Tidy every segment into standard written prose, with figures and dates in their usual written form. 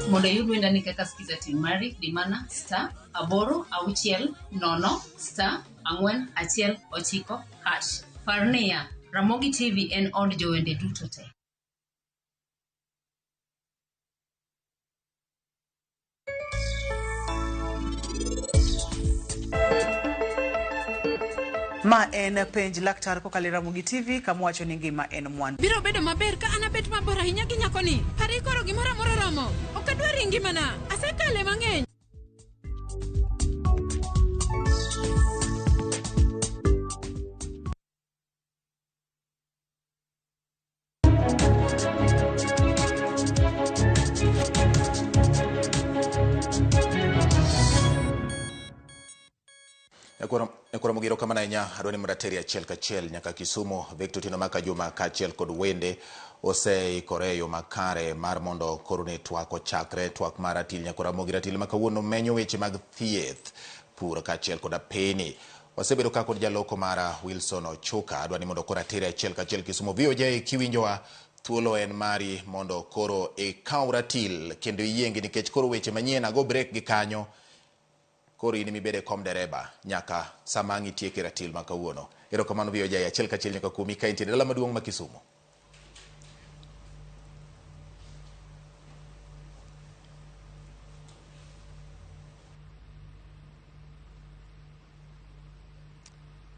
Mondo iyud wendani kaka Skiza tin mari, di mana *860 *419#. Par niya, Ramogi TV en od jowende duto te. Ma en penj laktar kokalo e Ramogi TV kama wacho ni ngima en mwandu. Biro bedo maber ka an abet mabor ahinya gi nyakoni. Pari koro gimoro amora oromo. Ok adwar e ngimana. Asekale mang'eny. Nyakwar Mogiro kamano ahinya adwa ni mondo ateri achiel kachiel nyaka Kisumu. Victor Otieno Maka Juma kaachiel kod wende oseikore e yo makare mar mondo koro ne twak ochakre, twak mar ratil. Nyakwar Ramogi ratil ma kawuono menyo weche mag thieth, pur kaachiel kod apeni. Wasebedo ka kod jaloko mara Wilson Ochuka. Adwa ni mondo koro atere achiel kachiel Kisumu. VOJ kiwinjowa, thuolo en mari mondo koro ikaw ratil kendo iyiengi nikech koro weche manyien ago break gi kanyo. Koro in ema ibed e kom dereba nyaka sama ang' itieke ratil ma kawuono. Erokamano VOJ achiel kachiel nyaka kuomi ka intiere dala maduong' ma Kisumu.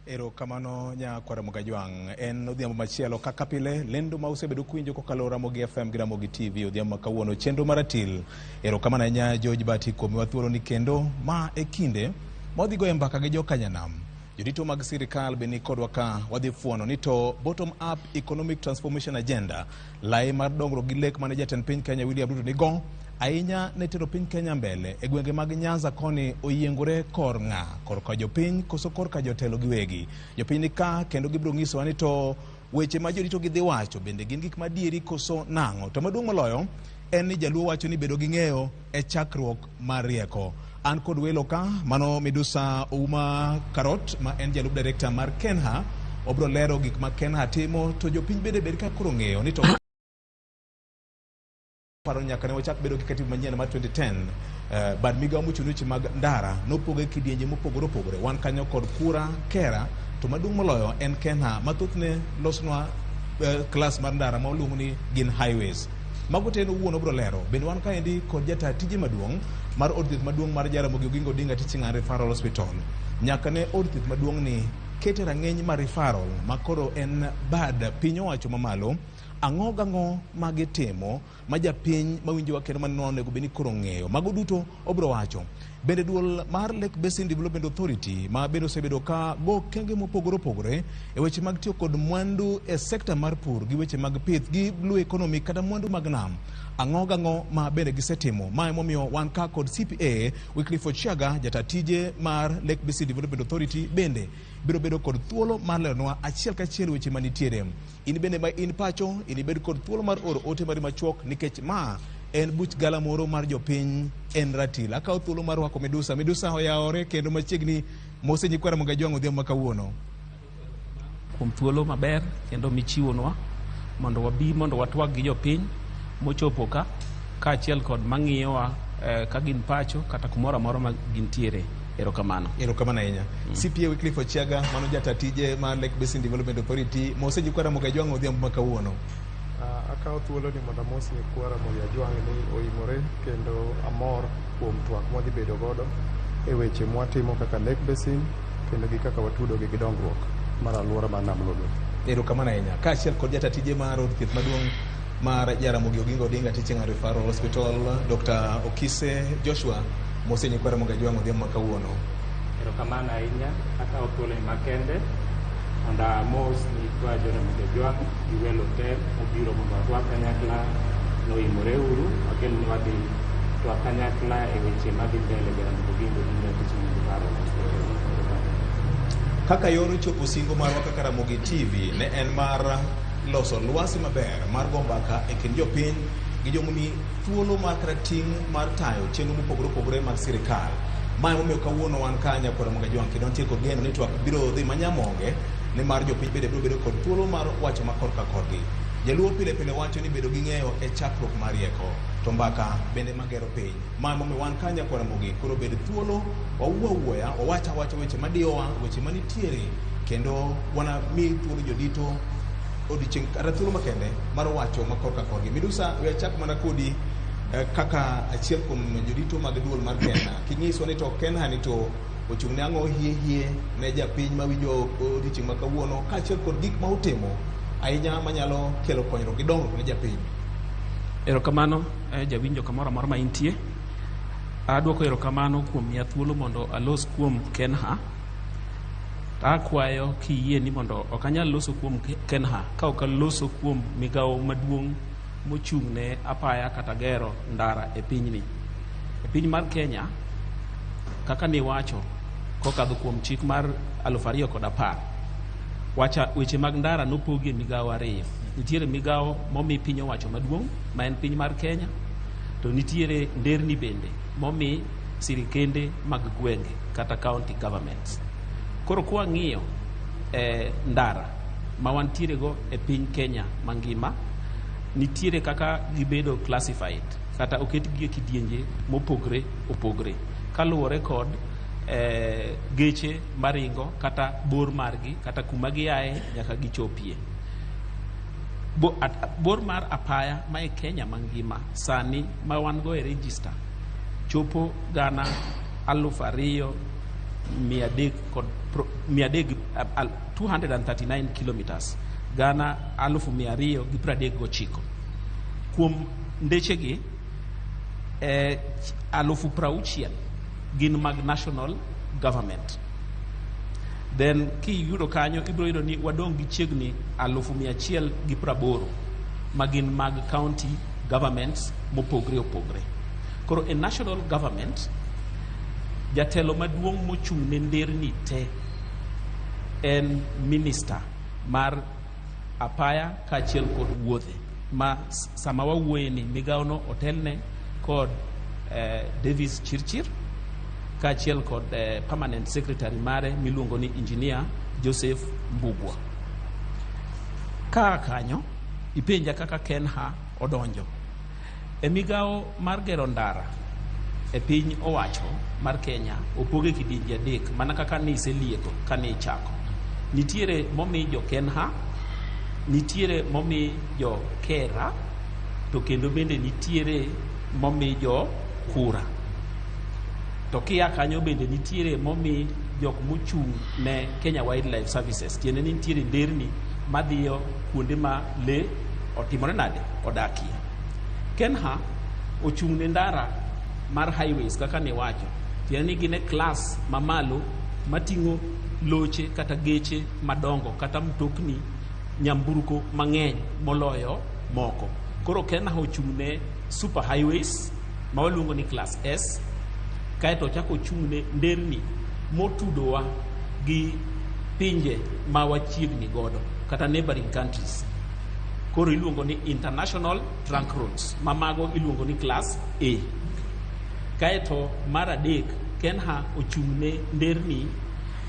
Erokamano nyakwar Ramogi Ajwang'. En odhiambo machielo kaka pile, lendo ma usebedo kuwinjo kokalo Ramogi FM gi Ramogi TV odhiambo ma kawuono chenro mar ratil. Erokamano ahinya George Bati kuom miwa thuolo ni kendo ma e kinde ma wadhi goyo mbaka gi jokanyanam. Jorito mag sirikal be ni kodwa ka wadhi fuono ni to bottom up economic transformation agenda lai mar dongruok gi lek mane jatend piny Kenya William Ruto nigo ahinya ne tero piny Kenya mbele e gwenge mag Nyanza koni oyiengore kor ng'a korka jopiny koso korka jotelo giwegi. Jopiny ni ka kendo gibiro nyisowa ni to weche ma jorito gi dhi wacho bende gin gik madieri koso nang'o. To maduong' moloyo en ni jaluo wacho ni bedo gi ng'eyo e chakruok mar rieko. An kod welo ka mano Midusa Ouma Karot ma en jalup director mar Kenha. Obiro lero gik ma Kenha timo to jopiny bende bed ka koro ng'eyo ni to paro nyaka ne wachak bedo gi katiba manyien mar 2010 bad migawo mochung' ne weche mag ndara nopoge kidienje mopogore opogore. Wan kanyo kod kura kera to maduong' moloyo en Kenha ma thothne losnwa klas mar ndara ma waluongo ni gin highways. Mago te en owuon obiro lero. Bende wan kaendi kod jata tije maduong' mar od thieth maduong' mar Jaramogi Oginga Odinga Teaching and Referral Hospital. Nyaka ne od thieth maduong' ni kete rang'iny mar referral ma koro en bad piny owacho mamalo. Ang'o gang'o ma gitimo ma japiny mawinjowa kendo manenowa onego bed ni koro ng'eyo. Mago duto obiro wacho. Bende duol mar Lake Basin Development Authority ma bende osebedo ka go okenge mopogore opogore e weche mag tiyo kod mwandu e sekta mar pur gi weche mag pith gi blue economy kata mwandu mag nam. Ang'o gang'o ma bende gisetimo. Ma emomiyo wan ka kod CPA Wycliffe Ochiaga jata tije mar Lake Basin Development Authority bende biro bedo kod thuolo mar leronwa achiel kachiel weche manitiere. In bende ma in pacho, inibed kod thuolo mar oro ote mari machuok nikech ma en buch galamoro mar jopiny en ratil. Akawo thuolo mar rwako Midusa. Midusa oyawore kendo machiegni mose nyikwa Ramogi Ajwang' odhiambo ma kawuono. Kuom thuolo maber kendo michiwonwa mondo wabi mondo watwag gi jopiny mochopo ka kaachiel kod mang'iyowa ka gin pacho kata kumoro amora ma gintiere. Erokamano. Erokamano ahinya. CPA Wycliffe Ochiaga, mano jata tije mar Lake Basin Development Authority, mose nyikwa Ramogi Ajwang' odhiambo ma kawuono. Akawo thuolo ni mondo amos nyikwa Ramogi Ajwang' ni oimore kendo amor kuom twak mwadhi bedo godo e weche mwatimo kaka Lake Basin kendo gi kaka watudogi gi dongruok mar alwora mar Nam Lolwe. Erokamano ahinya. Kaachiel kod jata tije mar od thieth maduong' mar Jaramogi Oginga Odinga Teaching and Referral Hospital, Dr. Okise Joshua, mose nyikwa Ramogi Ajwang' odhiambo ma kawuono. Erokamano ahinya. Akawo thuolo ni makende mondo amos nyikwa Jaramogi Ajwang' gi welo te mobiro mondo watwak kanyakla. Noimore uru, wageno ni wadhi twak kanyakla e weche madhi mbele Jaramogi Oginga Odinga Teaching and Referral Hospital. Kaka yor chopo singo marwa kaka Ramogi TV ne en mar loso lwasi maber mar go mbaka e kind jopiny gi jomomi thuolo mar kata ting' mar tayo chenro mopogore opogore mag sirikal. Ma emomiyo kawuono wan ka nyakwar Ramogi Ajwang' kendo wantie kod geno ni twak biro dhi manyamonge nimar jopiny bende biro bedo kod thuolo mar wacho ma korka korgi. Jaluo pile pile wacho ni bedo gi ng'eyo e chakruok mar rieko, to mbaka bende magero piny. Ma emomiyo wan ka Nyakwar Ramogi koro bed thuolo wawuo awuoya, wawach awacha weche madiyowa, weche manitiere, kendo wanami thuolo jodito odiochieng' kata thuolo makende mar wacho ma korka korgi. Midusa, we achak mana kodi kaka achiel kuom jodito mag duol mar KeNHA. Kinyiswa ni to KeNHA ni to ochung' ne ang'o hie hie ne japiny mawinjo odiochieng' ma kawuono, kaachiel kod gik ma utimo ahinya manyalo kelo konyruok gi dongruok ne japiny. Erokamano jawinjo kamoro amora ma intie. Adwoko erokamano kuom miya thuolo mondo alos kuom KeNHA. Akwayo kiyie ni mondo ok anyal loso kuom KeNHA ka ok aloso kuom migawo maduong' mochung' ne apaya kata gero ndara e pinyni. E piny mar Kenya, kaka niwacho kokadho kuom chik mar 2010, wacha weche mag ndara nopogi e migawo ariyo. Nitiere migawo momi piny owacho maduong' ma en piny mar Kenya, to nitiere nderni bende momi sirikende mag gwenge kata county governments. Koro kwang'iyo ndara ma wantiere go e piny Kenya mangima, nitiere kaka gibedo classified kata oketgi e kidienje mopogre opogre kaluwore kod geche maringo kata bor margi kata kuma giaye nyaka gichopie. Bor mar apaya ma e Kenya mangima sani ma wan go e register chopo 2300 kod 300, 239 kilometers, 239,000. Kuom ndechegi 60,000 gin mag national government. Then kiyudo kanyo ibiro yudo ni wadong' gi chiegni 180,000 ma gin mag county governments mopogre opogre. Koro e national government, jatelo maduong' mochung' ne nderni te en minister mar apaya kaachiel kod wuodhe, ma sama wawuoye ni migawono otelne kod Davis Chirchir kaachiel kod permanent secretary mare miluongo ni Engineer Joseph Mbugua. Kaa kanyo ipenja kaka KeNHA odonjo e migawo mar gero ndara e piny owacho mar Kenya. Opoge kidienje adek mana kaka niselieko kane ichako. Nitiere momi jo KeNHA, nitiere momi jo KeRRA, to kendo bende nitiere momi jo KURA. To kia kanyo bende nitiere momi jok mochung' ne Kenya Wildlife Services, tiende ni nitiere nderni madhiyo kuonde ma lee otimore nade odakie. KeNHA ochung' ne ndara mar highways kaka niwacho, tiende ni gin e class mamalo mating'o loche kata geche madongo kata mtokni nyamburko mang'eny moloyo moko. Koro KeNHA ochung' ne super highways ma waluongo ni class S, kaeto ochako ochung' ne nderni motudowa gi pinje ma wachiegni godo kata neighboring countries. Koro iluongo ni international trunk roads, ma mago iluongo ni class A. Kaeto mar adek, KeNHA ochung' ne nderni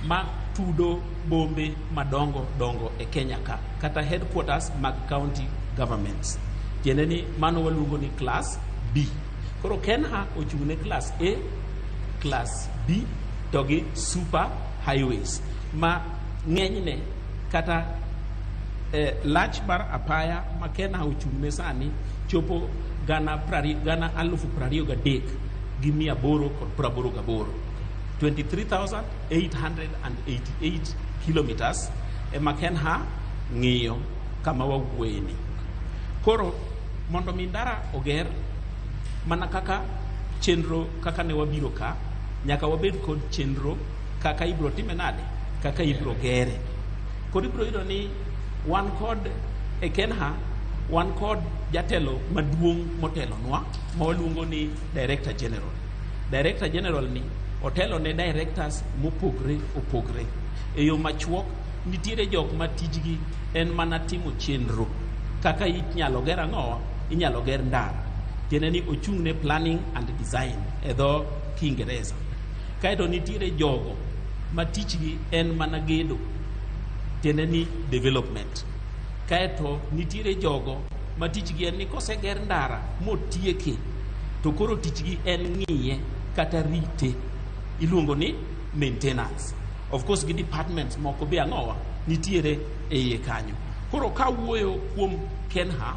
ma tudo bombe madongo dongo e Kenya ka kata headquarters mag county governments, tiende ni mano waluongo ni class B. Koro KeNHA ochung' ne class A, class B to gi super highways, ma ng'enyne kata lach mar apaya ma KeNHA ochung' ne sani chopo 23,888, 23,888 kilometers ema KeNHA ng'iyo kama wawuoye ni. Koro mondo mi ndara oger mana kaka chenro kaka ne wabiro ka, nyaka wabed kod chenro kaka ibiro time nade, kaka ibiro gere. Koro ibiro yudo ni wan kod e KeNHA wan kod jatelo maduong' motelonwa ma waluongo ni Director General. Director General ni otelo ne directors mopogre opogre. E yo machuok, nitiere jok ma tijgi en mana timo chenro kaka inyalo ger ang'owa, inyalo ger ndara, tiende ni ochung' ne planning and design e dho Kiingereza. Kaeto nitiere jogo ma tichgi en mana gedo, tiende ni development. Kaeto nitiere jogo ma tichgi en ni koseger ndara motieke to koro tichgi en ng'iye kata rite, iluongo ni maintenance. Of course gi departments moko be ang'owa nitiere e iye kanyo. Koro kawuoyo kuom KeNHA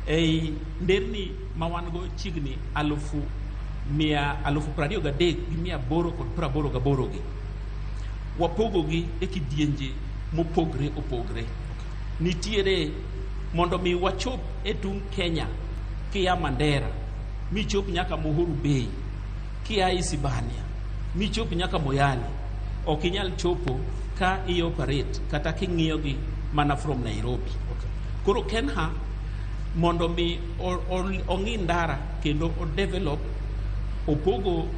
ei nderni ma wan go chiegni 23,888 gi, wapogogi e kidienje mopogre opogre. Nitiere mondo mi wachop e tung' Kenya kia Mandera michop nyaka Muhuru Bay, kia Isibania michop nyaka Moyale, ok inyal chopo ka i operate kata king'iyo gi mana from Nairobi. Koro KeNHA mondo mi ong'i ndara kendo o develop, opogo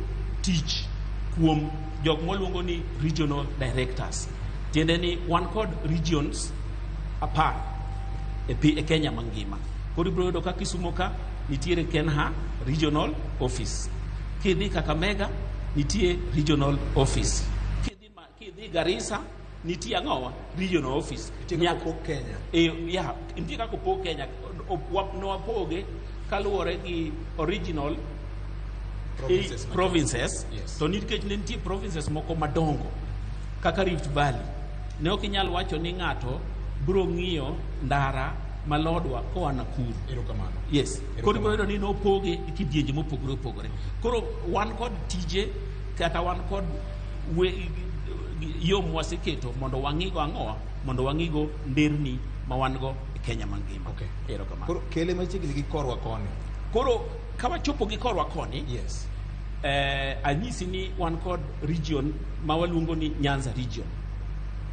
tich kuom jok mwaluongo ni regional directors. Tiende ni wan kod regions 10 e Kenya mangima. Koro ibiro yudo ka Kisumu ka nitiere KeNHA regional office. Kidhi Kakamega nitie regional office. Kidhi Garissa nitie ang'owa regional office. Nitie kaka opog Kenya. Ya, nitie kaka opog Kenya. Nwapoge kaluwore gi original provinces. Provinces. Yes. To nikech ne nitie provinces moko madongo kaka Rift Valley, ne ok inyal wacho ni ng'ato biro ng'iyo ndara malodwa koa Nakuru. Erokamano. Yes. Koro ibiro yudo ni nopoge e kidienje mopogore opogore. Koro wan kod tije kata wan kod yo mwaseketo mondo wang'igo ang'owa, mondo wang'igo nderni ma wan go e Kenya mangima. Okay. Erokamano. Koro kele machiegni gi korwa koni. Koro ka wachopo gi korwa koni, anyisi ni wan kod region ma waluongo ni Nyanza region,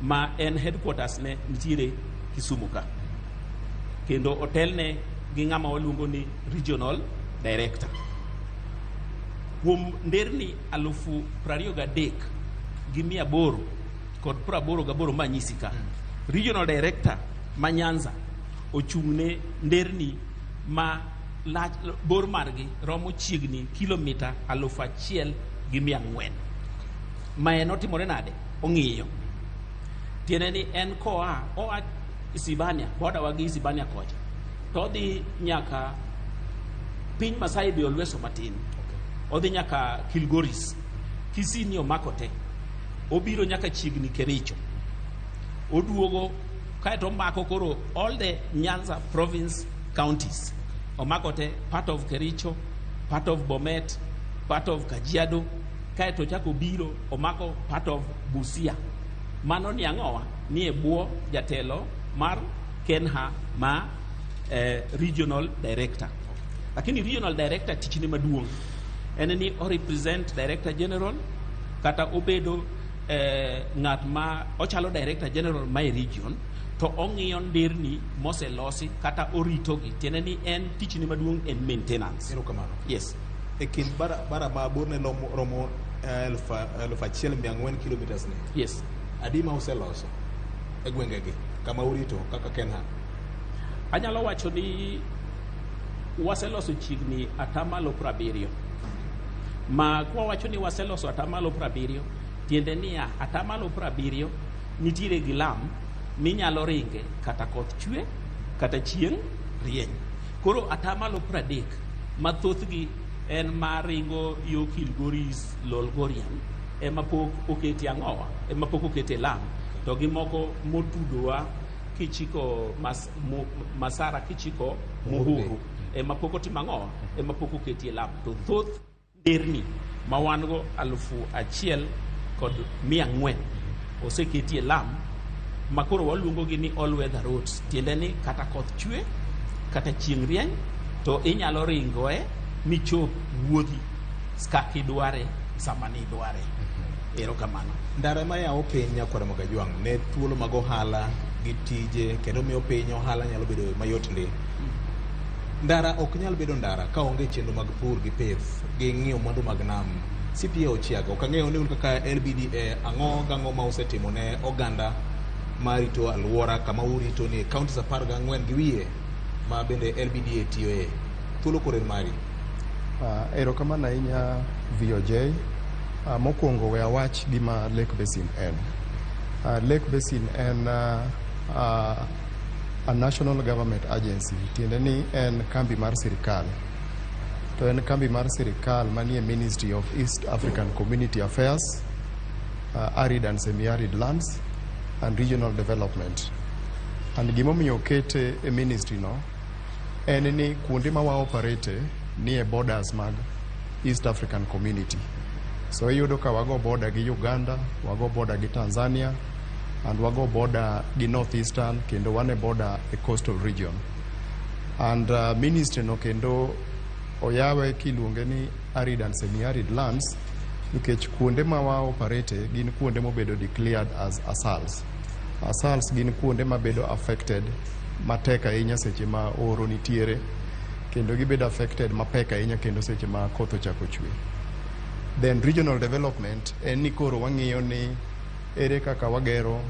ma en headquarters ne nitiere Kisumu ka, kendo otelne gi ng'ama waluongo ni regional director. Kuom nderni 23,888 manyisi ka, regional director ma Nyanza ochung'ne nderni ma lach bor margi romo chiegni kilomita 1,400. Ma en otimore nade? Ong'iyo. Tiende ni en koa oa Isibania, boda wa gi Isibania kocha, to odhi nyaka piny Masai be olweso matin. Odhi nyaka Kilgoris, Kisii ni omako te. Obiro nyaka chiegni Kericho. Oduogo kaeto omako koro all the Nyanza province counties. Omako te, part of Kericho, part of Bomet, part of Kajiado, kaeto ochako biro omako part of Busia. Mano ni ang'owa? Ni e bwo jatelo mar KeNHA ma regional director. Lakini regional director tichne maduong' en ni o represent director general kata obedo ng'at ma ochalo director general ma e region, to ong'iyo nderni moselosi kata oritogi. Tiende ni en tichne maduong' en maintenance. Erokamano. Yes. E kind bara ma borne romo 1,400 kilometers ni. Yes. Adi ma useloso e gwengegi kama urito kaka KeNHA? Anyalo wacho ni waseloso chiegni 70%. Ma kwa wacho ni waseloso 70%, tiende niya, 70% nitiere gi lam minyalo ringe kata koth chwe kata chieng' rieny. Koro 30% ma thothgi en maringo yo Kilgoris, Lolgorian ema pok okete ang'owa, ema pok okete lam, to gi moko motudowa kichiko Masara kichiko Muhuru ema pok otimo ang'owa, ema pok oketie lam. To thoth nderni ma wan go 1,400 oseketie lam ma koro waluongo gi ni all weather roads. Tiende ni kata koth chwe kata chieng' rieny to inyalo ringoe michop wuodhi kaka idware sama ni idware. Erokamano. Ndara ma yawo piny nyakwar Mogajwang' ne thuolo mag ohala gi tije kendo miyo piny ohala nyalo bedo mayot ndi. Ndara ok nyal bedo ndara ka onge chenro mag pur gi pith gi ng'iyo mwandu mag nam. CPA Ochiaga, ok ang'eyo ni un kaka LBDA ang'o gang'o ma usetimo ne oganda marito alwora kama urito ni counties 14 gi wiye ma bende LBDA tiyoe. Thuolo koro en mari. Erokamano ahinya VOJ. Mokwongo we awach gima Lake Basin en. Lake Basin en a national government agency, tiende ni en kambi mar sirikal. To en kambi mar sirikal manie Ministry of East African Community Affairs, Arid and Semi-Arid Lands and Regional Development. And gimomiyo okete e ministry no en ni kuonde ma wa operate ni e borders mag East African Community. So iyudo ka wago border gi Uganda, wago border gi Tanzania, and wago border gi North Eastern, kendo wan e border e coastal region. And ministry no kendo oyawe kiluonge ni arid and semi-arid lands nikech kuonde ma wa operate gin kuonde mobedo declared as ASALs. ASALs gin kuonde mabedo affected matek ahinya seche ma oro nitiere, kendo gibedo affected mapek ahinya kendo seche ma koth ochako chwe. Then regional development en ni koro wang'iyo ni ere kaka wagero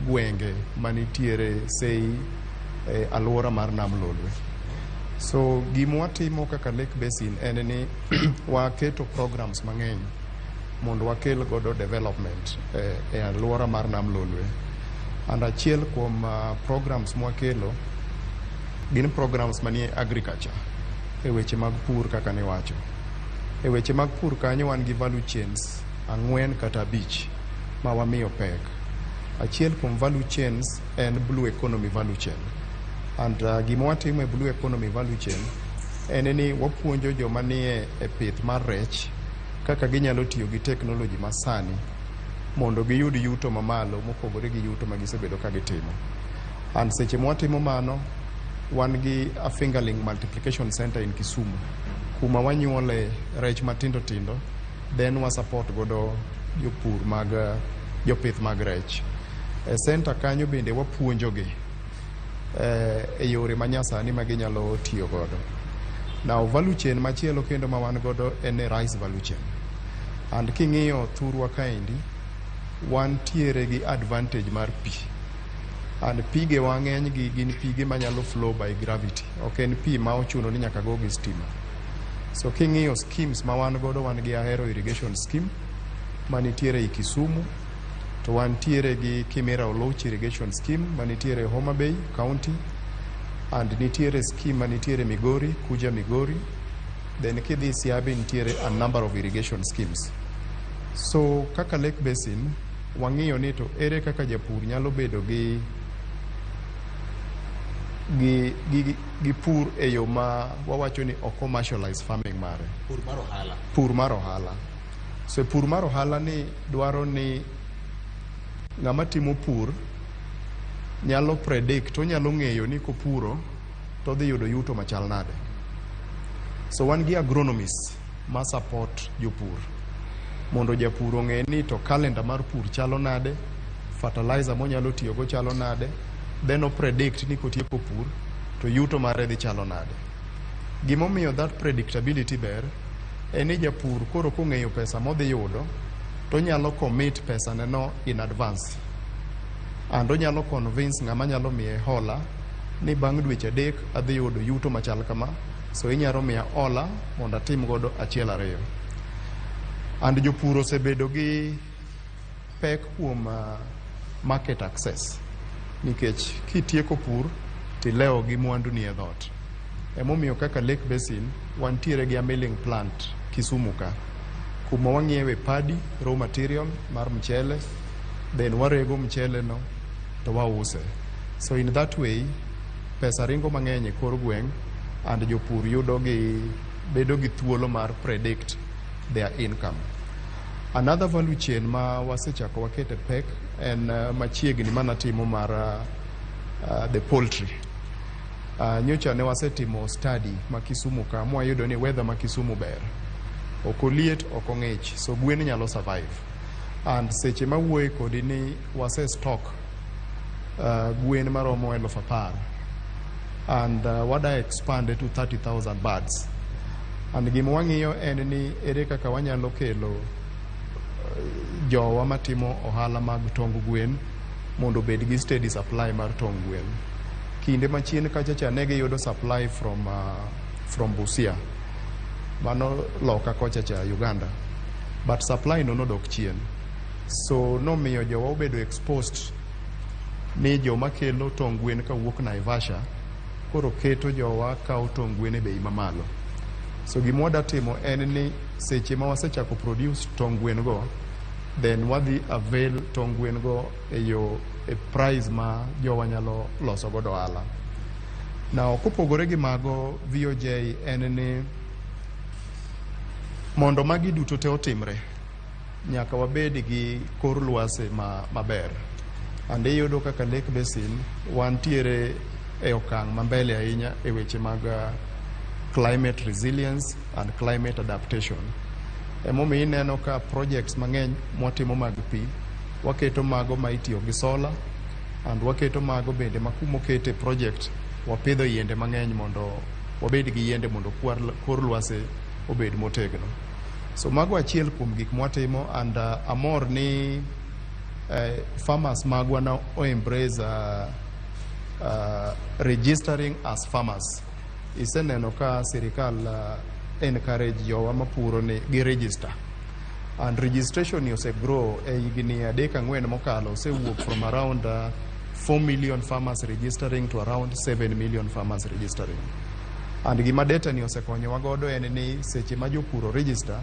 gwenge manitiere sei e alwora mar Nam Lolwe. So gima watimo kaka Lake Basin en ni waketo programs mang'eny mondo wakel godo development e alwora mar Nam Lolwe. And achiel kuom programs mwakelo gin programs manie agriculture, e weche mag pur kaka niwacho. E weche mag pur kanyo wan gi value chains ang'wen kata abich ma wamiyo pek. Achiel kuom value chains en blue economy value chain. And gima watimo e blue economy value chain en ni wapuonjo joma nie e pith mar rech kaka ginyalo tiyo gi technology masani mondo giyud yuto mamalo mopogore gi yuto ma gisebedo ka gitimo. And seche mwatimo mano, wan gi a fingerling multiplication center in Kisumu kuma wanyuole rech matindo tindo, then wa support godo jopur mag jopith mag rech. E center kanyo bende wapuonjogi e yore manyasani ma ginyalo tiyo godo. Now, value chain machielo kendo ma wan godo en e rice value chain. And king'iyo thurwa kaendi, wantiere gi advantage mar pi. And pige wa ng'eny gi gin pige manyalo flow by gravity. Ok en pi ma ochuno ni nyaka go gi stima. So king'iyo schemes ma wan godo, wan gi Ahero Irrigation Scheme manitiere i Kisumu, to wantiere gi Kimira Oluch Irrigation Scheme manitiere Homa Bay County, and nitiere scheme manitiere Migori, Kuja Migori. Then kidhi Siaya nitiere a number of irrigation schemes. So kaka Lake Basin, wang'iyo ni to ere kaka japur nyalo bedo gi pur e yo ma wawacho ni ok commercialize farming mare. Pur mar ohala. Pur mar ohala. So pur mar ohala ni dwaro ni ng'ama timo pur nyalo predict, onyalo ng'eyo ni kopuro to odhi yudo yuto machal nade. So wan gi agronomists ma support jopur mondo japur ong'e ni to calendar mar pur chalo nade, fertilizer monyalo tiyogo chalo nade, then o predict ni kotieko pur to yuto mare dhi chalo nade. Gimomiyo that predictability ber en ni japur koro kong'eyo pesa modhi yudo, to onyalo commit pesa ne no in advance, and onyalo convince ng'ama nyalo miye hola ni bang' dweche 3 adhi yudo yuto machal kama, so inyalo miya hola mondo atim godo achiel ariyo. And jopur osebedo gi pek kuom market access nikech kitieko pur tilewo gi mwandu ni e dhot. Emomiyo kaka Lake Basin wantiere gi a milling plant Kisumu ka, kuma wang'iewe paddy raw material mar mchele, then warego mchele no to wause. So in that way pesa ringo mang'eny e kor gweng' and jopur yudo gi bedo gi thuolo mar predict their income. Another value chain ma wasechako wakete pek en machiegni manatimo mar the poultry. Nyocha ne wasetimo study ma Kisumu ka mwayudo ni weather ma Kisumu ber. Ok oliet, ok ong'ich, so gwen nyalo survive. And seche mawuoye kodi ni wase stock gwen maromo 10,000 and wada expand to 30,000 birds. And gima wang'iyo en ni ere kaka wanyalo kelo jowa matimo ohala mag tong gwen mondo obed gi steady supply mar tong gwen. Kinde machien kacha cha ne giyudo supply from Busia, mano loka kocha cha Uganda, but supply no nodok chien, so nomiyo jowa obedo exposed. Ni joma kelo tong gwen kawuok Naivasha koro keto jowa kawo tong gwen e bei mamalo. So gima wadwa timo en ni seche ma wasechako produce tong gwen go, then wadhi avail tong gwen go e yo e price ma jowa nyalo loso godo ohala. Now, kopogore gi mago, VOJ, en ni mondo magi duto te otimre, nyaka wabed gi kor lwasi ma maber. And iyudo kaka Lake Basin wantiere e okang' ma mbele ahinya e weche mag climate resilience and climate adaptation. Emomiyo ineno ka projects mang'eny mwatimo mag pi, waketo mago ma itiyo gi solar and waketo mago bende ma kumokete project wapidho yiende mang'eny mondo wabed gi yiende mondo kor lwasi obed motegno. So mago achiel kuom gik mwatimo and amor ni farmers magwa na o embrace registering as farmers. Iseneno ka sirikal encourage jowa mapuro ni gi register. And registration ni ose grow e higni 3-4 mokalo, osewuok from around 4 million farmers registering to around 7 million farmers registering. And gima data ni osekonyowa godo en ni seche ma jopur o register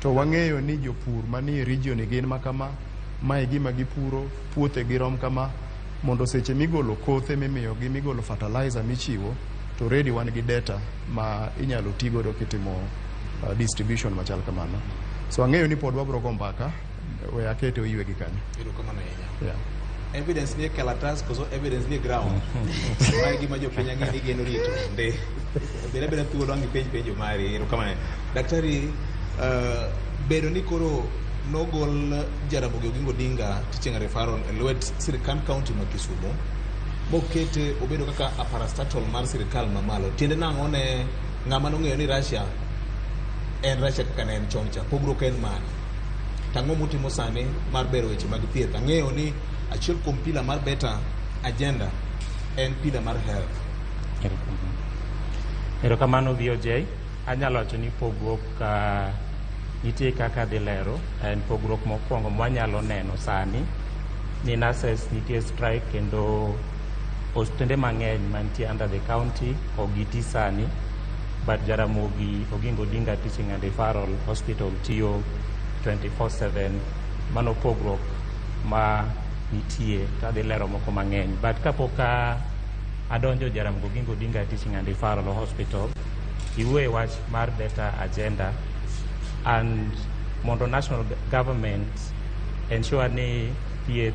to wang'eyo ni jopur manie region ni gin makama, mae gima gipuro, puothe girom kama, mondo seche migolo kothe mimiyogi, migolo fertilizer michiwo, to already wan gi data ma inyalo ti godo kitimo distribution machal kamano. So ang'eyo ni pod wabro go mbaka, we akete oywe gi kanyo. Erokamano ahinya. Yeah. Evidence nie kalatas koso evidence nie ground? Mae gima jopiny ang'e ni geno rito nde. Bed abeda thuolo ang' ipenj penjo mari. Erokamano. Daktari, bedo ni koro nogol Jaramogi Oginga Odinga Teaching and Referral e lwet sirikand county ma Kisumu mokete obedo kaka a parastatal mar sirikal mamalo. Tiende nang'o ne ng'ama nong'eyo ni Russia en Russia kaka ne en chon cha? Pogruok en mane? To ang'o mutimo sani mar bero weche mag thieth? Ang'eyo ni achiel kuom pillar mar better agenda en pillar mar health. Erokamano, VOJ. Anyalo wacho ni pogruok nitie kaka adhi lero. En pogruok mokwongo mwanyalo neno sani ni nurses nitie strike kendo osiptende mang'eny mantie under the county ok giti sani, but Jaramogi Oginga Odinga Teaching and Referral Hospital tiyo 24/7. Mano pogruok ma nitie to adhi lero moko mang'eny. But kapok adonjo Jaramogi Oginga Odinga Teaching and Referral Hospital, iwuoye wach mar better agenda and mondo national government ensure ni thieth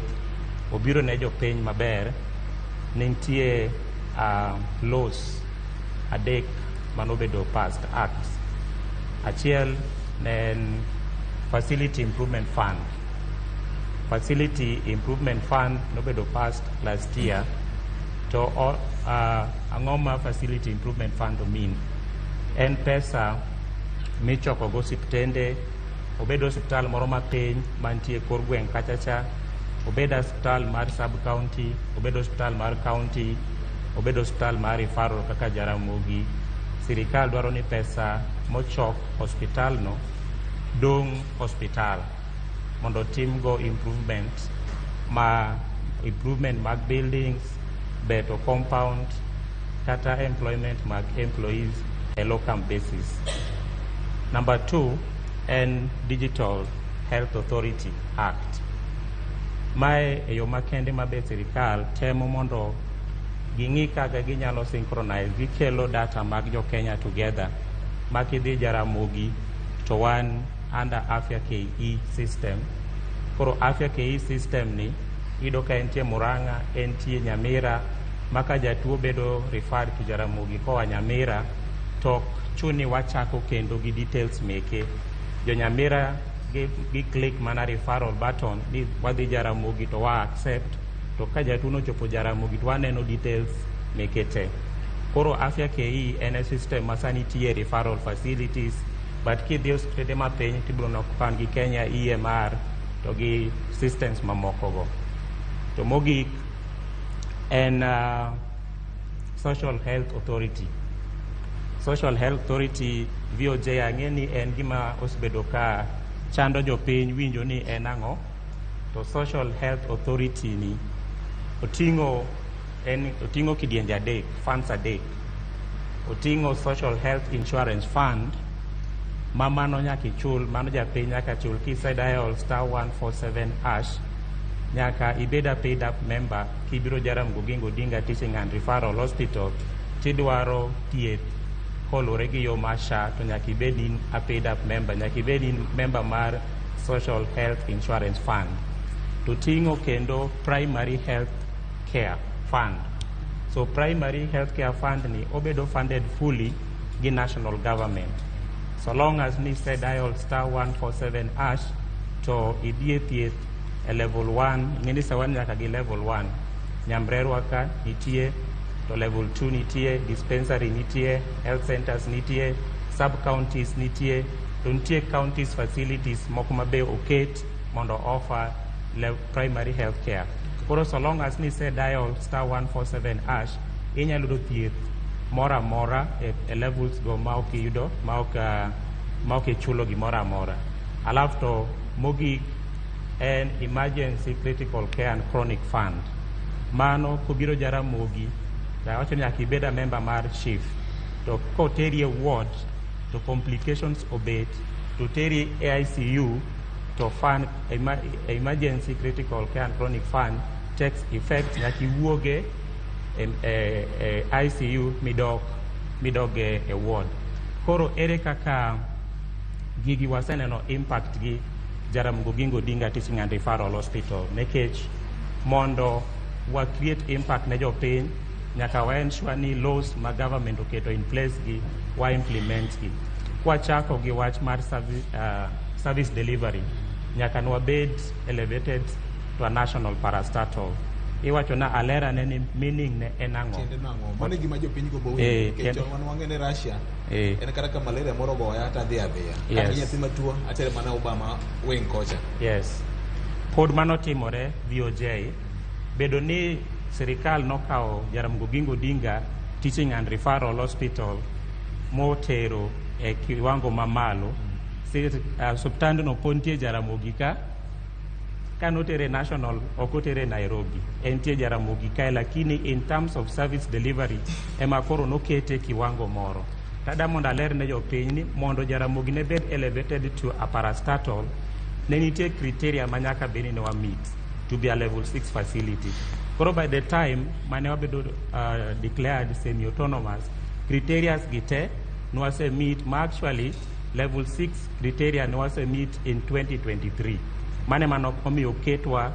obiro ne jopiny maber, nitie laws adek manobedo passed, acts. Achiel ne en Facility Improvement Fund. Facility Improvement Fund nobedo passed last year. To ang'o ma Facility Improvement Fund mean? En pesa michoko go osiptende, obed osiptal moro mapiny mantie kor gweng' kacha cha, obed osiptal mar sub county, obed osiptal mar county, obed osiptal mar referral kaka Jaramogi. Sirikal dwaro ni pesa mochok osiptal no dong' osiptal mondo timgo improvement ma improvement mag buildings, beto compound kata employment mag employees e locum basis. Number two en Digital Health Authority Act. Mae e yo makende ma be sirikal temo mondo ging'i kaka ginyalo synchronize, gikelo data mag jo Kenya together. Ma kidhi Jaramogi to wan under Afya KE system. Koro Afya KE system ni iyudo ka entie Murang'a, entie Nyamira, ma ka jatuo bedo referred to Jaramogi koa Nyamira, to ok chun ni wachako kendo gi details meke. Jo Nyamira gi click mana referral button ni wadhi Jaramogi to wa accept, to ka jatuo nochopo Jaramogi to waneno details meke te. Koro Afya KE en e system ma sani tiye referral facilities, but kidhi osiptende mapiny tibiro neno ka wan gi Kenya EMR to gi systems mamoko go. To mogik en Social Health Authority. Social Health Authority, VOJ, ang'e ni en gima osebedo ka chando jopiny winjo ni en ang'o. To Social Health Authority ni Oting'o en oting'o kidienje adek, funds adek. Oting'o Social Health Insurance Fund, ma mano nyaka ichul, mano japiny nyaka chul kise dial *147# nyaka ibed a paid up member kibiro Jaramogi Oginga Odinga Teaching and Referral Hospital tidwaro thieth koluwore gi yo mar SHA, to nyaka ibed in a paid up member, nyaka ibed in member mar Social Health Insurance Fund. To ting'o kendo Primary Health Care Fund. So Primary Health Care Fund ni obedo funded fully gi national government. So long as ni se dial *147# to idhi e thieth e level 1, ing'e ni sawan nyaka gi level 1. Nyamrerwa ka nitie, to level 2 nitie, dispensary nitie, health centers nitie, sub counties nitie, to nitie counties facilities moko ma be oket mondo offer primary health care. Koro so long as ni se dial *147# inyalo yudo thieth moro amora e levels go ma ok iyudo ma ok ichulo gimoro amora. Alafu to mogik en Emergency Critical Care and Chronic Fund. Mano kobiro Jaramogi, awacho ni nyaka ibed a member mar SHIF. To koteri e ward to complications obet, to teri e ICU, to fund Emergency Critical Care and Chronic Fund takes effect, nyaka iwuoge e ICU midok e ward. Koro ere kaka gigi waseneno impact gi Jaramogi Oginga Odinga Teaching and Referral Hospital? Nikech mondo wa create impact ne jopiny, nyaka wa ensure ni laws ma government oketo in place gi wa implement gi. Kwachako gi wach mar service delivery, nyaka nwabed elevated to a national parastatal. Iwacho na alera ne ni meaning ne en ang'o? Tiende nang'o? Mano e gima jopiny gombo winjo. Nikech chon wan wang'e ni Russia en kata ka malaria moro ogoya to adhi adhiya. Kata nyathi matuo atere mana Obama wing kocha. Yes. Pod mano timore VOJ, bedo ni sirikal nokawo Jaramogi Oginga Odinga Teaching and Referral Hospital motero e kiwango mamalo. Osiptandno pod nitie Jaramogi ka, kanotere national ok otere Nairobi, entie Jaramogi kae, lakini in terms of service delivery ema koro nokete kiwango moro. Tada mondo aler ne jopiny ni mondo Jaramogi ne bed elevated to a parastatal, ne nitie criteria ma nyaka bed ni ne wa meet to be a level 6 facility. Koro by the time mane wabedo declared semi autonomous, criteria gi te nwase meet, ma actually level 6 criteria nwase meet in 2023. Mane mano omiyo oketwa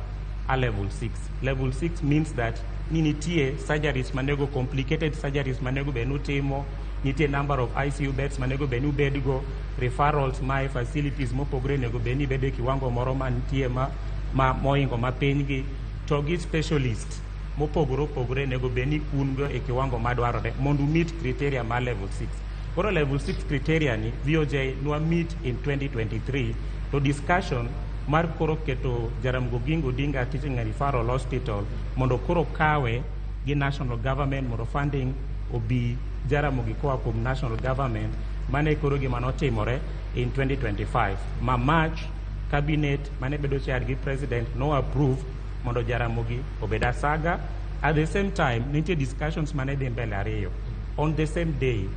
a level 6. Level 6 means that ni nitie surgeries manego, complicated surgeries manego bed nutimo, nitie number of ICU beds manego bed ni ubedgo, referrals ma e facilities mopogore onego bed ni ibedo e kiwango moro mantie ma moingo mapiny gi, to gi specialist mopogore opogore onego bed ni un go e kiwango madwarore mondo meet criteria mar level 6. Koro level 6 criteria ni VOJ nwa meet in 2023, to discussion mar koro keto Jaramogi Oginga Odinga Teaching and Referral Hospital mondo koro kawe gi national government, mondo funding obi Jaramogi koa kuom national government, mane koro gima notimore in 2025 ma March, cabinet mane bedo chaired gi president no approve mondo Jaramogi obed a saga. At the same time nitie discussions mane dhi mbele ariyo on the same day.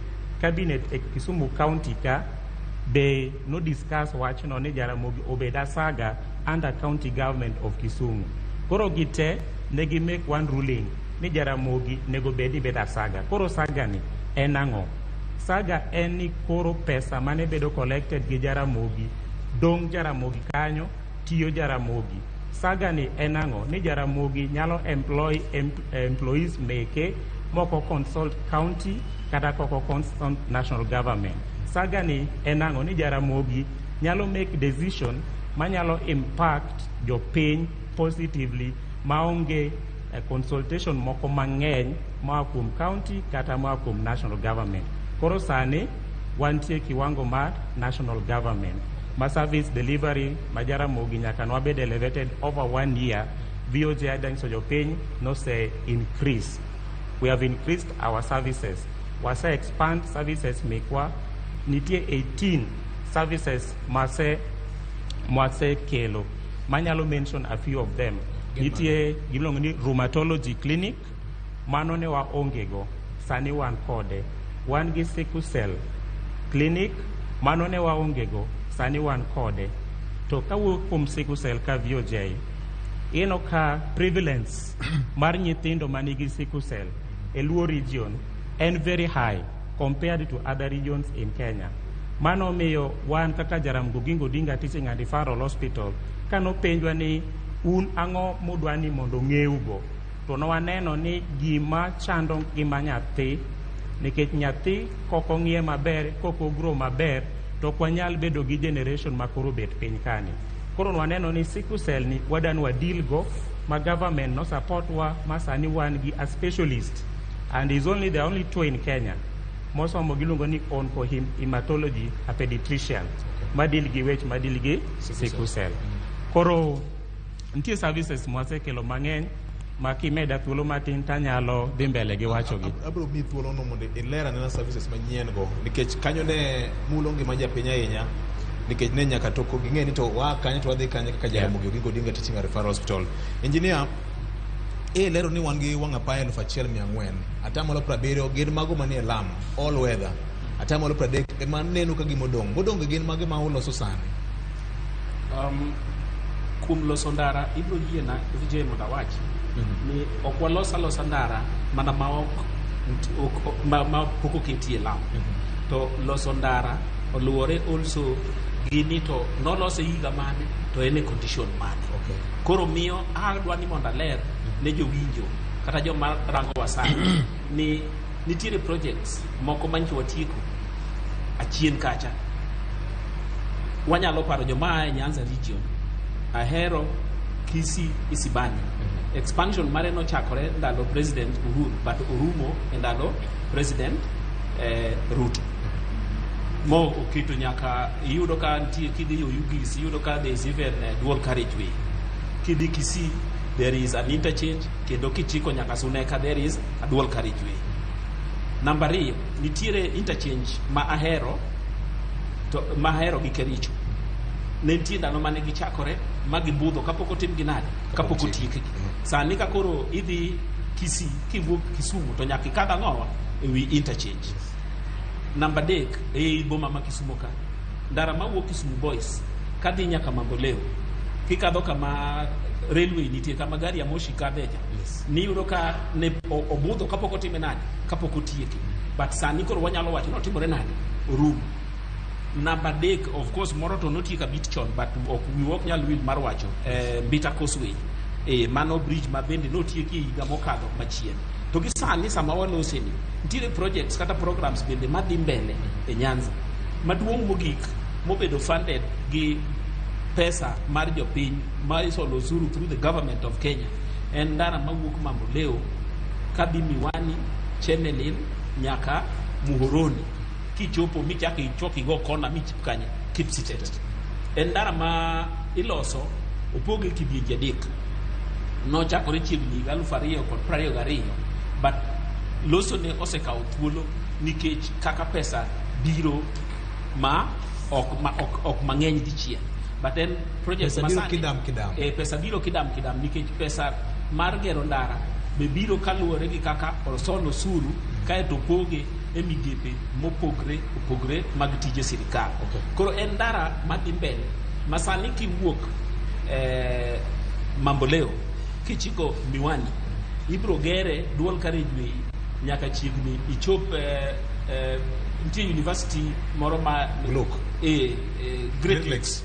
Cabinet e Kisumu County ka be no discuss wachno ni Jaramogi obed a saga under county government of Kisumu. Koro gite ne gi make one ruling ni Jaramogi nego bed ni bedo a saga. Koro saga ni en ang'o? Saga en ni koro pesa mane bedo collected gi Jaramogi dong' Jaramogi kanyo tiyo Jaramogi. Saga ni en ang'o? Ni Jaramogi nyalo employ employees meke moko consult county kata koko consult national government. Saga ni en ang'o? Ni Jaramogi nyalo make decision manyalo impact jopiny positively maonge consultation moko mang'eny moa kuom county kata moa kuom national government. Koro sani wantie kiwango mar national government ma service delivery ma Jaramogi nyaka nwabed elevated over one year. VOJ adanyiso jopiny nose increase, we have increased our services, wase expand services mekwa. Nitie 18 services mase mwasekelo manyalo mention a few of them. Nitie gimiluongo ni rheumatology clinic, mano ne waonge go, sani wan kode. Wan gi sickle cell clinic, mano ne waonge go, sani wan kode. To kawuok kuom sickle cell ka VOJ, ineno ka prevalence mar nyithindo manigi sickle cell e Luo region en very high compared to other regions in Kenya. Mano miyo wan kaka Jaramogi Oginga Odinga Teaching and Referral Hospital, kanopenjwa ni un ang'o mudwa ni mondo ng'eugo, to nwaneno ni gima chando ngima nyathi, nikech nyathi kok ong'iye maber, kok ogrow maber, to ok wanyal bedo gi generation ma koro bet piny kani. Koro nwaneno ni sickle cell ni wadwa wadeal go, ma government no support wa, ma sani wan gi a specialist, and is only the only two in Kenya mosomo giluongo ni oncohematology, a pediatrician ma deal gi weche ma deal gi sickle cell. Koro nitie services mwasekelo mang'eny ma kimeda thuolo matin tanyalo dhi mbele gi wachogi. Abiro miyi thuolo no mondo iler anena services manyien go, nikech kanyo ne mulo ngima japiny ahinya, nikech ne nyaka to ging'e ni to waa kanye to wadhi kanye kaka Jaramogi Oginga Odinga Teaching and Referral Hospital. Engineer, e lero ni wan gi wang' apaya 1400, 70% gin mago manie lam all weather, 30% ema neno ka gimodong' modong' gin mage ma uloso sani? Kuom loso ndara, ibiro yiena VJ mondo awach ni ok walos alosa ndara mana ma ok ma pok oketie lam. To loso ndara oluwore also gi ni to nolose higa mane to en e condition mane. Koro miyo adwa ni mondo aler ne jowinjo kata joma rangowa sani ni nitiere projects moko manyocha watieko achien kacha. Wanyalo paro joma a e Nyanza region, Ahero Kisii Isibani. Expansion mare nochakore ndalo President Uhuru, but orumo e ndalo President Ruto. Mo oketo nyaka iyudo ka nitie kidhi Oyugis, iyudo ka there is even dual carriageway. Kidhi Kisii, there is an interchange, kendo kichiko nyaka Suneka, there is a dual carriageway. Namba ariyo, nitiere interchange ma Ahero to ma Ahero gi Kericho. Ne nitie ndalo mane gichakore ma gibudho kapok otimgi nade, kapok otiekgi. Sani ka koro idhi Kisii, kiwuok Kisumu to nyaka ikadh ang'owa ewi interchange. Namba adek, ei boma ma Kisumu ka, ndara mawuok Kisumu Boys kadhi nyaka Mamboleo, kikadho kama railway nitie, kama gari ya moshi kadhe cha, niyudo ka ne obudho kapok otime nade, kapok otieki. But sani koro wanyalo wacho ni otimore nade, orumo. Namba adek, of course, moro to notiek a bit chon, but ok wiwa ok nyal wil mar wacho Mbita Causeway. Mano bridge ma bende notieki e higa mokadho machien. To gi sani sama walose ni, nitiere projects kata programs bende madhi mbele e Nyanza. Maduong' mogik mobedo funded gi pesa mar jopiny ma isolo osuru through the government of Kenya en ndara mawuok Mamboleo kadhi Miwani, Chemelil nyaka Muhoroni, kichopo michako ichok igo kona michop kanye, Kipsitet. En ndara ma iloso opoge kidienje adek. Nochakore chiegni higa 2022, but loso ne osekawo thuolo nikech kaka pesa biro ma ok ma ok mang'eny dichiel. But en project Pesa biro masani kidam kidam. Pesa biro kidam kidam nikech pesa mar gero ndara be biro kaluwore gi kaka osol osuru kaeto opoge e migepe mopogre opogre mag tije sirikal. Koro en ndara madhi mbele ma sani kiwuok Mamboleo kichiko Miwani, ibiro gere dual carriageway nyaka chiegni ichop nitie university moro ma Look. Great Great Lakes.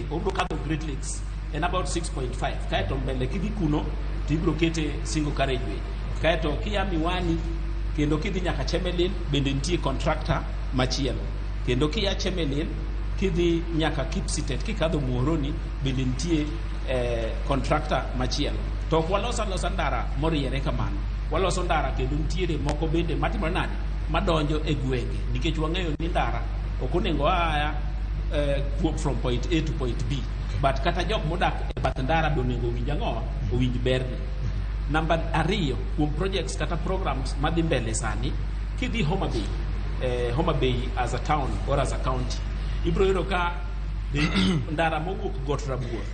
Obiro kadho Great Lakes en about 6.5, kaeto mbele kidhi kuno to ibiro kete single carriageway. Kaeto kia Miwani kendo kidhi nyaka Chemelil bende nitie contractor machielo. Kendo kia Chemelil kidhi nyaka Kipsitet kikadho Muhoroni bende nitie contractor machielo. To ok walos alosa ndara moriere kamano. Waloso ndara kendo nitiere moko bende matimore nade, madonjo e gwenge, nikech wang'eyo ni ndara ok onego aya kuom from point A to point B, but kata jok modak e bath ndara be onego owinj ang'o, owinj berne. Namba ariyo, kuom projects kata programs madhi mbele sani, kidhi Homa Bay, Homa Bay as a town or as a county, ibiro yudo ka ndara mowuok Got Rabuor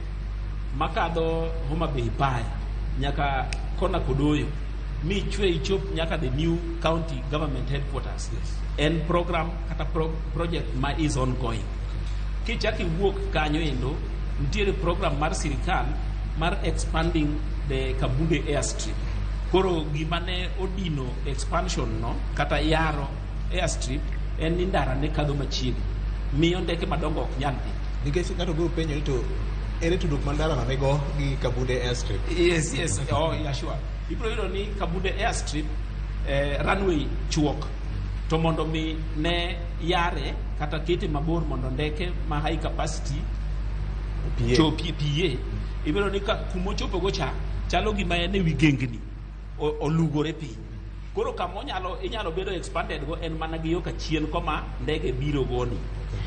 makadho Homa Bay Paya nyaka kona Kodoyo mi chwe ichop nyaka the new county government headquarters. En program kata project ma is ongoing. Kichak iwuok kanyo endo, nitiere program mar sirikal mar expanding the Kabunde airstrip. Koro gima ne odino expansion no kata yaro airstrip en ni ndara ne kadho machiegni, miyo ndeke madongo ok nyal dhi. Nikech ng'ato biro penjo ni to ere tudruok ma ndara no nigo gi Kabunde airstrip? Yes, oh yeah, sure. Ibiro yudo ni Kabunde airstrip runway chuok, to mondo mi ne yare kata kete mabor mondo ndeke ma high capacity PA. chopi PA, ibiro ni ka kumochopogo cha chalo gima en ewi gengni olugore piny. Koro kama onyalo inyalo bedo expanded go en mana gi yo kachien koma ndege biro goni,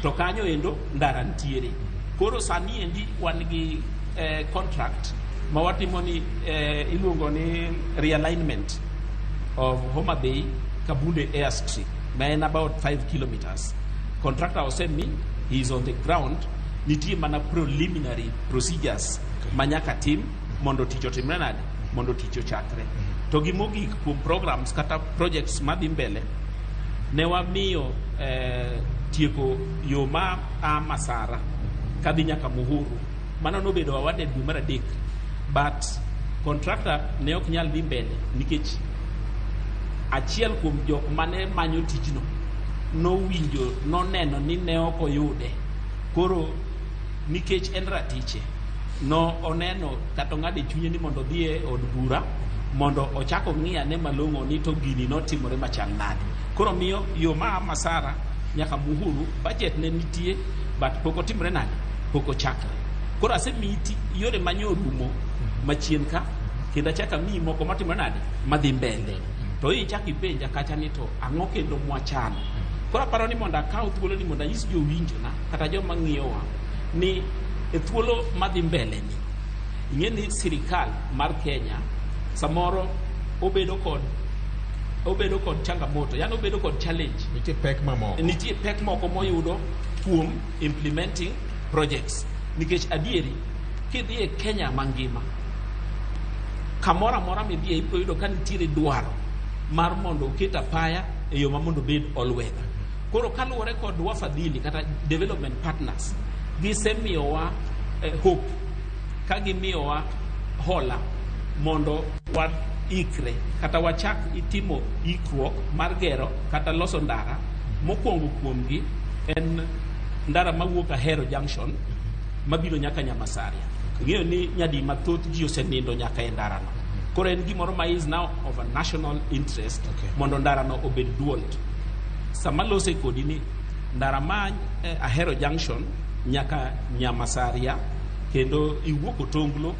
to kanyo endo ndara nitiere. Koro sani endi wan gi contract ma watimo ni iluongo ni realignment of Homa Bay Kabunde airstrip, ma en about 5 kilometers. Contractor osemi, he is on the ground. Nitie mana preliminary procedures ma nyaka tim mondo tich otimre nade, mondo tich ochakre. To gimogik kuom programs kata projects madhi mbele, ne wamiyo tieko yo ma a Masara kadhi nyaka Muhuru. Mano nobedo awarded dwe mar adek, but contractor ne ok nyal dhi mbele nikech achiel kuom jok mane manyo tijno nowinjo noneno ni ne ok oyude. Koro nikech en ratiche, no oneno kata ong'ado e chunye ni mondo odhi e od bura mondo ochak ong'i ane malong'o ni to gini notimore machal nade. Koro miyo yo ma Masara nyaka Muhuru budget ne nitie, but pok otimore nade, pok ochakre. Koro asemiyi yore manyorumo machien ka, kendo achak amiyi moko matimore nade, madhi mbele. To ichak ipenja kacha ni to ang'o kendo mwachano. Koro aparo ni mondo akaw thuolo ni mondo anyis jowinjona kata joma ng'iyowa ni e thuolo madhi mbele ni, ing'e ni sirikal mar Kenya samoro obedo kod changamoto, yani obedo kod challenge. Nitie pek mamoko. Nitie pek moko moyudo kuom implementing projects, nikech adieri kidhi e Kenya mangima, kamoro amora midhiye, ibiro yudo ka nitiere dwaro mar mondo oket apaya e yo ma mondo obed all weather. Koro kaluwore kod wafadhili kata development partners, gisemiyowa hope ka gimiyowa hola mondo waikre kata wachak itimo ikruok mar gero kata loso ndara. Mokwongo kuomgi en ndara mawuok Ahero Junction mabiro nyaka Nyamasaria. Ing'eyo ni nyadi mathoth ji osenindo nyaka e ndarano. Koro en gimoro ma is now of a national interest mondo ndarano obed dual. Sama lose kodi ni ndara ma Ahero Junction nyaka Nyamasaria kendo iwuok Otonglo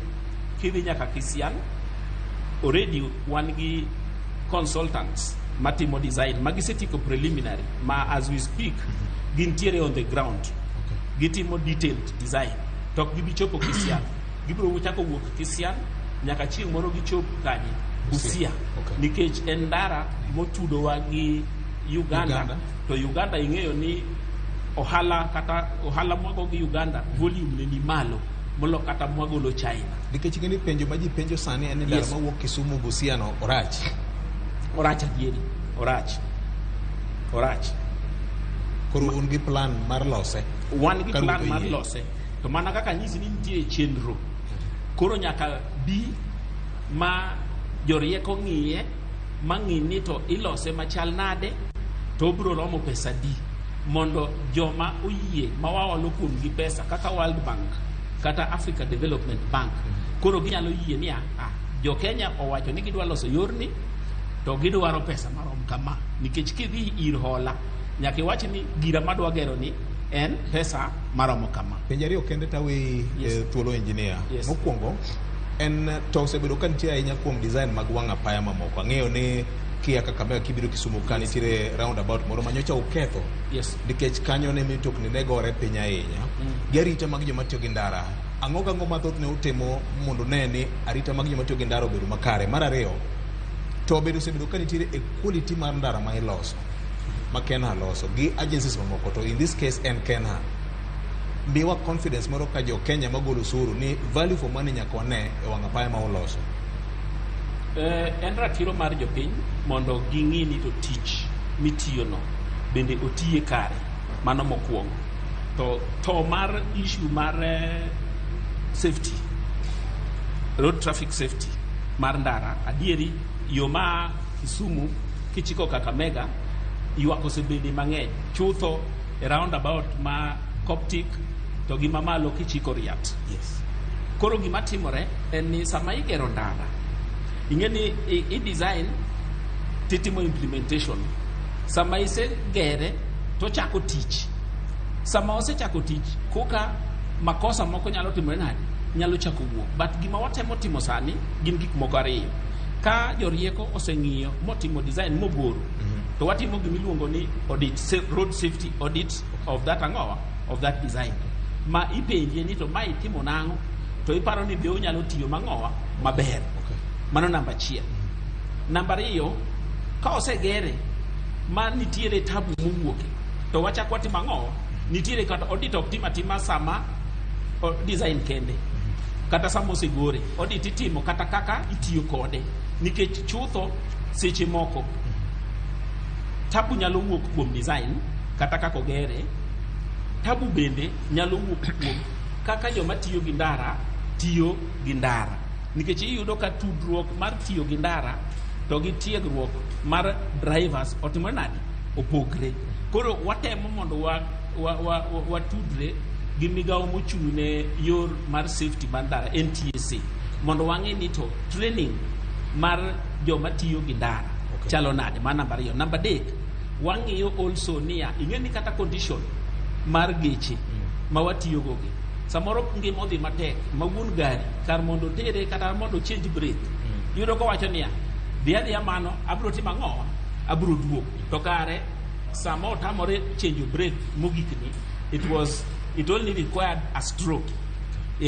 kidhi nyaka Kisian, already wan gi consultants matimo design ma gisetieko preliminary, ma as we speak gintiere on the ground gitimo detailed design. To ok gibi chopo Kisian, gibiro chako wuok Kisian nyaka chieng' moro gichop kanye? Busia. Nikech en ndara motudowa gi Uganda, Uganda. To Uganda ing'eyo ni ohala kata ohala mwago gi Uganda volume ne ni malo molo kata mwagolo China. Nikech ing'e ni penjo ma ji penjo sani en ni ndara mawuok Kisumu Busia no orach. Orach adieri, orach, orach. Koro un gi plan mar lose? Wan gi Ka plan ruoth mar oyie. lose, to mana kaka nyisi ni nitie chenro, koro nyaka bi ma jorieko ng'iye ma ng'i ni to ilose machal nade, to obiro romo pesa di, mondo joma oyie ma waolo kuomgi pesa kaka World Bank kata Africa Development Bank koro ginyalo yie ni ah, jo Kenya owacho ni gidwa loso yorni to gidwaro pesa marom kama. Nikech kidhi ir hola, nyaka iwach ni gira madwa gero ni en pesa maromo kama. Penjo ariyo kende taweyi thuolo, engineer. Mokwongo en to osebedo ka nitie ahinya kuom design mag wang' apaya mamoko. Ang'eyo ni kia Kakamega kibiro Kisumu ka nitiere roundabout moro manyocha uketho nikech kanyo ne mitokni ne gore piny ahinya. Gi arita mag joma tiyo gi ndara, ang'o gang'o ma thothne utimo mondo ne ni arita mag joma tiyo gi ndara obedo makare? Mar ariyo, to bedo osebedo ka nitiere equality mar ndara ma iloso ma KeNHA loso gi agencies mamoko, to in this case en KeNHA, miwa confidence moro ka jo Kenya magolo osuru ni value for money nyaka wane e wang' apaya ma uloso. En ratiro mar jopiny mondo ging'i ni to tich mitiyono bende otiye kare. Mano mokwongo. To mar issue mar safety, road traffic safety mar ndara, adieri yo ma Kisumu kichiko Kakamega ywak osebede mang'eny chutho e roundabout ma Coptic to gi mamalo kichiko Riat. Koro gima timore en ni sama igero ndara, ing'e ni i design titimo implementation. Sama isegere tochako tich. Sama osechako tich, koka makosa moko nyalo timore nade? Nyalo chako wuok. But gima watemo timo sani gin gik moko ariyo. Ka jorieko oseng'iyo motimo design mogoro, to watimo gimiluongo ni audit, road safety audit of that ang'owa, of that design. Ma ipenje ni to ma itimo nang'o, to iparo ni be onyalo tiyo mang'owa maber. Mano namba achiel. Namba ariyo, ka osegere ma nitiere tabu mowuoke, to wachak watimo ang'o? Nitiere kata audit ok tim atima sama design kende. Kata sama osegore, audit itimo kata kaka itiyo kode. Nikech chutho seche moko tabu nyalo wuok kuom design kata kaka ogere. Tabu bende nyalo wuok kuom kaka joma tiyo gi ndara tiyo gi ndara. Nikech iyudo ka tudruok mar tiyo gi ndara to gi tiegruok mar drivers otimore nade? Opogre. Koro watemo mondo watudre gi migawo mochung' ne yor mar safety mar ndara NTSA mondo wang'e ni to training mar joma tiyo gi ndara chalo nade. Ma namba ariyo. Namba adek, wang'iyo also niya, ing'e ni kata condition mar geche ma watiyogo gi samoro ngima odhi matek ma wuon gari kar mondo otere kata mondo change brake, iyudo kowacho niya, dhi adhiya mano abiro timo ang'owa, abiro duogo. To kare sama otamore change brake mogik ni, it only required a stroke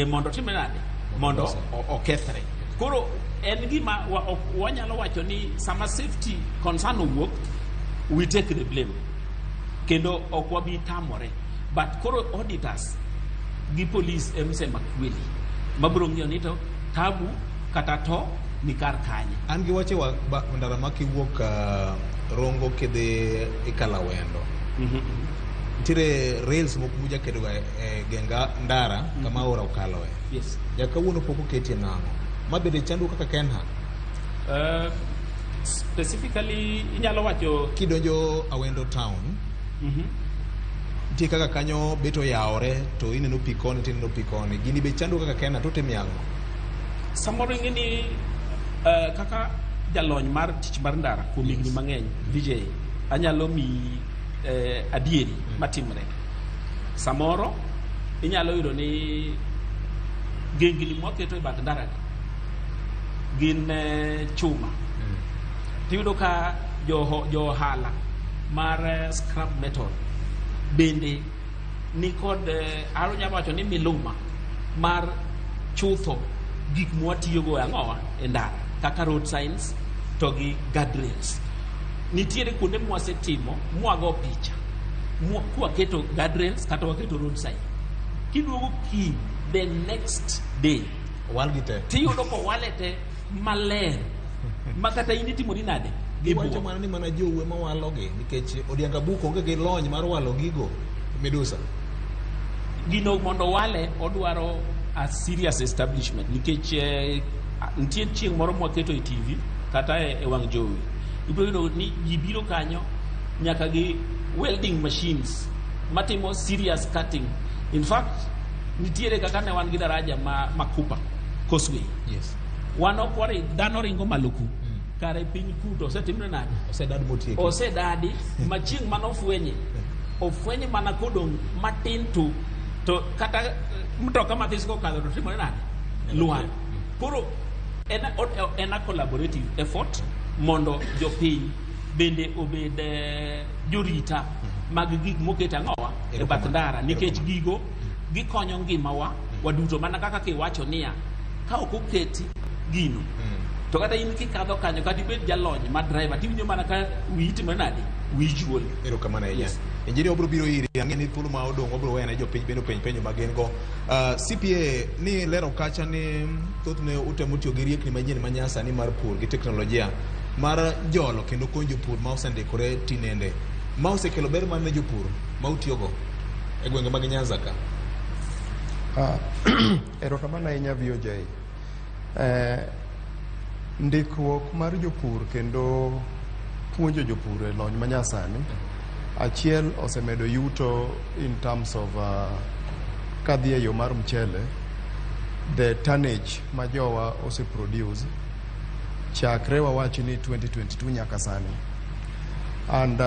mondo otime nade, mondo okethre. Koro en gima wanyalo wacho ni sama safety concern owuok, we take the blame kendo ok wabi tamore. But koro auditors gi police emsema kweli mabiro ng'iyo ni to tabu kata to ni kar kanye. An gi wache wa ndara ma kiwuok Rongo kidhi Ikalawendo. Nitiere rails moko mujaketo ga e genga ndara kama aora okaloe. Nyaka kawuono pok oketie nang'o. Ma bende chandu kaka Kenha. Specifically inyalo wacho Kidonjo Awendo town, nitie kaka kanyo bet oyawore to ineno pi koni to ineno pi koni. Gini be chandu kaka Kenha to utimo ang'o? Samoro ing'e ni kaka jalony mar tich mar ndara kuom higni mang'eny, VJ, anyalo miyi adieri matimre. Samoro inyalo yudo ni gengni mwaketo e bath ndara gi gin chuma. Tiyudo ka jo ohala mar scrap metal bende ni kod anyalo wacho ni miluma mar chutho gik mwatiyogo e ang'owa e ndara kaka road signs to gi guardrails. Nitiere kuonde mwasetimo mwago picha kwaketo guardrails kata waketo road sign. Kiduogo kiny the next day, Owal gi te. tiyudo kowale te maler ma kata in itimori nade. Giwacho Gibuok. mana ni mana jou ema walogi nikech Odianga Buk onge gi lony mar walo gigo. Midusa. Gino mondo wale odwaro a serious establishment nikech nitie chieng' moro mwaketo e TV kata e wang' jowi, ibiro yudo ni ji biro kanyo nyaka gi welding machines matimo serious cutting. In fact, nitiere kaka ne wan gi daraja ma Makupa Causeway. Wan ok wari dhano ringo malo ku kare piny ku to osetimre nade? Osedad motieki. Osedadi ma chieng' manofwenye ofwenye mana kodong' matin to kata mtoka mathis kokadho to timore nade? Lwar. Koro en a collaborative effort mondo jopiny bende obed jorita mag gik moket ang'owa e bath ndara nikech gigo gikonyo ngimawa waduto. Mana kaka kiwacho niya, ka ok oketi gino to kata in kikadho kanyo kata ibed jalony ma driver tiwinjo mana ka wiyi timore nade, wiyi juol. Erokamano ahinya. Yes. Engineer obiro biro iri, ang'e ni thuolo ma odong' obiro wene jopiny bende openj penjo ma gin go. CPA ni lero kacha ni thothne utemo tiyo gi riekni manyien ma nyasani mar pur gi teknolojia mar jolo kendo konyo jopur ma osendikore tinende. Ma osekelo ber mane ne jopur ma utiyogo e gwenge mag Nyanza ka? Erokamano ahinya, VOJ. Ndikruok mar jopur kendo puonjo jopur e lony manyasani achiel osemedo yuto in terms of kadhi e yo mar mchele, the tonnage ma jowa oseproduce chakre wawach ni 2022 nyaka sani. And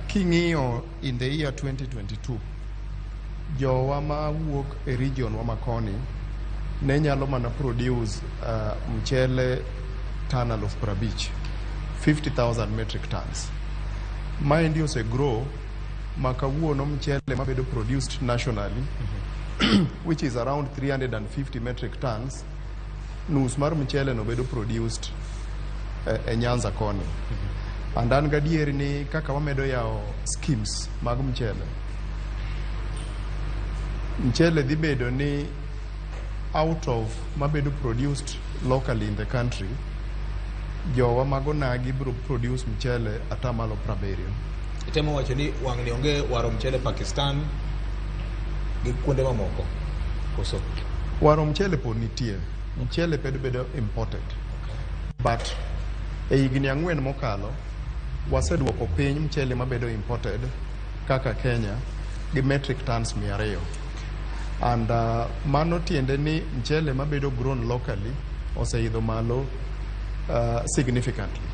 king'iyo in the year 2022, jowa ma wuok e region wa makoni ne nyalo mana produce mchele tan 50,000, 50,000 metric tons. Maendi ose grow ma kawuono mchele mabedo produced nationally, which is around 350 metric tons, nus mar mchele no bedo produced e Nyanza koni. And an gadier ni kaka wamedo yawo schemes mag mchele, mchele dhi bedo ni out of mabedo produced locally in the country, jowa mag onagi biro produce mchele 70%. Itemo wacho ni wang'ni onge waro mchele Pakistan gi kuonde mamoko koso? Waro mchele pod nitie, mchele pod bedo imported, but e higni 4 mokalo waseduoko piny mchele mabedo imported kaka Kenya gi metric tons 200. And mano tiende ni mchele mabedo grown locally oseidho malo significantly.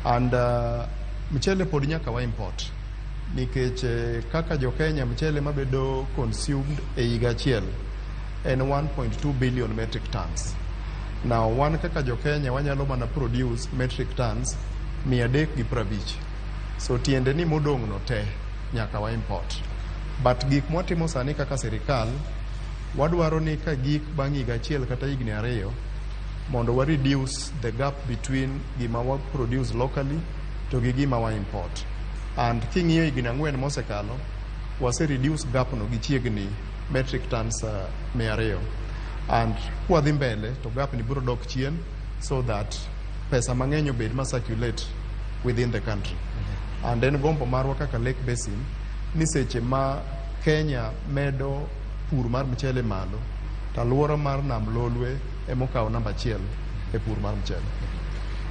And mchele pod nyaka wa import nikech kaka jo Kenya, mchele mabedo consumed e higa achiel en 1.2 billion metric tons. Now wan kaka jo Kenya wanyalo mana produce metric tons 350. So tiende ni modong' no te nyaka wa import. But gik mwatimo sani kaka sirikal, wadwaro ni ka gik bang' higa achiel kata higni 2 mondo wa reduce the gap between gima wa produce locally to gi gima wa import. And king'iyo higni 4 mosekalo, wase reduce gap no gi chiegni metric tons 200. And kwadhi mbele to gap ni biro dok chien so that pesa mang'eny obed ma circulate within the country. And en gombo marwa kaka Lake Basin ni seche ma Kenya medo pur mar mchele malo, to alwora mar Nam Lolwe emokawo namba achiel e pur mar mchele.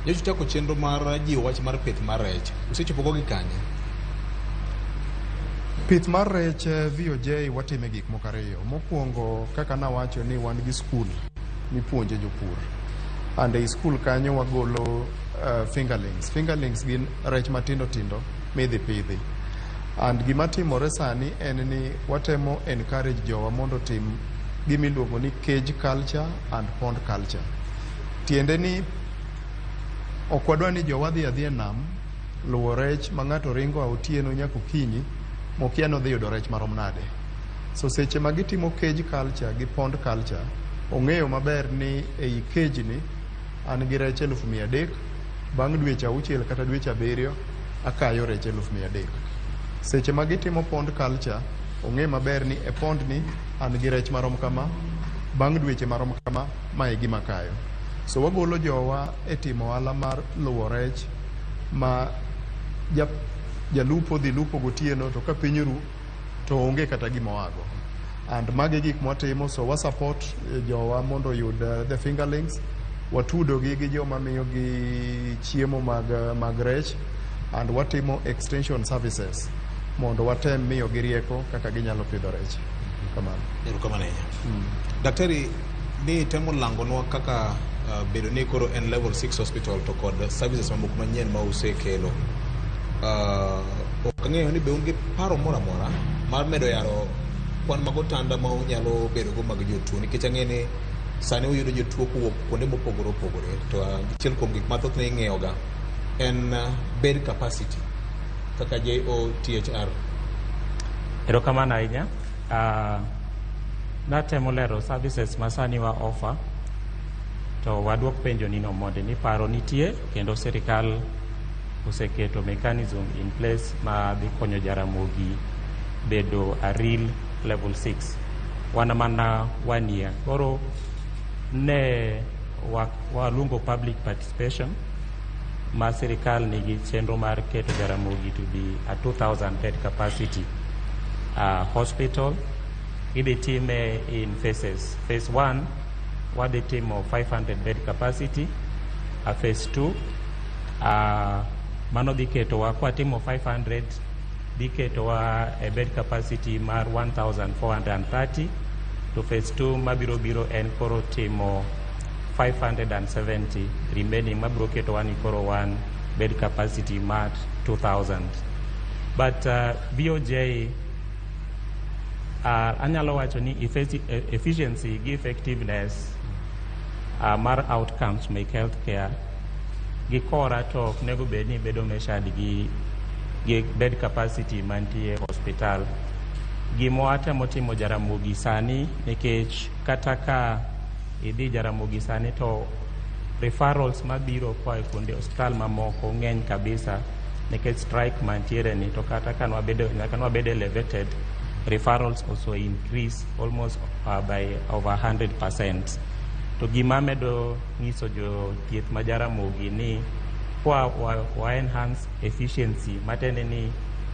Nyocha uchako chenro mar jiwo wach mar pith mar rech. Usechopo go gi kanye? Pith mar rech, VOJ, watime gik moko ariyo. Mokwongo, kaka nawacho ni wan gi skul mipuonje jopur. And ei skul kanyo wagolo fingerlings. Fingerlings gin rech matindo tindo midhi pidhi. And gima timore sani en ni watemo encourage jowa mondo otim gima iluongo ni cage culture and pond culture. Tiende ni ok wadwa ni jowa dhi adhiya e nam luwo rech ma ng'ato ringo a otieno nyaka okinyi mokia ni odhi yudo rech marom nade. So seche ma gitimo cage culture gi pond culture, ong'eyo maber ni ei cage ni an gi rech 300,000, bang' dweche 6 kata dweche 7 akayo rech 300,000. Seche ma gitimo pond culture, ong'e maber ni e pond ni an gi rech marom kama, bang' dweche marom kama, ma e gima akayo. So wagolo jowa e timo ohala mar luwo rech ma jalupo dhi lupo gotieno to ka piny ru to onge kata gima oago. And magi e gik mwatimo, so wa support jowa mondo oyud the fingerlings, watudogi gi joma miyogi chiemo mag rech, and watimo extension services mondo watem miyogi rieko kaka ginyalo pidho rech. Kamano. Erokamano ahinya. Daktari, ni temo langonwa kaka bedo ni koro en level 6 hospital to kod services mamoko manyien ma usekelo. Ok ang'eyo ni be un gi paro moro amora mar medo yaro kwan mag otanda ma unyalo bedogo mag jotuo, nikech ang'e ni sani uyudo jotuo kowuok kuonde mopogore opogore, to achiel kuom gik mathothne ing'iyoga en bed capacity kaka JOTHR. Erokamano ahinya. Natemo lero services ma sani wa offer, to waduok penjo ni no mondi ni paro nitie kendo sirikal oseketo mechanism in place ma dhi konyo Jaramogi bedo a real level 6. Wan mana one year. Koro ne waluongo public participation ma sirikal nigi chenro mar keto Jaramogi to be a 2000 bed capacity hospital. Idhi time in phases. Phase 1 wadhi timo 500 bed capacity. Phase 2 mano dhi ketowa kwatimo 500 dhi ketowa e bed capacity mar 1430, to phase 2 mabiro biro en koro timo 570 remaining, mabiro ketowa ni koro wan bed capacity mar 2000. But VOJ, anyalo wacho ni efficiency gi effectiveness mar outcomes mek healthcare gi kora to ok nego bed ni bedo measured gi bed capacity mantie hospital. Gima watemo timo Jaramogi sani, nikech kata ka idhi Jaramogi sani to referrals mabiro koa e kuonde osiptal mamoko ng'eny kabisa nikech strike mantiere ni. To kata ka nwabedo, nyaka nwabed elevated, referrals also increase almost by over 100%. To gima medo nyiso jothieth ma Jaramogi ni kwa wa enhance efficiency, matiende ni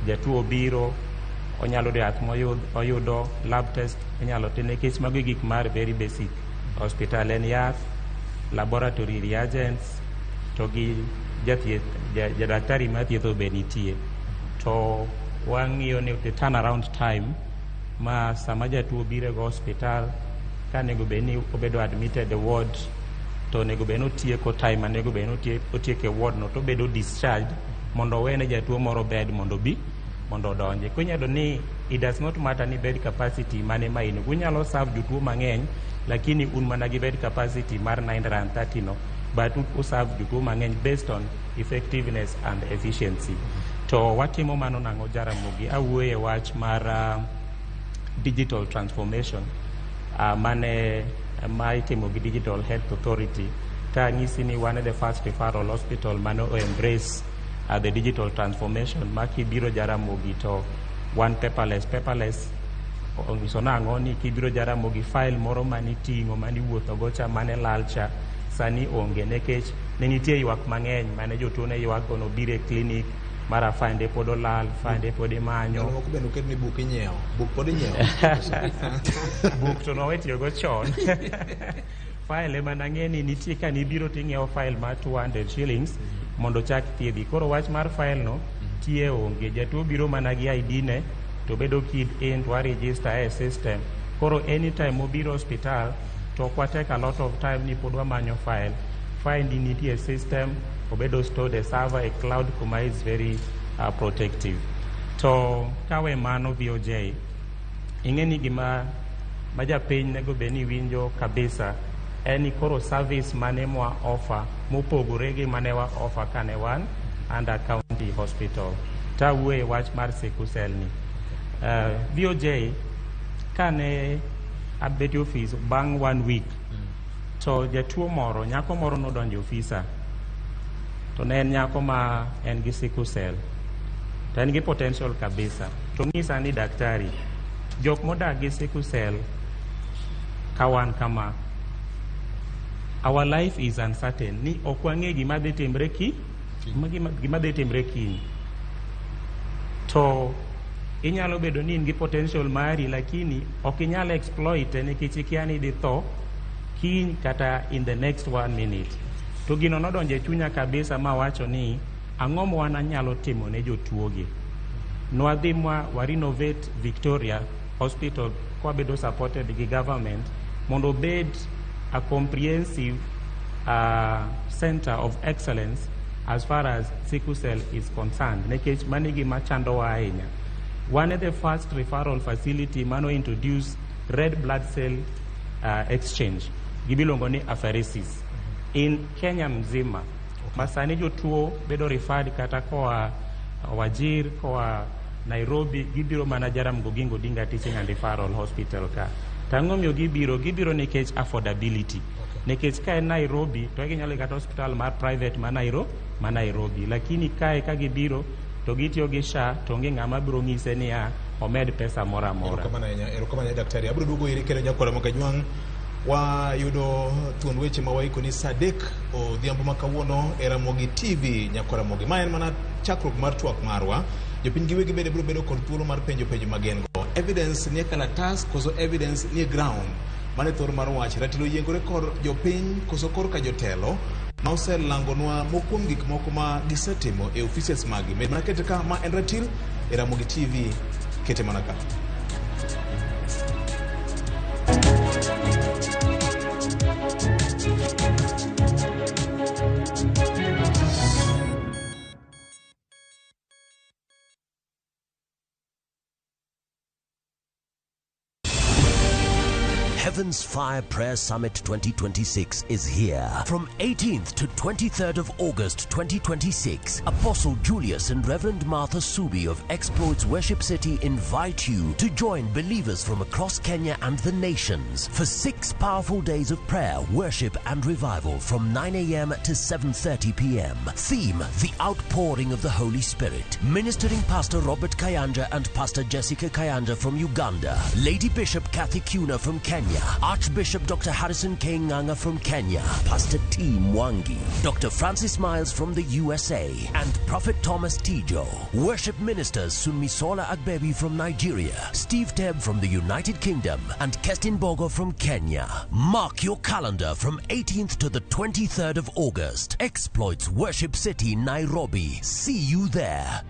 jatuo biro onyalo yudo yath oyudo lab test inyalo tim, nikech mago e gik mar very basic hospital, en yath, laboratory reagents, to gi jathieth, jadaktari mathietho be nitie. To wang'iyo ni the turnaround time ma sama jatuo biro go hospital, ka onego bed ni obedo admitted e ward, to onego bed ni otieko time onego bed ni otieko e ward no, to obedo discharged mondo owene jatuo moro bed mondo obi mondo odonje. Koro inyalo ni it does not matter ni bed capacity mane ma in unyalo serve jotuo mang'eny, lakini un mana gi bed capacity mar 930 no, but u serve jotuo mang'eny based on effectiveness and efficiency. To watimo mano nang'o Jaramogi? Awuoye wach mar digital transformation mane ma itimo gi Digital Health Authority. Ta nyisi ni wan e the first referral hospital mane o embrace the digital transformation, ma kibiro Jaramogi to wan paperless. Paperless onyiso nang'o? Ni kibiro Jaramogi, file moro maniting'o maniwuotho go cha mane lal cha sani onge, nikech ne nitie ywak mang'eny mane jotuo ne ywak go nobiro e clinic mara fande pod olal, fande pod imanyo. Ndalo moko bende oket ni buk inyiewo. Buk pod inyiewo. Buk to nowe tiyogo chon. File ema nang'e ni nitie, ka nibiro ting'iewo file mar 200 shillings mondo chak thiedhi. Koro wach mar file no tie onge. Jatuo biro mana gi ID ne to bedo keyed in, to wa register e system. Koro anytime mobiro hospital to ok wa take a lot of time ni pod wamanyo file. File ni nitie e system, obedo stored e server e cloud kuma is very protective. To kawe mano, VOJ, ing'e ni gima ma japiny nego bed ni winjo kabisa en ni koro service mane mwa offer mopogore gi mane wa offer kane wan under county hospital. Tawuoye wach mar sickle cell ni, VOJ, kane abet e ofis bang' one week, to jatuo moro, nyako moro nodonjo e ofisa, to ne en nyako ma en gi sickle cell, to en gi potential kabisa. To ng'isa ni, "Daktari, jok modak gi sickle cell ka wan kama, our life is uncertain, ni ok wang'e gima dhi timre ki gima dhi timre kiny. To inyalo bedo ni in gi potential mari, lakini ok inyal exploit nikech ikia ni idhi tho kiny kata in the next one minute." To gino nodonjo e chunya kabisa ma wacho ni ang'o ma wan anyalo timo ne jotuogi. Nwadhi mwa wa renovate Victoria Hospital kwabedo supported gi government mondo obed a comprehensive center of excellence as far as sickle cell is concerned, nikech mano e gima chandowa ahinya. Wan e the first referral facility mano introduce red blood cell exchange, gimiluongo ni apheresis, in Kenya mzima. Ma sani jotuo bedo referred kata koa Wajir, koa Nairobi, gibiro mana Jaramogi Oginga Odinga Teaching and Referral Hospital ka. To ang'o miyo gibiro? Gibiro nikech affordability. Nikech ka en Nairobi to ginyalo dhi kata hospital mar private ma Nairobi. Lakini kae ka gibiro to gitiyo gi SHA to onge ng'ama biro ng'ise niya omed pesa moro amora. Erokamano daktari. Abiro duogo iri kendo nyakwara Mogajwang'. Wayudo thuond weche ma waiko ni saa 3 odhiambo ma kawuono e Ramogi TV nyakwara Ramogi. Ma en mana chakruok mar twak marwa. Jopiny giwegi bende biro bedo kod thuolo mar penjo penjo ma gin go. Evidence nie kalatas koso evidence nie ground. Mano e thor mar wach. Ratilo yiengore kor jopiny koso kor ka jotelo ma oselangonwa moko kuom gik moko ma gisetimo e offices magi. Med mana kete ka ma en ratil e Ramogi TV, kete mana ka. Heaven's Fire Prayer Summit 2026 is here. From 18th to 23rd of August 2026, Apostle Julius and Reverend Martha Subi of Exploits Worship City invite you to join believers from across Kenya and the nations for 6 powerful days of prayer, worship and revival from 9 a.m. to 7:30 p.m. Theme, The Outpouring of the Holy Spirit. Ministering Pastor Robert Kayanja and Pastor Jessica Kayanja from Uganda. Lady Bishop Kathy Kuna from Kenya. Archbishop Dr. Harrison K. Nganga from Kenya, Pastor T. Mwangi, Dr. Francis Miles from the USA, and Prophet Thomas Tijo. Worship ministers Sunmisola Agbebi from Nigeria, Steve Teb from the United Kingdom, and Kestin Bogo from Kenya. Mark your calendar from 18th to the 23rd of August. Exploits Worship City, Nairobi. See you there.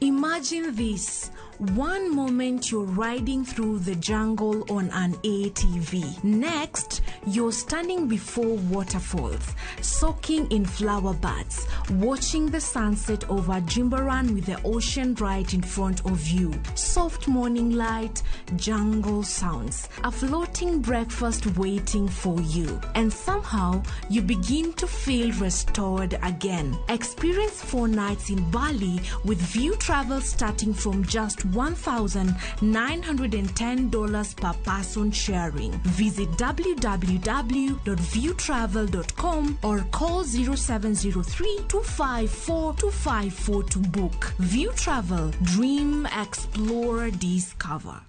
Imagine this. One moment you're riding through the jungle on an ATV. Next, you're standing before waterfalls, soaking in flower buds, watching the sunset over Jimbaran with the ocean right in front of you. Soft morning light, jungle sounds, a floating breakfast waiting for you. And somehow, you begin to feel restored again. Experience 4 nights in Bali with View Travel starting from just $1,910 per person sharing. Visit www.viewtravel.com or call 0703 254 254 to book. View Travel. Dream, explore, discover.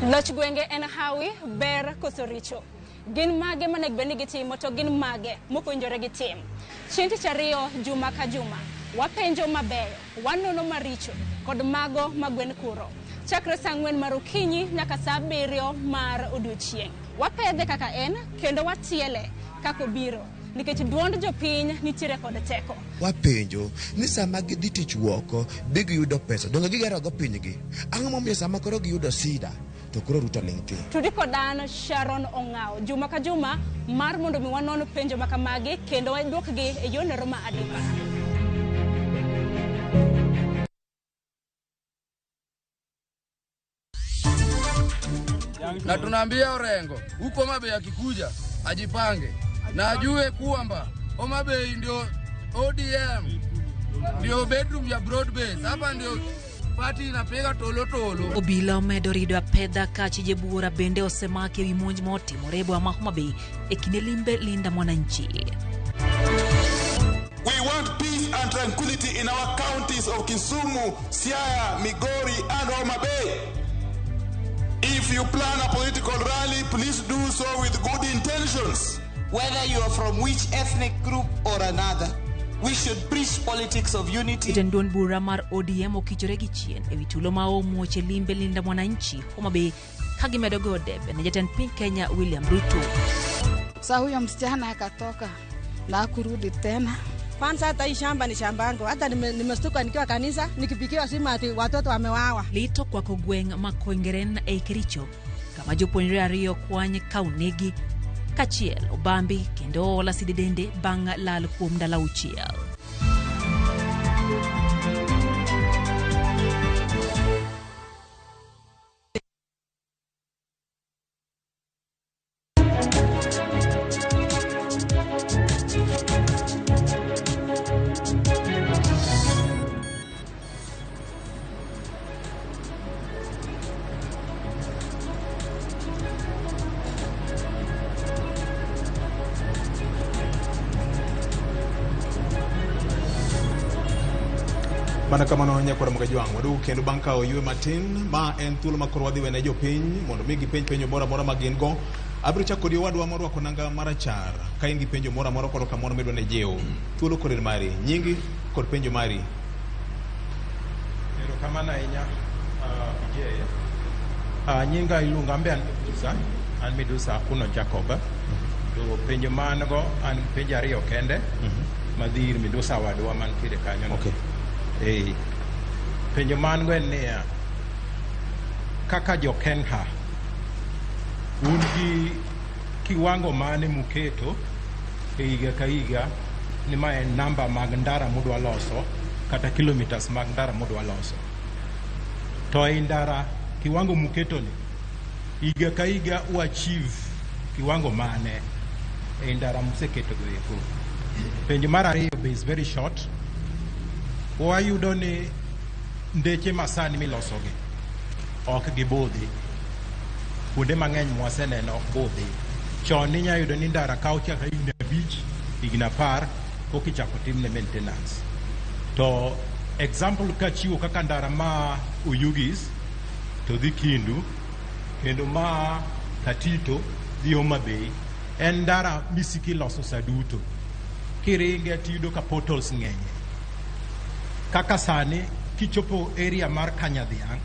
Loch gwenge en hawi, ber koso richo. Gin mage manego bed ni gitimo to gin mage mokowinjore gitim. Chieng' tich ariyo juma ka juma, wapenjo mabeyo, wanono maricho kod mago ma gwen kuro. Chakre saa 4 mar okinyi nyaka saa 7 mar odiochieng'. Wapedhe kaka en kendo watiele kaka obiro, nikech duond jopiny nitiere kod teko. Wapenjo ni sama gidhi tich woko bi giyudo pesa, donge gigerogo pinygi? Ang'o momiyo sama koro giyudo sida to koro Ruto ling' thi? Tudi kod an Sharon Ong'awo juma ka juma mar mondo mi wanon penjo makamagi kendo waduokgi e yorno ma adimba. Na tunaambia Orengo huko Homa Bay akikuja ajipange na ajue kwamba Homa Bay ndio ODM, ndio bedroom ya broad base. Hapa ndio party inapiga tolo tolo. Obila omedo rido apedha ka chije buora bende osemaki ewi monj motimore e boma ma Homa Bay e kinde limbe Linda Mwananchi. We want peace and tranquility in our counties of Kisumu, Siaya, Migori and Homa Bay. If you plan a political rally, please do so with good intentions. Whether you are from which ethnic group or another, we should preach politics of unity. Jatend duond bura mar ODM okichore gi chien ewi tulo ma omuoch e limbe Linda Mwananchi Homa Bay ka gimedo goyo debe ne jatend piny Kenya William Ruto. Sa huyo msichana akatoka na kurudi tena. Kwanza hata hii shamba ni shamba yangu. Hata nimestuka nikiwa kanisa nikipigiwa simu ati watoto wamewawa. Lito kwako gweng' ma Koingeren ei Kericho kama jopuonjre ariyo kwany ka onegi kachiel obambi kendo ola sididende bang' lal kuom ndalo 6. Mana kamano nyakwar Mogajwang', waduogo kendo bang' kawo ywe matin, ma en thuolo ma koro wadhi wene jopiny mondo mi gipenj penjo moro amora ma gin go. Abiro chako kodi owadwa morwako nanga marachar, ka in gi penjo moro amora koro kamoro midwa ne jiw. Thuolo koro en mari, nyingi kod penjo mari. Erokamano ahinya, PJ. Nyinga iluongo an be an Midusa, an Midusa Akuno Jacob. To penjo ma an go an penjo ariyo kende madhi ir Midusa wadwa mantiere kanyo no. Okay. Eh. Penjo ma an go en niya, kaka jo Kenha, un gi kiwango mane muketo e higa ka higa ni ma en namba mag ndara mudwa loso kata kilometers mag ndara mudwa loso? To ei ndara kiwango muketo ni, higa ka higa u achieve kiwango mane ei ndara museketo go eko? Penjo mar ariyo be is very short. Wayudo ni ndeche masani milosogi ok gibudhi. Kuonde mang'eny mwaseneno ok budhi. Chon ninya yudo ni ndara kawo chaka higni 5, higni 10 koka ichako timne maintenance. To example kachiwo kaka ndara ma Oyugis to dhi Kindu, kendo ma Katito dhi Homa Bay, en ndara misiko iloso sa duto. Kiringe tiyudo ka potholes ng'enye. Kaka sani kichopo area mar Kanyadhiang'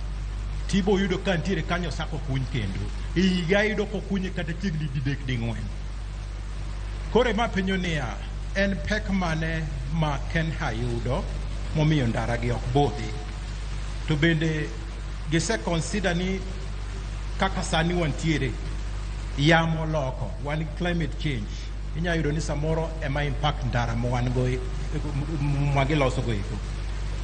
tibo yudo ka nitiere kanyo osako kuny kendo. E higa iyudo kokunye kata chiegni didek ding'wen. Koro ema penjo niya, en pek mane ma Kenha yudo momiyo ndara gi ok budhi? To bende gise consider ni kaka sani wantiere, yamo loko, wan gi climate change. Inya yudo ni samoro ema impact ndara ma wan go ma giloso go eko.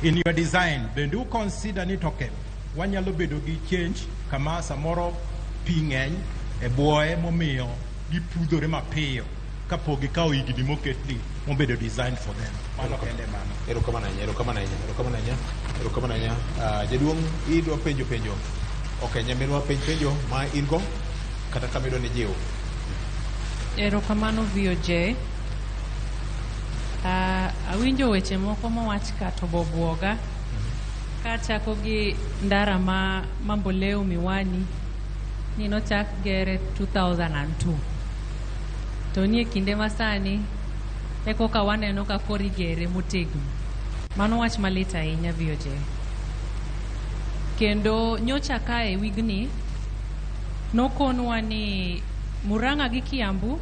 In your design, bende u consider ni toke wanyalo bedo gi change kama samoro pi ng'eny e buoye momiyo gipudhore mapiyo kapok gikawo higni moketni mobedo designed for them. Mano kende mano. Erokamano ahinya, erokamano ahinya, erokamano ahinya, erokamano ahinya. Jaduong' idwa penjo penjo. Ok, nyaminwa penj penjo ma in go kata kama idwa ni jiw. Erokamano VOJ. Awinjo weche moko mowach ka to bobwoga. Kachako gi ndara ma Mamboleo Miwani ni nochak gere 2002. To nie kinde masani e koka waneno ka koro igere motegno. Mano wach malit ahinya VOJ. Kendo nyocha kae wigni nokonwa ni Murang'a gi Kiambu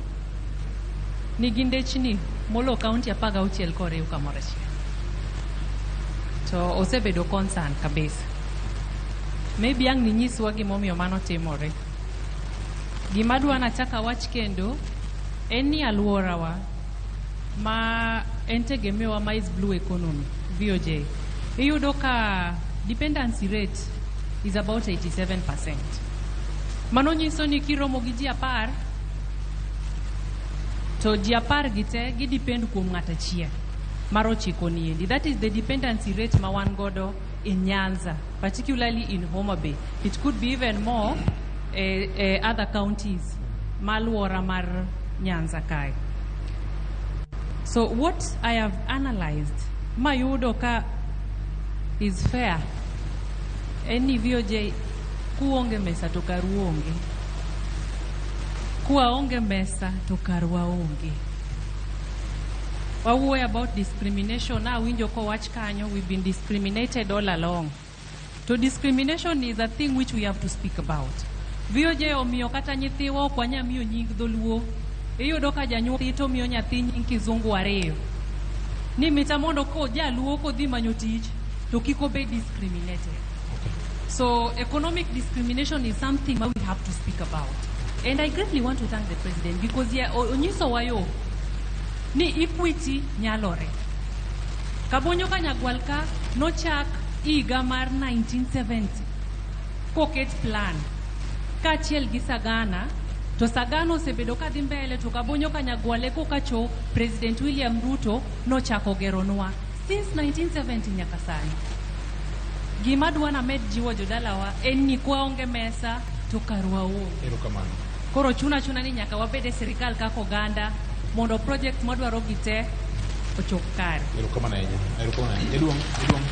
nigi ndechni molo kaunti 16 koriw kamoro achiel. To osebedo concern kabisa. Maybe ang' ninyiswa gimomiyo mano timore. Gima adwa nachak awach kendo en ni alworawa ma en tegemewa ma is blue economy, VOJ. Iyudo ka dependency rate is about 87%. Mano nyiso ni kiromo gi ji 10 to ji 10 gi te gidepend kuom ng'at achiel mar ochiko niendi. That is the dependency rate ma wan godo in Nyanza, particularly in Homa Bay. It could be even more other counties maluora mar Nyanza kae. So what I have analyzed mayudo ka is fair en ni VOJ kuonge mesa to karu onge. Kuwaonge mesa to karwa onge. Wawuoyo about discrimination, awinjo kowach kanyo, we've been discriminated all along. To discrimination is a thing which we have to speak about. VOJ omiyo kata nyithiwa ok wanyal miyo nying dholuo. Iyudo ka janyuol to miyo nyathi nying kizungu ariyo. Ni mita mondo ko jaluo kodhi manyo tich to kik obed discriminated. So economic discrimination is something that we have to speak about. And I greatly want to thank the president because onyisowa yo ni equity nyalore. Kabonyo Kanyagwal ka nochak higa mar 1970 koket plan kaachiel gi Sagana, to Sagana osebedo kadhi mbele to Kabonyo Kanyagwal e koka cho President William Ruto nochako geronwa since 1970 nyaka sani. Gima dwa named jiwo jodalawa en ni kwaonge mesa to karwa onge. Erokamano. Koro chuna chuna ni nyaka wabed e sirikal kaka oganda mondo project mwadwaro gi te ochop kare. Erokamano ahinya. Erokamano ahinya. Jaduong', jaduong'.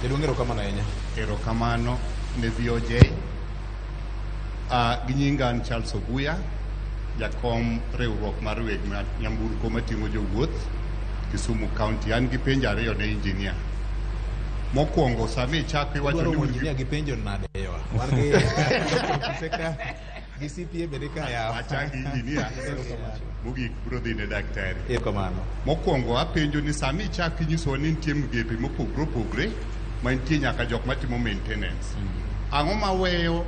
Jaduong', erokamano ahinya. Erokamano ne VOJ. Gi nyinga an Charles Obuya, jakom riwruok mar weg nyamburko mating'o jowuoth Kisumu County. An gi penjo ariyo ne engineer. Mokwongo, sama ichako iwacho Idwaro ni un gi engineer gi penjo nade yawa? Wan gi Dr. gi CPA bende ka yawa. Achak gi engineer, mogik biro dhi ne daktari. Erokamano. Mokwongo apenjo ni sama ichako inyisowa ni nitie migepe mopogore opogore ma nitie nyaka jok matimo maintenance. Ang'o maweyo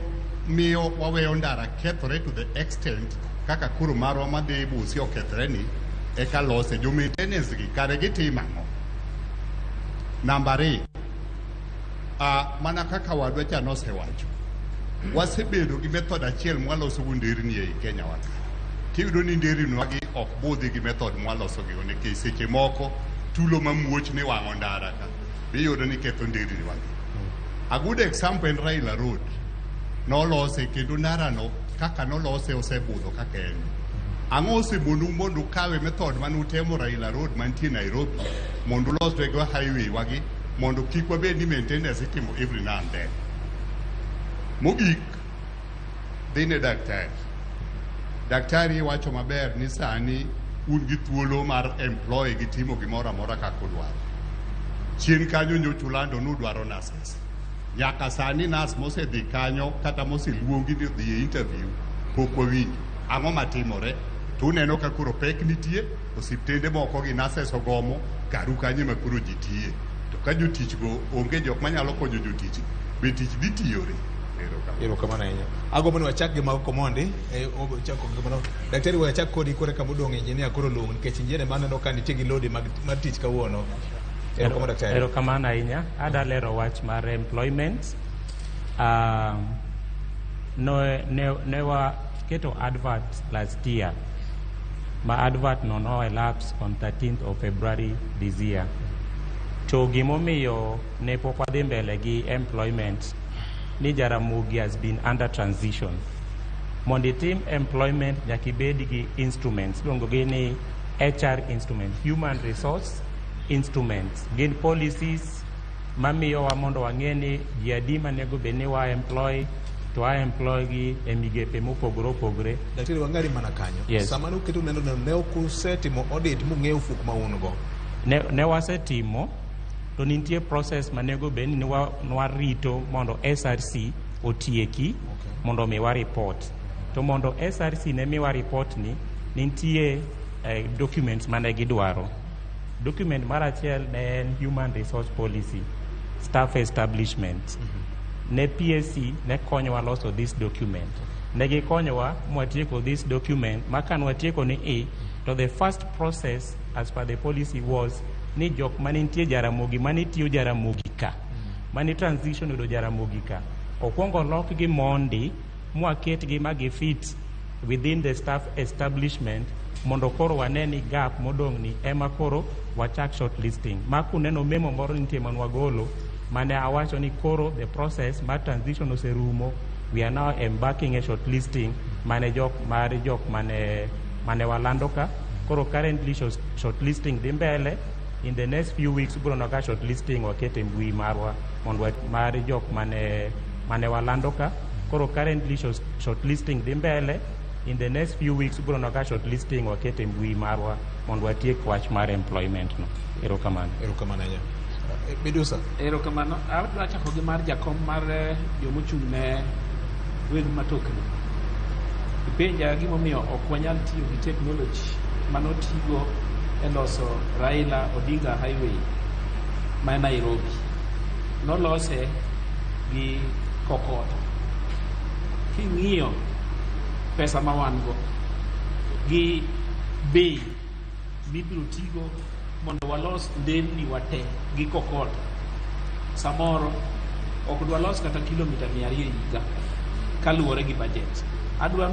miyo waweyo ndara kethore to the extent kaka koro marwa madhi Busia okethre ni eka lose? Jo maintenance gi kare gitimo ang'o? Namba 2, mana kaka wadwa cha nosewacho, wasebedo gi method achiel mwaloso go nderni ei Kenya wa ka. Tiyudo ni nderni wagi ok budhi gi method mwaloso gigo, nikech seche moko tulo mamuoch ni wang'o ndara ka iyudo ni ketho nderni wagi. A good example en Raila Road. Nolose kendo ndarano kaka nolose osebudho kaka en. Ang'o osemonu mondo ukawe method mane utemo Raila Road mantie Nairobi mondo ulosrego highway wagi mondo kik wabed ni maintenance itimo every now and then? Mogik, dhi ne daktari. Daktari iwacho maber ni sani un gi thuolo mar employ gi timo gimoro amora kaka udwaro. Chien kanyo nyocha ulando ni udwaro nurses. Nyaka sani nurse mosedhi kanyo kata moseluongi ni odhi e interview pok wawinjo. Ang'o matimore? To uneno ka koro pek nitie, osiptende moko gi nurses ogomo, karu kanyo ema koro ji tiye. To ka jotich go onge jok manyalo konyo jotich, be tich dhi tiyore? Erokamano. Erokamano ahinya. Agombo ni wachak gi mago komondi. Chako gi mano. Daktari, wachak kodi kore kama odong' engineer koro luong, nikech engineer ma aneno ka nitie gi lodi mar tich kawuono. Erokamano, daktari. Erokamano ahinya. Ada lero wach mar employment. No, ne waketo advert last year. Ma advert no elapse on 13th of February this year. To gimomiyo ne pok wadhi mbele gi employment ni Jaramogi has been under transition. Mondo itim employment nyaka ibed gi instruments, iluongo gi ni HR instrument, human resource instruments. Gin policies mamiyowa mondo wang'e ni ji adi manego bed ni wa employ, to wa employ gi e migepe mopogore opogore. Daktari, wang'ari mana kanyo. Yes. Sama nuketo neno ne ok usetimo audit mung'eyo fuok ma un go? Ne wasetimo, to nitie process manego bed ni nwarito mondo SRC otieki mondo omiwa report. To mondo SRC ne miwa report ni, nitie documents mane gidwaro. Document mar achiel ne en human resource policy, staff establishment. Ne PSC ne konyowa loso this document. Ne gikonyowa mwatieko this document, ma ka nwatieko ni i, to the first process as per the policy was ni jok manitie Jaramogi, manitiyo Jaramogi ka, mani transition yudo Jaramogi ka, okwongo lokgi mondi mwaketgi ma gifit within the staff establishment mondo koro wane ni gap modong' ni ema koro wachak shortlisting. Ma kuneno memo moro nitie manwagolo mane awacho ni koro the process mar transition oserumo, we are now embarking a shortlisting mane jok mar jok mane walando ka. Koro currently shortlisting dhi mbele. In the next few weeks ubiro neno ka shortlisting waketo e mbui marwa mondo mar jok mane walando ka. Koro currently shortlisting dhi mbele. In the next few weeks ubiro neno ka shortlisting waketo e mbui marwa mondo watiek wach mar employment no. Erokamano. Erokamano ahinya. Midusa. Erokamano. Adwa chako gi mar jakom mar jomochung' ne weg matokni. Ipenja gimomiyo ok wanyal tiyo gi technology manotigo e loso Raila Odinga Highway ma Nairobi. Nolose gi kokoto. King'iyo pesa ma wan go gi bei mibiro tigo mondo walos nderni wate gi kokoto, samoro ok dwalos kata kilomita 200 e higa kaluwore gi budget. Adwa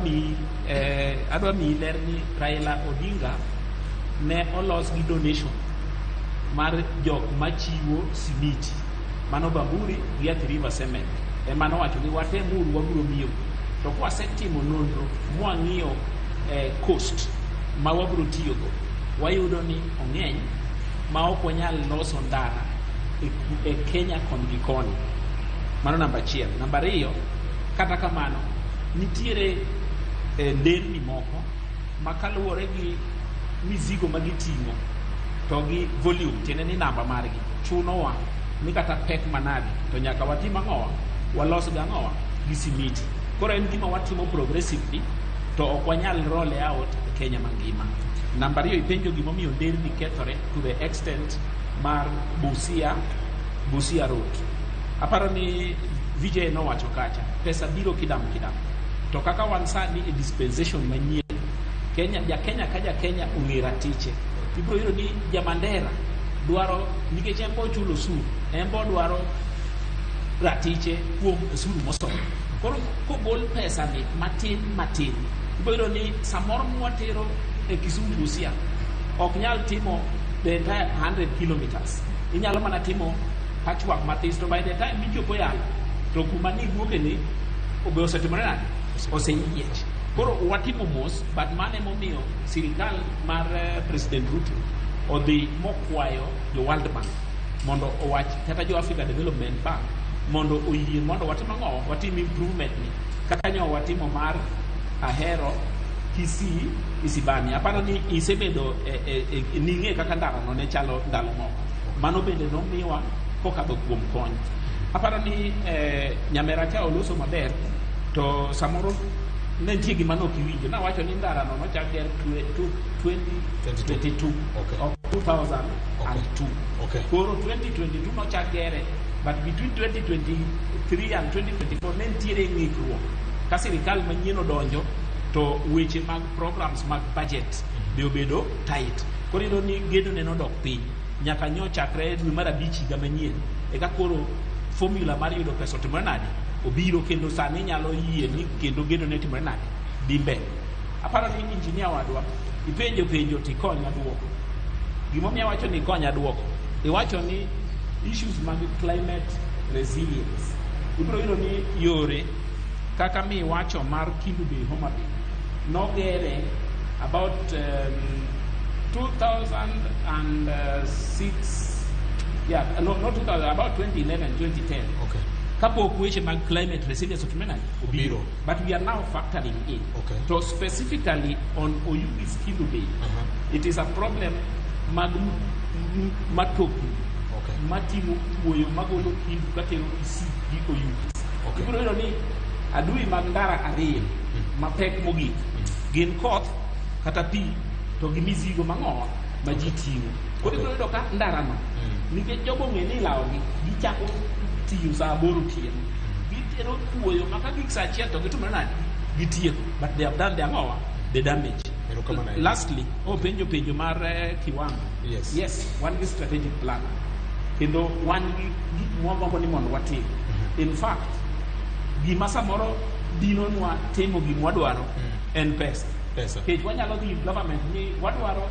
miyi ler ni Raila Odinga ne olos gi donation mar jok machiwo simiti mano Bamburi gi Athi River Cement ema nowacho ni watemuru wabiro miyou. To kwasetimo nonro mwang'iyo cost ma wabiro tiyogo, wayudo ni ong'eny ma ok wanyal loso ndara e Kenya koni gi koni. Mano namba achiel. Namba ariyo, kata kamano, nitiere nderni moko ma kaluwore gi mizigo ma giting'o to gi volume, tiende ni namba margi, chunowa ni kata pek manade to nyaka watim ang'owa, walos gang'owa gi simiti. Koro en gima watimo progressively to ok wanyal roll out e Kenya mangima. Namba ariyo, ipenjo gimomiyo nderni kethore to the extent mar Busia Road. Aparo ni VJ nowacho kacha, pesa biro kidam kidam. To kaka wan sani e dispensation manyien, Kenya, ja Kenya ka ja Kenya ong'e ratiche. Ibiro yudo ni ja Mandera dwaro, nikech en bo ochulo osuru, en bo dwaro ratiche kuom osuru mosomo. Koro kogol pesa ni matin matin, ibiro yudo ni samoro mwatero e Kisumu Busia ok nyal timo the entire 100 kilometers. Inyalo mana timo patchwork matis, to by the time michopo yalo to kuma ni wuoke ni obe osetimore nade? Oseyiech. Koro watimo mos, but mano emomiyo sirikal mar President Ruto odhi mokwayo jo World Bank mondo owach kata jo Africa Development Bank mondo oyie mondo watim ang'o? Watim improvement ni kaka nyo watimo mar Ahero Kisii Isibani. Aparo ni isebedo ning'e kaka ndarano ne chalo ndalo moko. Mano bende nomiwa kokadho kuom kony. Aparo ni nyamera cha oloso maber, to samoro ne nitie gima ne ok iwinjo. Nawacho ni ndarano nochak ger 2022, ok 2002. Koro 2022 nochak gere, but between 2023 and 2024 ne nitiere ng'ikruok. Ka sirikal manyien odonjo to weche mag programs mag budget be obedo tight. Koro iyudo ni gedo ne nodok piny nyaka nyo chakre dwe mar abich higa manyien eka koro formula mar yudo pesa otimore nade obiro, kendo sani nyalo yie ni kendo gedo ne timore nade dhi mbele. Aparo ni injinia wadwa ipenjo penjo tikonya duoko. Gimomiyo awacho ni ikonya duoko, iwacho ni issues mag climate resilience. Ibiro yudo ni yore kaka miwacho mar Kendu Bay Homa Bay nogere about 2006, yeah, no, not 2000, about 2011, 2010. Kapok weche mag climate resilience otimore nade? Obiro. But we are now factoring in. So specifically on Oyugis Kendu Bay, it is a problem mag matokni mating'o kuoyo magolo Kendu katero Kisii gi Oyugis. Ibiro yudo ni adui mag ndara ariyo mapek mogik gin koth kata pi to gi mizigo mang'owa ma ji ting'o. Koro ibiro yudo ka ndarano nikech jogo ong'e ni ilawogi, gichako tiyo saa 8 otieno, gitero kuoyo ma ka gik saa 1 to gitimore nade? Gitieko. But they have done the ang'owa, the damage. Lastly, openjo penjo mar kiwango. Yes, wan gi strategic plan kendo wan gi gik mwagombo ni mondo watim. In fact, gima samoro dinonwa timo gimwadwaro en pesa. Nikech wanyalo dhi ir government ni wadwaro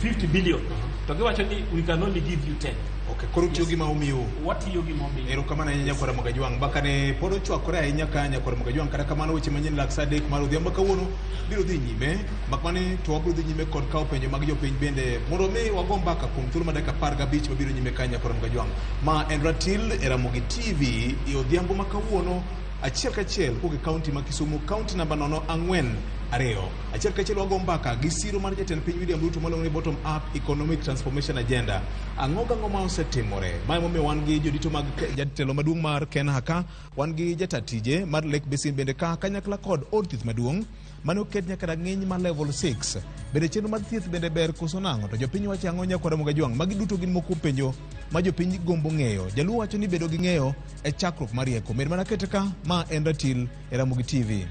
50 billion to giwacho ni we can only give you 10. Okay, koro tiyo gi ma omiyo. Watiyo gi momiyo. Erokamano ahinya nyakwara Mogajwang'. Mbaka ne pod ochwakore ahinya ka nyakwara Mogajwang', kata kamano weche manyien lak sa 3 mar odhiambo kawuono biro dhi nyime, mak mana to wabiro dhi nyime kod kawo penjo mag jopiny bende mondo mi wago mbaka kuom thuolo mar dakika 15 mabiro nyime ka nyakwara Mogajwang'. Ma en Ratil e Ramogi TV e odhiambo ma kawuono achiel kachiel kowuok e kaunti ma Kisumu, kaunti namba 042. Achiel kachiel wago mbaka gi siro mar jatend piny William Ruto maluongo ni Bottom Up Economic Transformation Agenda. Ang'o gang'o ma osetimore? Ma emomiyo wan gi jodito mag jatelo maduong' mar KeNHA ka, wan gi jata tije mar Lake Basin bende ka kanyakla kod od thieth maduong' mane oket nyaka rang'iny mar level 6. Bende chenro mar thieth bende ber koso nang'o? To jopiny wacho ang'o nyakwara Mogajwang'? Magi duto gin moko kuom penjo ma jopiny gombo ng'eyo. Jaluo wacho ni bedo gi ng'eyo e chakruok mar rieko. Med mana kete ka, ma en Ratil e Ramogi TV.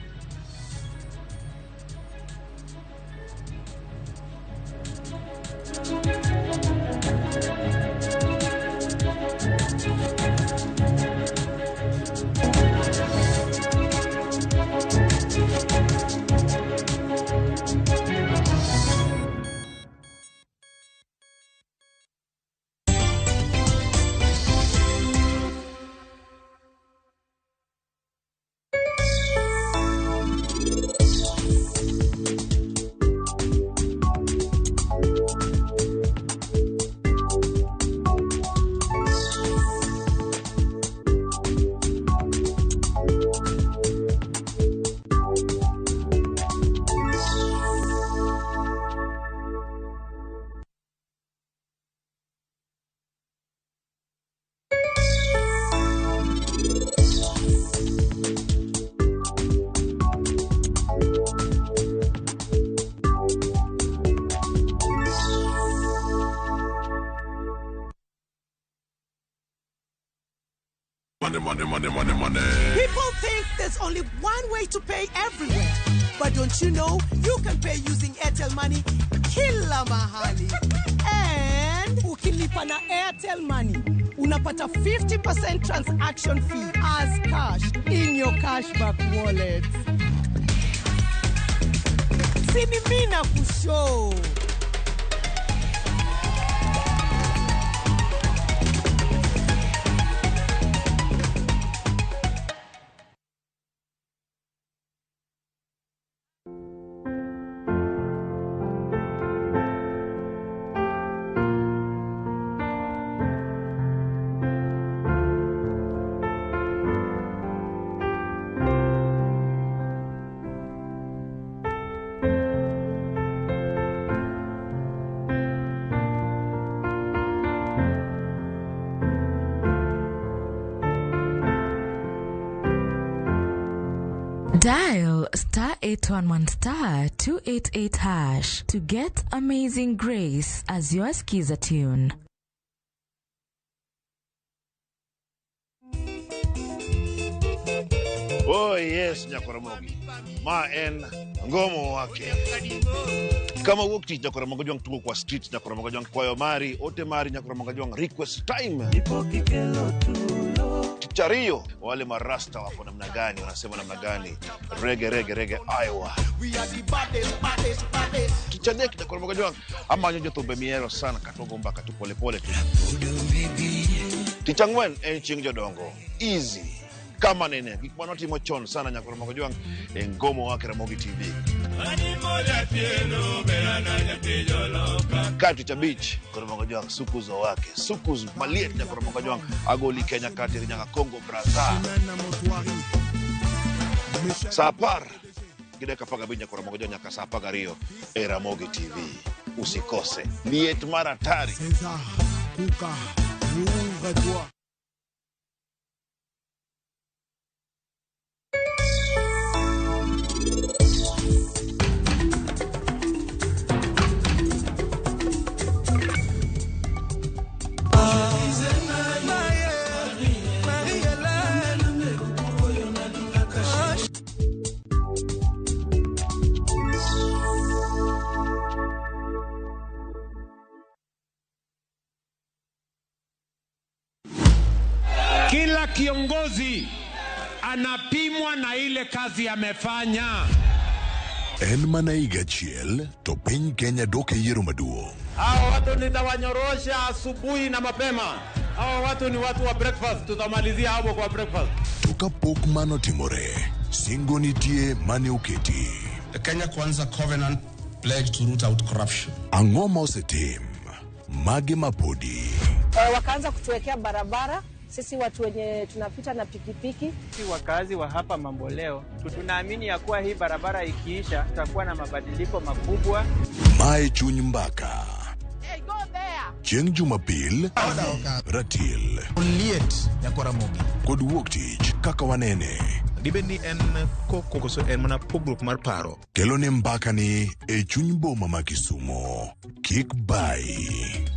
Money, money, money, money, money. People think there's only one way to pay everywhere. But don't you know you can pay using Airtel Money kila mahali. And ukilipa na Airtel Money, unapata 50% transaction fee as cash in your cashback wallet. Sini mina kushow. Dial star 811 star 288 hash to get Amazing Grace as your skiza tune. Oh yes, Nyakoramogi. Ma en ngomo wake. Kama wuok tich Nyakoramogi Jwang' tugo kwa street Nyakoramogi Jwang' kwayo mari, ote mari Nyakoramogi Jwang' request time. Tich ariyo, wale marasta wako namna gani, wanasema namna gani? Rege rege rege Iowa. Tich adek Nyakoramogi Jwang' amanyo jothumbe mihero sana katogo mbaka tu pole pole tu. Tich ang'wen en chieng' jodongo. Easy. Kama nene gik manotimo chon sana Nyakoramogi Jwang' e ngomo wake Ramogi TV. Ka tich abich Nyakoramogi Jwang' sukuzo wake sukuz maliet Nyakoramogi Jwang' agoli Kenya kati nyaka Congo Brazza. Saa 10 gi dakika 15 Nyakoramogi Jwang' nyaka saa 12 e Ramogi TV. Usikose liet mar hatari. Kila kiongozi anapimwa na ile kazi amefanya. En mana higa achiel to piny Kenya dok e yiero maduong'. Hao watu nitawanyorosha asubuhi na mapema. Hao watu ni watu wa breakfast, tutamalizia hapo kwa breakfast. To kapok mano timore, singo nitie mane oketi. The Kenya Kwanza Covenant pledge to root out corruption. Ang'o ma osetim? Mage mapodi. Wakaanza kutuwekea barabara sisi watu wenye tunapita na pikipiki. Sisi wakazi wa hapa Mamboleo tunaamini ya kuwa hii barabara ikiisha tutakuwa na mabadiliko makubwa. Mae chuny mbaka. Hey, go there. Chieng' Jumapil, Ratil, Liet Nyakoramogi kod wuok tich kaka wanene. Dibed ni en koko koso en mana pogruok mar paro. Kelo ne mbaka ni e chuny boma ma Kisumo. Kik bai.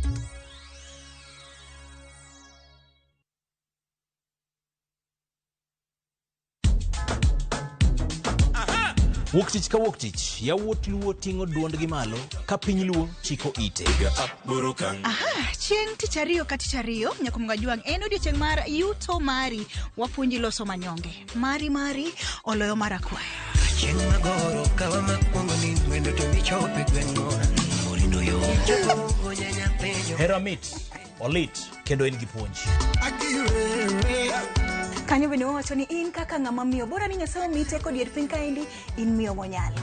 Wuok tich ka wuok tich, yawuot Luo ting'o duondgi malo ka piny Luo chiko ite. Aha, chieng' tich ariyo ka tich ariyo, Nyakoramogi Jwang' en odiochieng' mar yuto mari, wapuonji loso manyonge. Mari mari oloyo mar akwaya. Chieng' magoro kawa makwongo ni wendo to michope gweng'o morindo yo. Hera mit, olit kendo en gi puonj. Kanyo bende wawacho ni in kaka ng'ama miyo bora ni Nyasaye omiyi teko dier piny kaendi in miyo monyalo.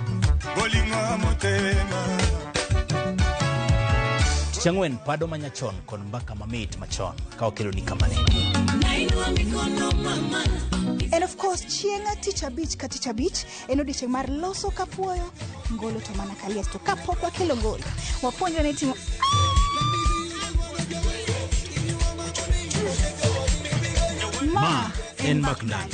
Tich ang'wen pado manyachon kod mbaka mamit machon ka okeloni kamane. And of course chieng' tich abich ka tich abich en odiochieng' mar loso kapuoyo ngolo to mana kalies to kapok wakelo ngolo wapuonjre ni timo Ma en Maknani.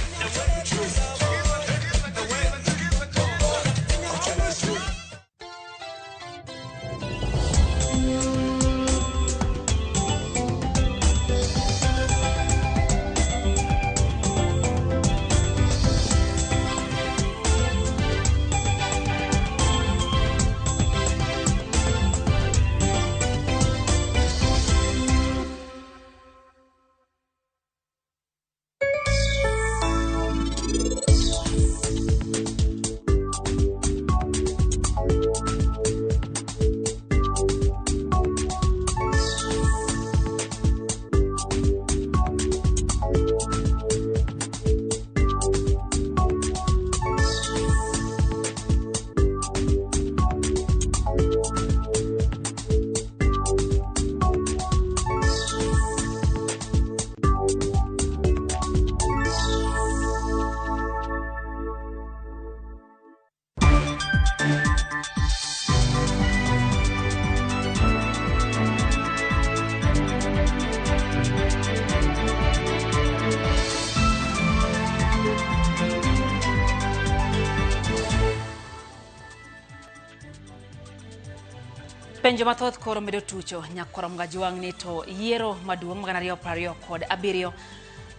Penjo mathoth koro medo tucho nyakwar Mgajwang' ni to yiero maduong' mag 2027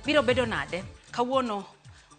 biro bedo nade? Kawuono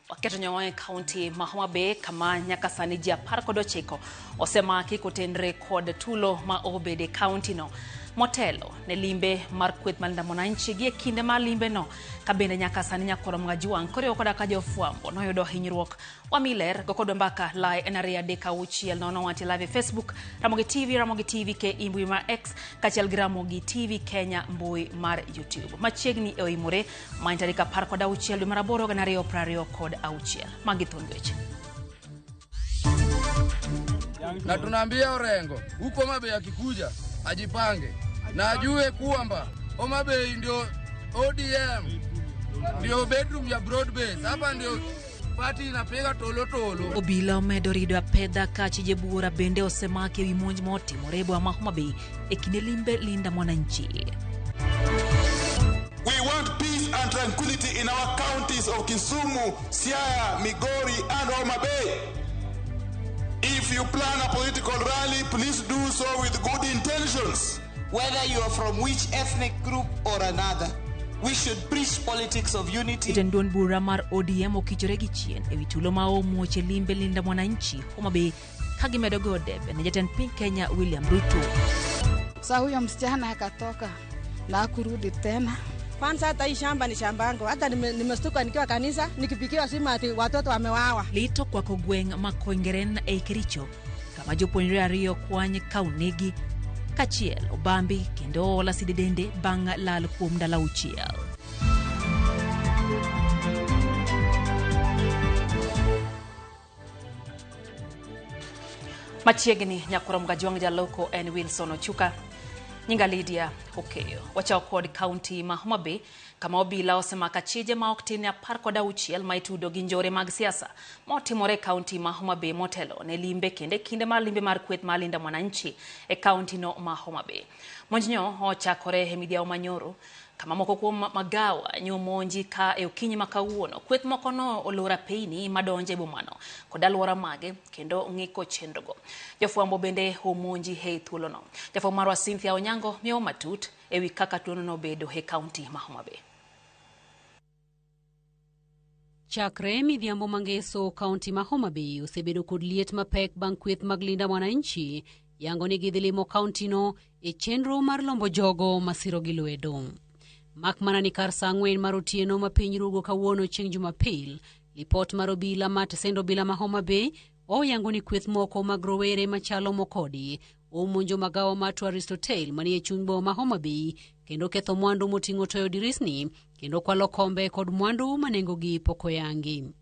waketo nyong'o e kaunti ma Homa Bay kama nyaka sani ji 19 osemaki kotenre kod tulo ma obedo e kaunti no motelo ne limbe mar kweth mar Linda Mwananchi gi e kinde mar limbe no ka bende nyaka sani nyakwar Mgajwang' koriwo koda ka jofwambo noyudo hinyruok. Wami ler go kodwa mbaka live en 2 3 6 0 wantie live e Facebook Ramogi TV, Ramogi TV ke mbui mar X kaachiel gi Ramogi TV Kenya mbui mar YouTube. Machiegni e oimore ma en tarik 16 dwe mar 8 2026. Magi thuond weche. Na tunaambia Orengo huko Homa Bay akikuja ajipange na ajue kwamba Homa Bay ndio ODM, ndio bedroom ya broad base. Hapa ndio party inapiga tolo tolo. Obila omedo rido apedha ka chije buora bende osemaki ewi monj motimore e boma ma Homa Bay e kinde limbe Linda Mwananchi. We want peace and tranquility in our counties of Kisumu, Siaya, Migori, and Homa Bay. If you plan a political rally, please do so with good intentions. Whether you are from which ethnic group or another, we should preach politics of unity. Jatend duond bura mar ODM okichore gi chien ewi tulo ma omuoch e limbe Linda Mwananchi Homa Bay ka gimedo goyo debe ne jatend piny Kenya William Ruto. Sa huyo msichana akatoka na kurudi tena. Kwanza hata hii shamba ni shamba yangu, hata nimestuka nikiwa kanisa nikipigiwa simu ati watoto wamewawa. Lito kwako gweng' ma Koingeren ei Kericho kama jopuonjre ariyo kwany ka onegi kachiel obambi kendo ool asidi dende bang' lal kuom ndalo 6. Machiegni nyakwar Mgajwang' jaloko en Wilson Ochuka. Nyinga Lydia Okeyo. Wachako kod kaunti ma Homa Bay kama obila osemako achije ma ok tin 16 ma itudo gi njore mag siasa motimore e kaunti ma Homa Bay motelo ne limbe kendo e kinde mar limbe mar kweth mar Linda Mwananchi e kaunti no ma Homa Bay. Monjno ochakore e midhiambo manyoro kama moko kuom magawa nyomonji ka e okinyi ma kawuono. Kweth moko no oloro apeyni madonjo e bomano kod alwora mage kendo ng'iko chenrogo. Jofwambo bende omonji e thuolono. Jafwambo marwa Cynthia Onyango miyo matut ewi kaka tuono nobedo e kaunti ma Homa Bay. Chakre midhiambo mangeso, kaunti ma Homa Bay osebedo kod liet mapek bang' kweth mag Linda Mwananchi yango ni gidhi limo kaunti no e chenro mar lombo jogo masiro gi lwedo. Mak mana ni kar saa 4 mar otieno ma piny rugo kawuono chieng' Jumapil, lipot mar obila ma tesend obila ma Homa Bay oyango ni kweth moko mag rowere machalo mokodi omonjo magawa mar Tourist Hotel manie chuny boma ma Homa Bay kendo ketho mwandu moting'o toyo dirisni kendo kwalo kombe kod mwandu ma nengogi pok oyangi.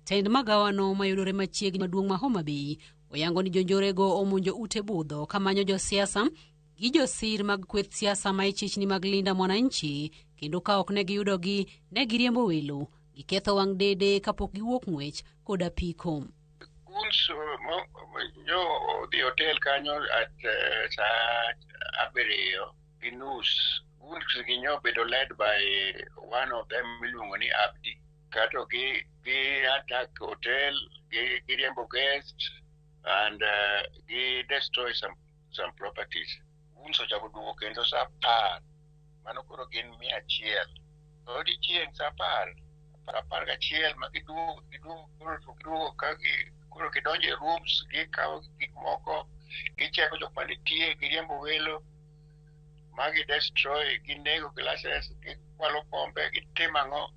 Tend magawano mayudore machiegni maduong' ma Homa Bay oyango ni jonjorego omonjo ute budho kamanyo josiasa gi josir mag kweth siasa ma ichichni mag Linda Mwananchi kendo ka ok ne giyudogi ne giriembo welo giketho wang' dede kapok giwuok ng'wech kod apiko. Goons nyo odhi hotel kanyo at saa 7:30. Goons gi nyo bedo led by one of them miluongo ni Abdi. Kato gi attack hotel, gi giriembo guests and gi destroy some properties. Goons ochako duogo kendo saa 10. Mano koro gin 100. Odiechieng' saa 10, 11 ma giduogo koro ka gi koro gidonjo e rooms, gikawo gik moko, gicheko jok manitie, giriembo welo, ma gi destroy, ginego glasses, gikwalo kombe, gitimo ang'o,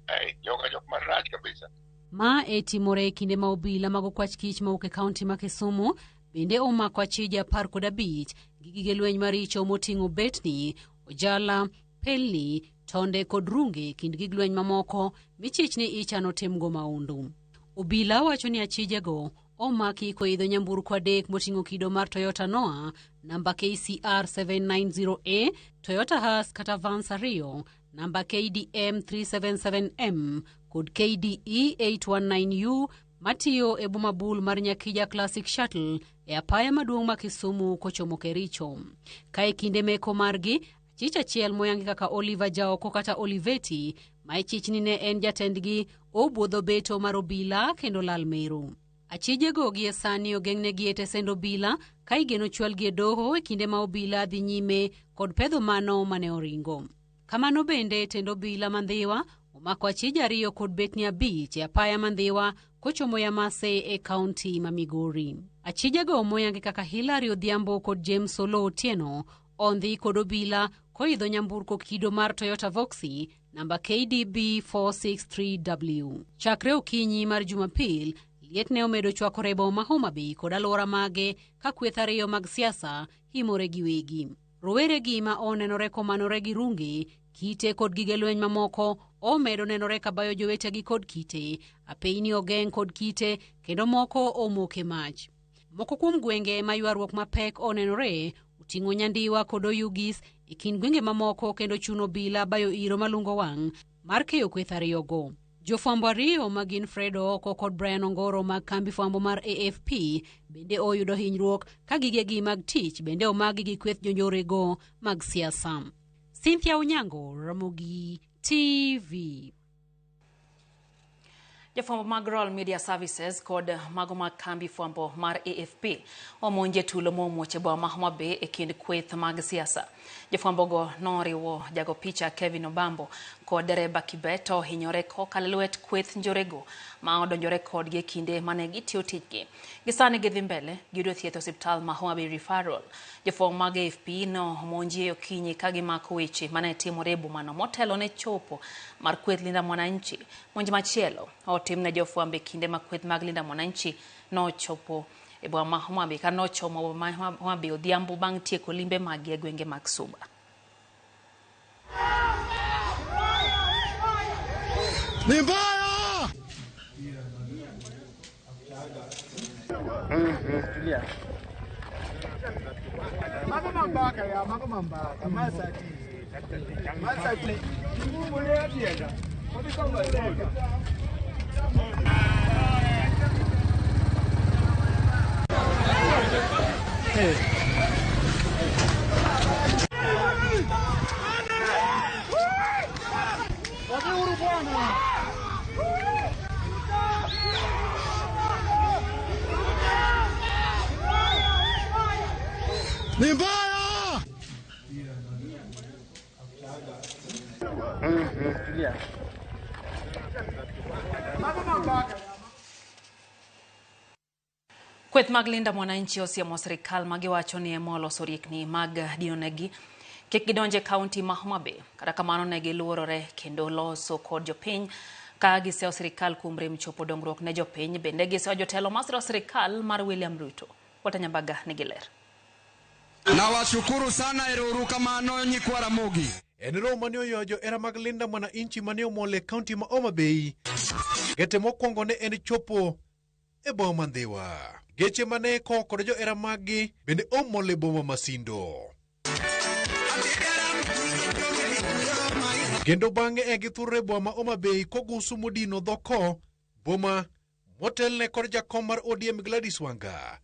joga jok marach kabisa. Ma e timore e kinde ma obila mag okwach kich mawuok e kaunti ma Kisumu bende omako achije 15 gi gige lweny maricho moting'o betni, ojala, pelni, tonde kod runge kind gig lweny mamoko michich ni ichano timgo maundu. Obila wacho ni achijego omaki koidho nyamburko 3 moting'o kido mar Toyota Noah namba KCR 790A, Toyota Hearse kata Vans 2 namba KDM 377M kod KDE 819U matiyo e boma bul mar Nyakija Classic Shuttle e apaya maduong' ma Kisumu kochomo Kericho. Ka e kinde meko margi, achich achiel moyangi kaka Oliver Jaoko kata Oliveti ma ichich ni ne en jatendgi obuodho beto mar obila kendo lal meru. Achijego gie sani ogeng'negi e tesend obila ka igeno chwalgi e doho e kinde ma obila dhi nyime kod pedho mano mane oringo. Kamano bende tend obila ma Ndhiwa omako achije 2 kod betni 5 e apaya ma Ndhiwa kochomo Yamase e kaunti ma Migori. Achijego moyangi kaka Hilary Odhiambo kod James Oloo Otieno ondhi kod obila koidho nyamburko kido mar Toyota Voxy namba KDB 463W. Chakre okinyi mar Jumapil, liet ne omedo chwakore e boma ma Homa Bay kod alwora mage ka kweth 2 mag siasa himore giwegi. Rowere gi ma onenore komanore gi runge, kite kod gige lweny mamoko omedo nenore kabayo jowetegi kod kite, apeyni ogeng' kod kite kendo moko omoke mach. Moko kuom gwenge ma ywaruok mapek onenore oting'o Nyandiwa kod Oyugis e kind gwenge mamoko kendo chuno obila bayo iro malungo wang' mar keyo kweth 2 go. Jofwambo 2 ma gin Fred Ooko kod Brian Ongoro mag kambi fwambo mar AFP bende oyudo hinyruok ka gigegi mag tich bende omagi gi kweth jonjorego mag siasa. Cynthia Onyango, Ramogi TV. Jofwambo mag Royal Media Services kod mago mag kambi fwambo mar AFP omonje tulo momuoch e boma ma Homa Bay e kind kweth mag siasa. Jofwambogo noriwo jago picha Kevin Obambo kod dereba Kibet ohinyore kokalo lwet kweth njorego ma odonjore kodgi e kinde mane gitiyo tijgi. Gisani gidhi mbele giyudo thieth e osiptal ma Homa Bay Referral. Jofwambo mag AFP no omonji e okinyi ka gimako weche mane timore e bomano motelo ne chopo mar kweth Linda Mwananchi. Monj machielo otimne jofwambo e kinde ma kweth mag Linda Mwananchi nochopo e boma ma Homa Bay ka nochomo boma ma Homa Bay odhiambo bang' tieko limbe maggi e gwenge mag Suba. Ni mbaya! Ni mbaya! Kweth mag Linda Mwananchi osiemo sirikal ma giwacho ni ema oloso riekni mag dinonegi kik gidonj e kaunti ma Homa Bay. Kata kamano ne giluorore kendo loso kod jopiny ka giseyo sirikal kuom rem chopo dongruok ne jopiny. Bende giseyo jotelo masiro sirikal mar William Ruto. Walter Nyambaga nigi ler. Nawashukuru sana, erouru nyikwa Ramogi. En romo mane oyoyo johera mag Linda Mwananchi mane omol e kaunti ma Homa Bay. Gete mokwongo ne en chopo e boma ma Ndhiwa. Geche mane kowo kod johera maggi bende omol e boma ma Sindo. Kendo bang'e e githurre e boma ma Homa Bay kogusu modino dhoko boma motelne kod jakom mar ODM Gladys Wanga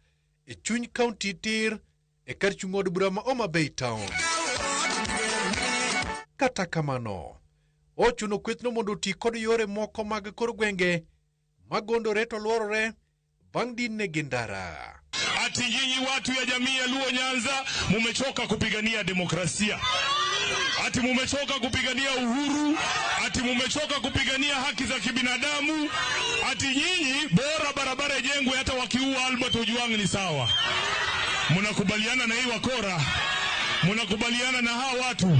e chuny kaunti tir e kar chung' od bura ma Homa Bay Town. Kata kamano, ochuno kwethno mondo oti kod yore moko mag kor gwenge magondore to luorore bang' dinne gi ndara. Ati nyinyi watu ya jamii ya Luo Nyanza mumechoka kupigania demokrasia, ati mumechoka kupigania uhuru, ati mumechoka kupigania haki za kibinadamu, ati nyinyi bora barabara ijengwe hata wakiua Albert Ojwang ni sawa. Mnakubaliana na hii wakora? Mnakubaliana na hawa watu?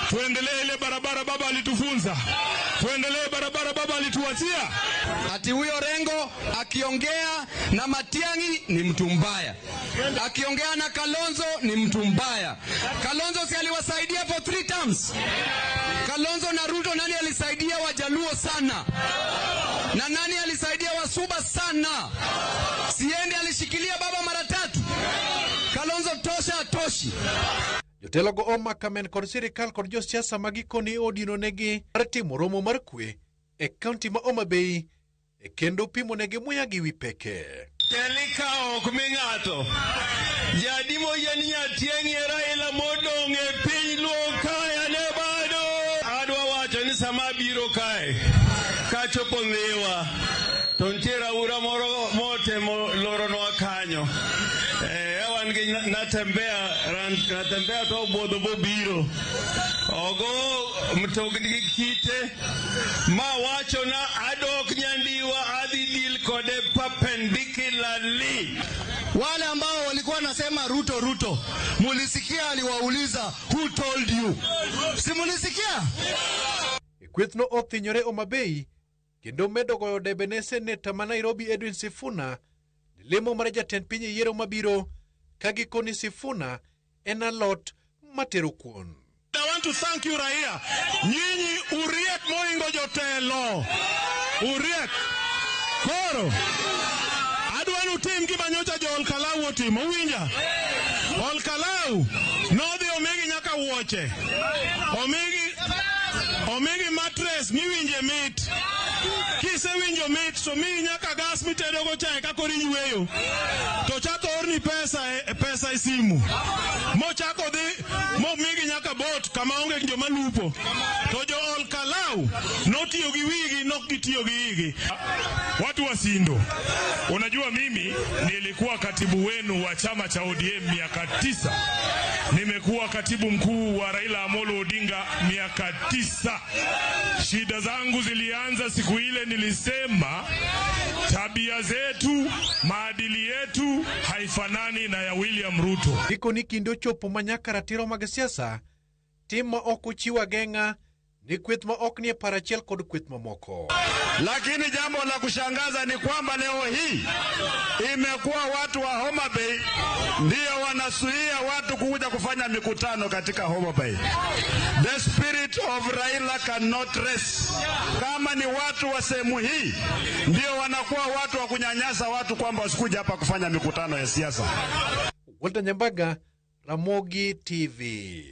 Tuendelee ile barabara baba alitufunza, tuendelee barabara baba alituachia. Ati huyo Rengo akiongea na Matiang'i ni mtu mbaya, akiongea na Kalonzo ni mtu mbaya. Kalonzo si aliwasaidia for 3 terms? Kalonzo na Ruto, nani alisaidia Wajaluo sana? Na nani alisaidia Wasuba sana? Siende alishikilia baba mara 3. Kalonzo tosha atoshi. Jotelo go omako amen kod sirikal kod josiasa ma gikoni odino negi mar timo romo mar kwe e kaunti ma Homa Bay e kendo pimo negi muya gi wi peke. Telika ok mi ng'ato. Jadi moyie ni Nyatieng' e Raila modong' e piny Luo kae ane bado. Adwa wacho ni sama abiro kae, kachopo Ndhiwa, To nitie raura moro motemo loronwa kanyo. Wan gi Natembea to obudho bobiro. Ogo mtokni gi kite ma wacho na adok Nyandiwa adhi deal kode perpendicularly. Wale ambao walikuwa nasema Ruto Ruto, mulisikia aliwauliza who told you? Si mulisikia? Kwethno othinyore Homa Bay kendo medo goyo debe ne seneta ma Nairobi Edwin Sifuna lemo mar jatend piny e yiero mabiro ka gikoni Sifuna en alot matero kuon. I want to thank you raia. Nyinyi uriek moingo jotelo. Uriek. Koro adwa ni utim gima nyocha jo Olkalau otimo. Uwinja? Olkalau nodhi omigi nyaka wuoche. Omigi mattress miwinje mit. Kisewinjo mit to miyi nyaka gas mitedogo chae ka koro iyweyo. To chako orni pesa e simu. Mochako dhi momigi nyaka bot kama onge joma lupo. To jo Olkalau notiyo gi wigi nok gitiyo gi igi. Watu wa Sindo, unajua mimi nilikuwa katibu wenu wa chama cha ODM miaka 9. Nimekuwa katibu mkuu wa Raila Amolo Odinga miaka 9. Shida zangu zilianza siku ile nilisema tabia zetu, maadili yetu haifanani na ya William Ruto. Gikoni kinde ochopo ma nyaka ratiro mag siasa tim ma ok ochiw ageng'a ni kweth ma ok nie par achiel kod kweth mamoko. Lakini jambo la kushangaza ni kwamba leo hii imekuwa watu wa Homa Bay ndio wanasuia watu kuja kufanya mikutano katika Homa Bay. The spirit of Raila cannot rest. Kama ni watu wa sehemu hii ndio wanakuwa watu wa kunyanyasa watu kwamba wasikuja hapa kufanya mikutano ya siasa. Walter Nyambaga, Ramogi TV.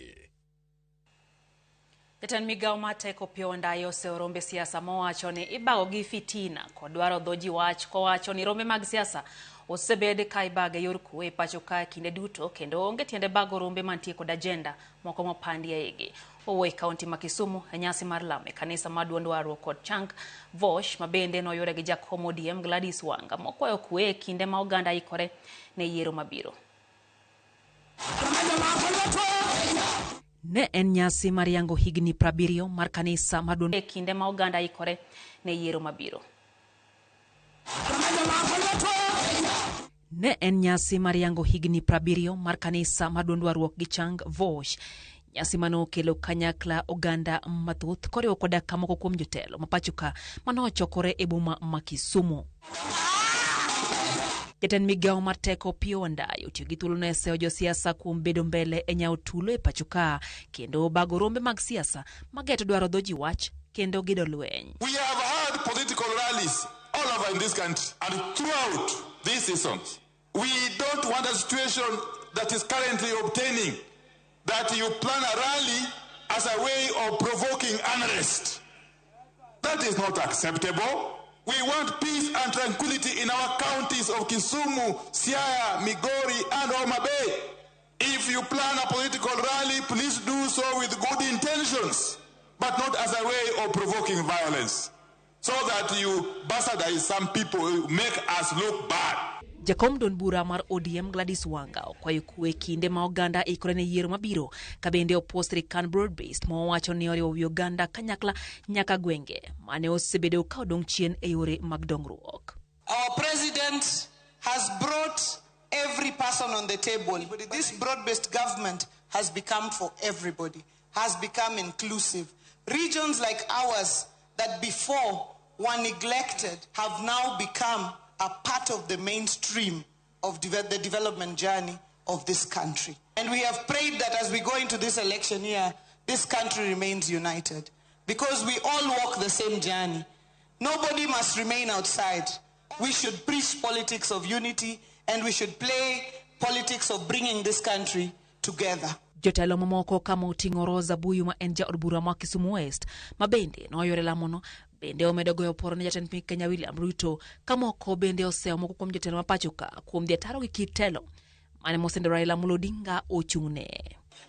Jatend migao mar teko Opiyo Wandayi oseoro rombe siasa mowacho ni ibago gi fitina kod dwaro dho ji wach kowacho ni rombe mag siasa osebed ka ibago e yor kwe e pacho ka kinde duto kendo onge tiende bago rombe mantie kod ajenda moko mopandi e igi. Owuoyo e kaunti ma Kisumu e nyasi mar lamo e kanisa mar duond warruok kod Chang Vosh ma bende noyude gi jakom ODM Gladys Wanga mokwayo kwe e kinde ma oganda ikore ne yiero mabiro. Ne en nyasi mar yango higni 70 mar kanisa mar duond e kinde ma oganda ikore ne yiero mabiro. Ne en nyasi mar yango higni 70 mar kanisa mar duond warruok gi Chang Vosh. Nyasi mano okelo kanyakla oganda mathoth koriwo koda ka moko kuom jotelo ma pacho ka manochokore e boma ma Kisumu. Jatend migao mar teko Opiyo Wandayi otiyo gi thuolono e seyo josiasa kuom bedo mbele e nyawo tulo e pacho ka kendo bago rombe mag siasa mageto dwaro dho ji wach kendo gedo lweny. We have had political rallies all over in this country and throughout these seasons. We don't want a situation that is currently obtaining, that you plan a rally as a way of provoking unrest. That is not acceptable. We want peace and tranquility in our counties of Kisumu, Siaya, Migori, and Homa Bay. If you plan a political rally, please do so with good intentions, but not as a way of provoking violence, so that you bastardize some people, make us look bad. Jakom duond bura mar ODM Gladys Wanga okwayo kwe kinde ma oganda ikore ne yiero mabiro ka bende opuo sirikand broad-based mowacho ni oriwo wi oganda kanyakla nyaka gwenge mane osebedo ka odong' chien e yore mag dongruok. Our president has brought every person on the table. This broad-based government has become for everybody, has become inclusive. Regions like ours that before were neglected have now become a part of the mainstream of the development journey of this country. And we have prayed that as we go into this election year, this country remains united, because we all walk the same journey. Nobody must remain outside. We should preach politics of unity, and we should play politics of bringing this country together. Jotelo mamoko kama oting'o Rosa Buyu ma en jaod bura ma Kisumu West ma bende noyore lamono bende omedo goyo poro ne jatend piny Kenya William Ruto ka moko bende oseyo moko kuom jotelo ma pacho ka kuom dhi ataro gi kit telo mane mosendo Raila Amolo Odinga ochung'ne.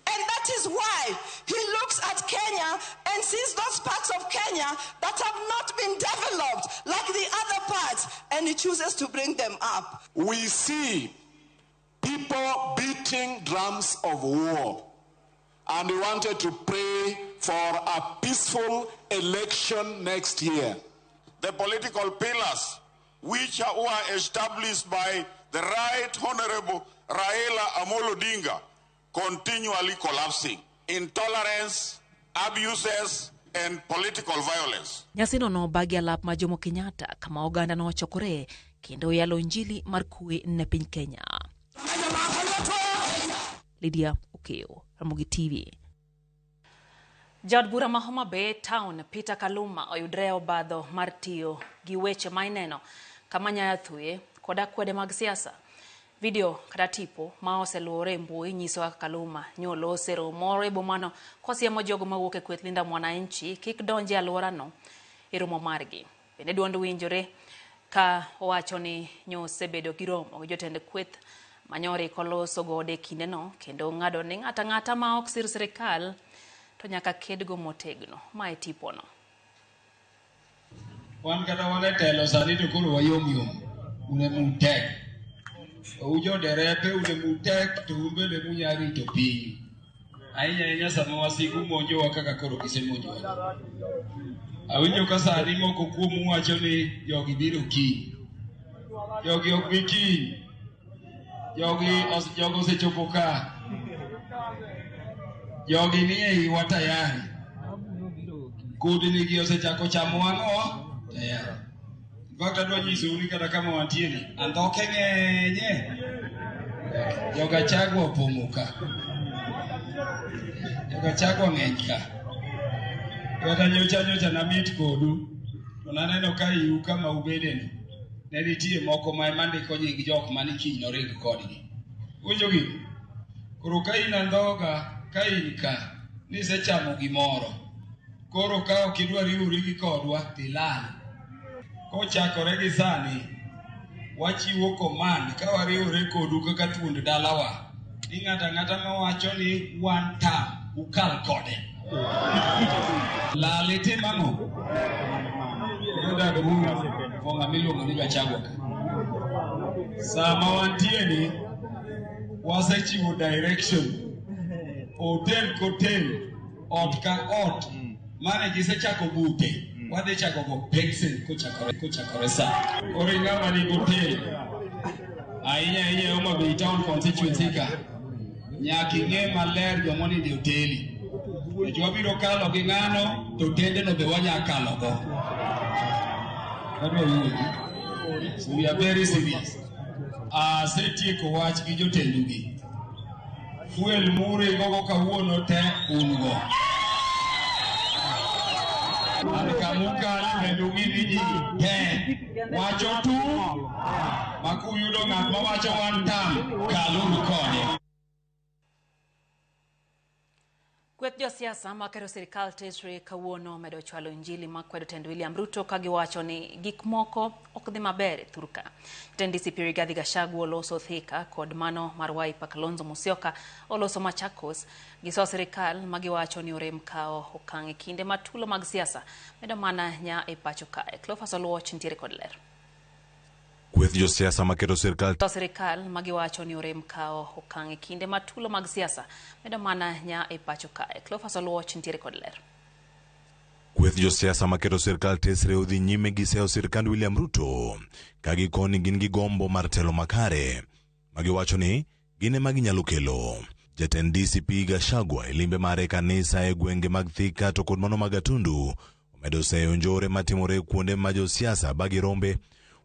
And that is why he looks looks at Kenya and sees those parts of Kenya that have not been developed like the other parts, and he chooses to bring them up. We see people beating drums of war, and we wanted to pray for a peaceful election next year. The political pillars which were established by the Right Honorable Raila Amolo Odinga continually collapsing. Intolerance, abuses, and political violence. Nyasino nobagi alap ma Jomo Kenyatta kama oganda nochokore kendo yalo injili mar kwe ne piny Kenya. Lydia Okeo, Ramogi TV. Jaod bura ma Homa Bay Town Peter Kaluma oyudre obadho mar tiyo gi weche ma ineno kama nyayo thuye kod akwede mag siasa. Video kata tipo ma oseluwore e mbui nyiso kaka Kaluma nyolose romo moro e bomano kosiemo jogo mawuok e kweth Linda Mwananchi kik donj e alworano e romo margi. Bende duond winjore ka owacho ni nyosebedo gi romo gi jotend kweth manyori koloso godo e kindeno kendo ng'ado ni ng'ato ang'ata ma ok sir sirikal to nyaka kedgo motegno. Ma e tipono. Wan kata wan e telo sani to koro wayom yom, un ema utek. Ujo derepe un ema utek to un bende munya rito piny. Ahinya ahinya sama wasigu monjowa kaka koro gisemonjowa. Awinjo ka sani moko kuomu wacho ni jogi biro kiny. Jogi ok bi kiny. Jogo osechopo ka. Jogi ni e iwa tayari. Kudni gi osechako chamo wang'o tayari. In fact, adwa nyisou ni kata kama wantie ni, andhoke ng'enye. Jogachagwa opong'o ka. Jogachagwa ng'eny ka. Kata nyocha namit kodu, to naneno ka iu kama ubedeno, ne nitie moko ma ema ndiko nying jok mane kiny noring kodgi. Uwinjo gino? Koro ka in andhoga, ka in ka, nisechamo gimoro. Koro ka ok idwa riwori gi kodwa, tilal. Kochakore gi sani, wachiwo command ka wariwore kodu kaka thuond dalawa. Ni ng'ato ang'ata mawacho ni one term, ukal kode. Lal itim ang'o? Odag for ng'ama iluongo ni Gachagua ka. Sama wantie ni, wasechiwo direction. Hotel kotel, ot ka ot, mane gisechako bute, wadhi chako go pexen kochakore sa. Koro ing'ama nigi hotel, ahinya ahinya e Homa Bay Town constituency ka, nyaka ing'e maler joma onindo e hoteli. Nikech wabiro kalo gi ng'ano, to otendeno be wanya kalo go. Wadwa wuoyi. So we are very serious. Asetieko wach gi jotendugi. Fuel muringo kawuono te un go. An kamukalo kendo ung'i ni ji te wacho tu ma kuyudo ng'at mawacho one term, kaluru kode. Kweth josiasa makero sirikal tesre kawuono omedo chwalo injili makwedo tend William Ruto ka giwacho ni gik moko ok dhi maber e thurka. Jatend DCP Rigathi Gachagua oloso Thika kod mano mar Wiper Kalonzo Musyoka oloso Machakos. Giso sirikal ma giwacho ni orem kawo okang' e kinde ma tulo mag siasa medo mana nya e pacho kae. Cleophas Oluoch nitiere kod ler. Kweth josiasa maketo sirikal Sirikal ma giwacho ni orem kawo okang' e kinde ma tulo mag siasa medo mana nya e pacho kae. Cleophas Oluoch nitiere kod ler. Kweth josiasa maketo sirikal tesre odhi nyime gi seyo sirikand William Ruto ka gikoni gin gi gombo mar telo makare ma giwacho ni gin ema ginyalo kelo. Jatend DCP Gachagua e limbe mare e kanisa e gwenge mag Thika to kod mano mag Gatundu omedo seyo njore matimore kuonde ma josiasa bagi rombe.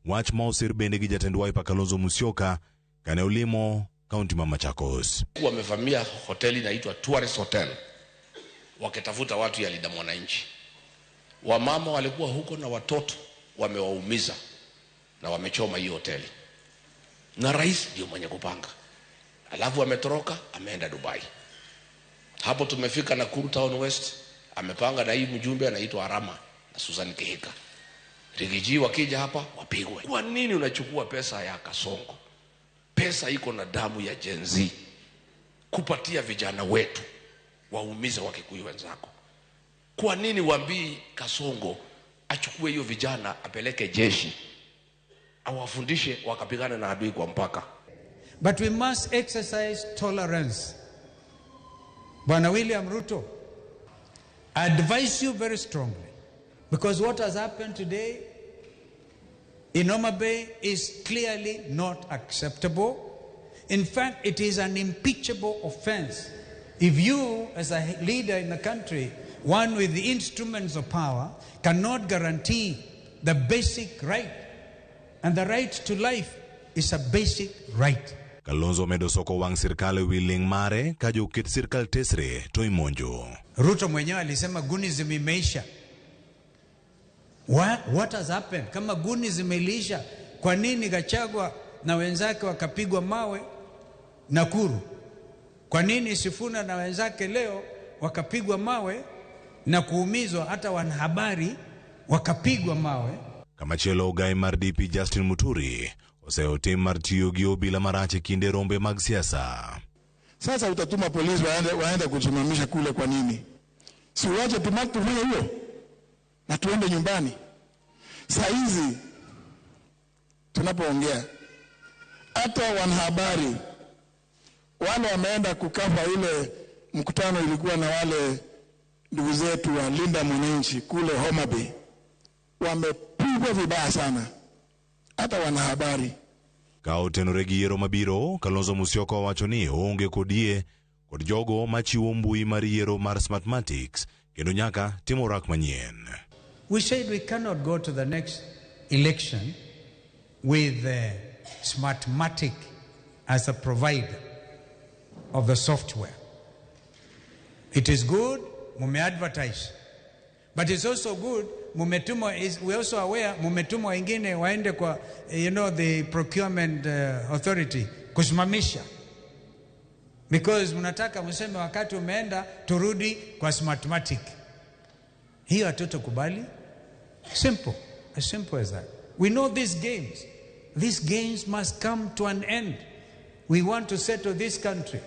Wach ma osir bende gi jatend Wiper Kalonzo Musyoka kane olimo kaunti ma Machakos. Wamevamia hoteli inaitwa Tourist Hotel wakitafuta watu ya Linda Mwananchi. Wamama walikuwa huko na watoto wamewaumiza na wamechoma hiyo hoteli. Na rais ndio mwenye kupanga. Alafu ametoroka ameenda Dubai. Hapo tumefika Nakuru Town West, amepanga na hii mjumbe anaitwa Arama na Susan Kihika. Rigiji wakija hapa wapigwe. Kwa nini unachukua pesa ya Kasongo? Pesa iko na damu ya Gen Z kupatia vijana wetu. Waumize Wakikuyu wenzako. Kwa nini waambii Kasongo achukue hiyo vijana apeleke jeshi awafundishe wakapigana na adui kwa mpaka? But we must exercise tolerance. Bwana William Ruto, I advise you very strongly, because what has happened today in Homa Bay is clearly not acceptable. In fact, it is an impeachable offense. If you, as a leader in the country, one with the instruments of power, cannot guarantee the basic right, and the right to life is a basic right. Kalonzo omedo soko wang' sirkal ewi ling' mare ka joket sirkal tesre to imonjo. Ruto mwenyewe alisema Gunism imeisha. What has happened? Kama Gunism iliisha, kwa nini Gachagua na wenzake wakapigwa mawe Nakuru? Kwa nini Sifuna na wenzake leo wakapigwa mawe na kuumizwa, hata wanahabari wakapigwa mawe? Kamachielo ogai mar DP Justin Muturi oseyo tim mar tiyo gi obila marach e kinde rombe mag siasa. Sasa utatuma polisi waende kusimamisha kule kwa nini? Si uache tufanye hiyo na tuende nyumbani. Saa hizi tunapoongea hata wanahabari wale wameenda kukafa ile mkutano ilikuwa na wale ndugu zetu wa Linda Mwananchi kule Homa Bay, wamepigwa vibaya sana, hata wanahabari. Ka otenore gi yiero mabiro, Kalonzo Musyoka owacho ni oonge kod yie kod jogo machiwo mbui mar yiero mar Smartmatics kendo nyaka timo rak manyien. We said we cannot go to the next election with Smartmatic as a provider of the software. It is good, mume advertise. But it's also good, mumetuma is, we also aware, mumetuma wengine waende kwa, you know, the procurement authority, kusimamisha. Because mnataka mseme wakati umeenda, turudi kwa Smartmatic. Hiyo hatutakubali. Simple, as simple as that. We know these games. These games must come to an end. We want to settle this country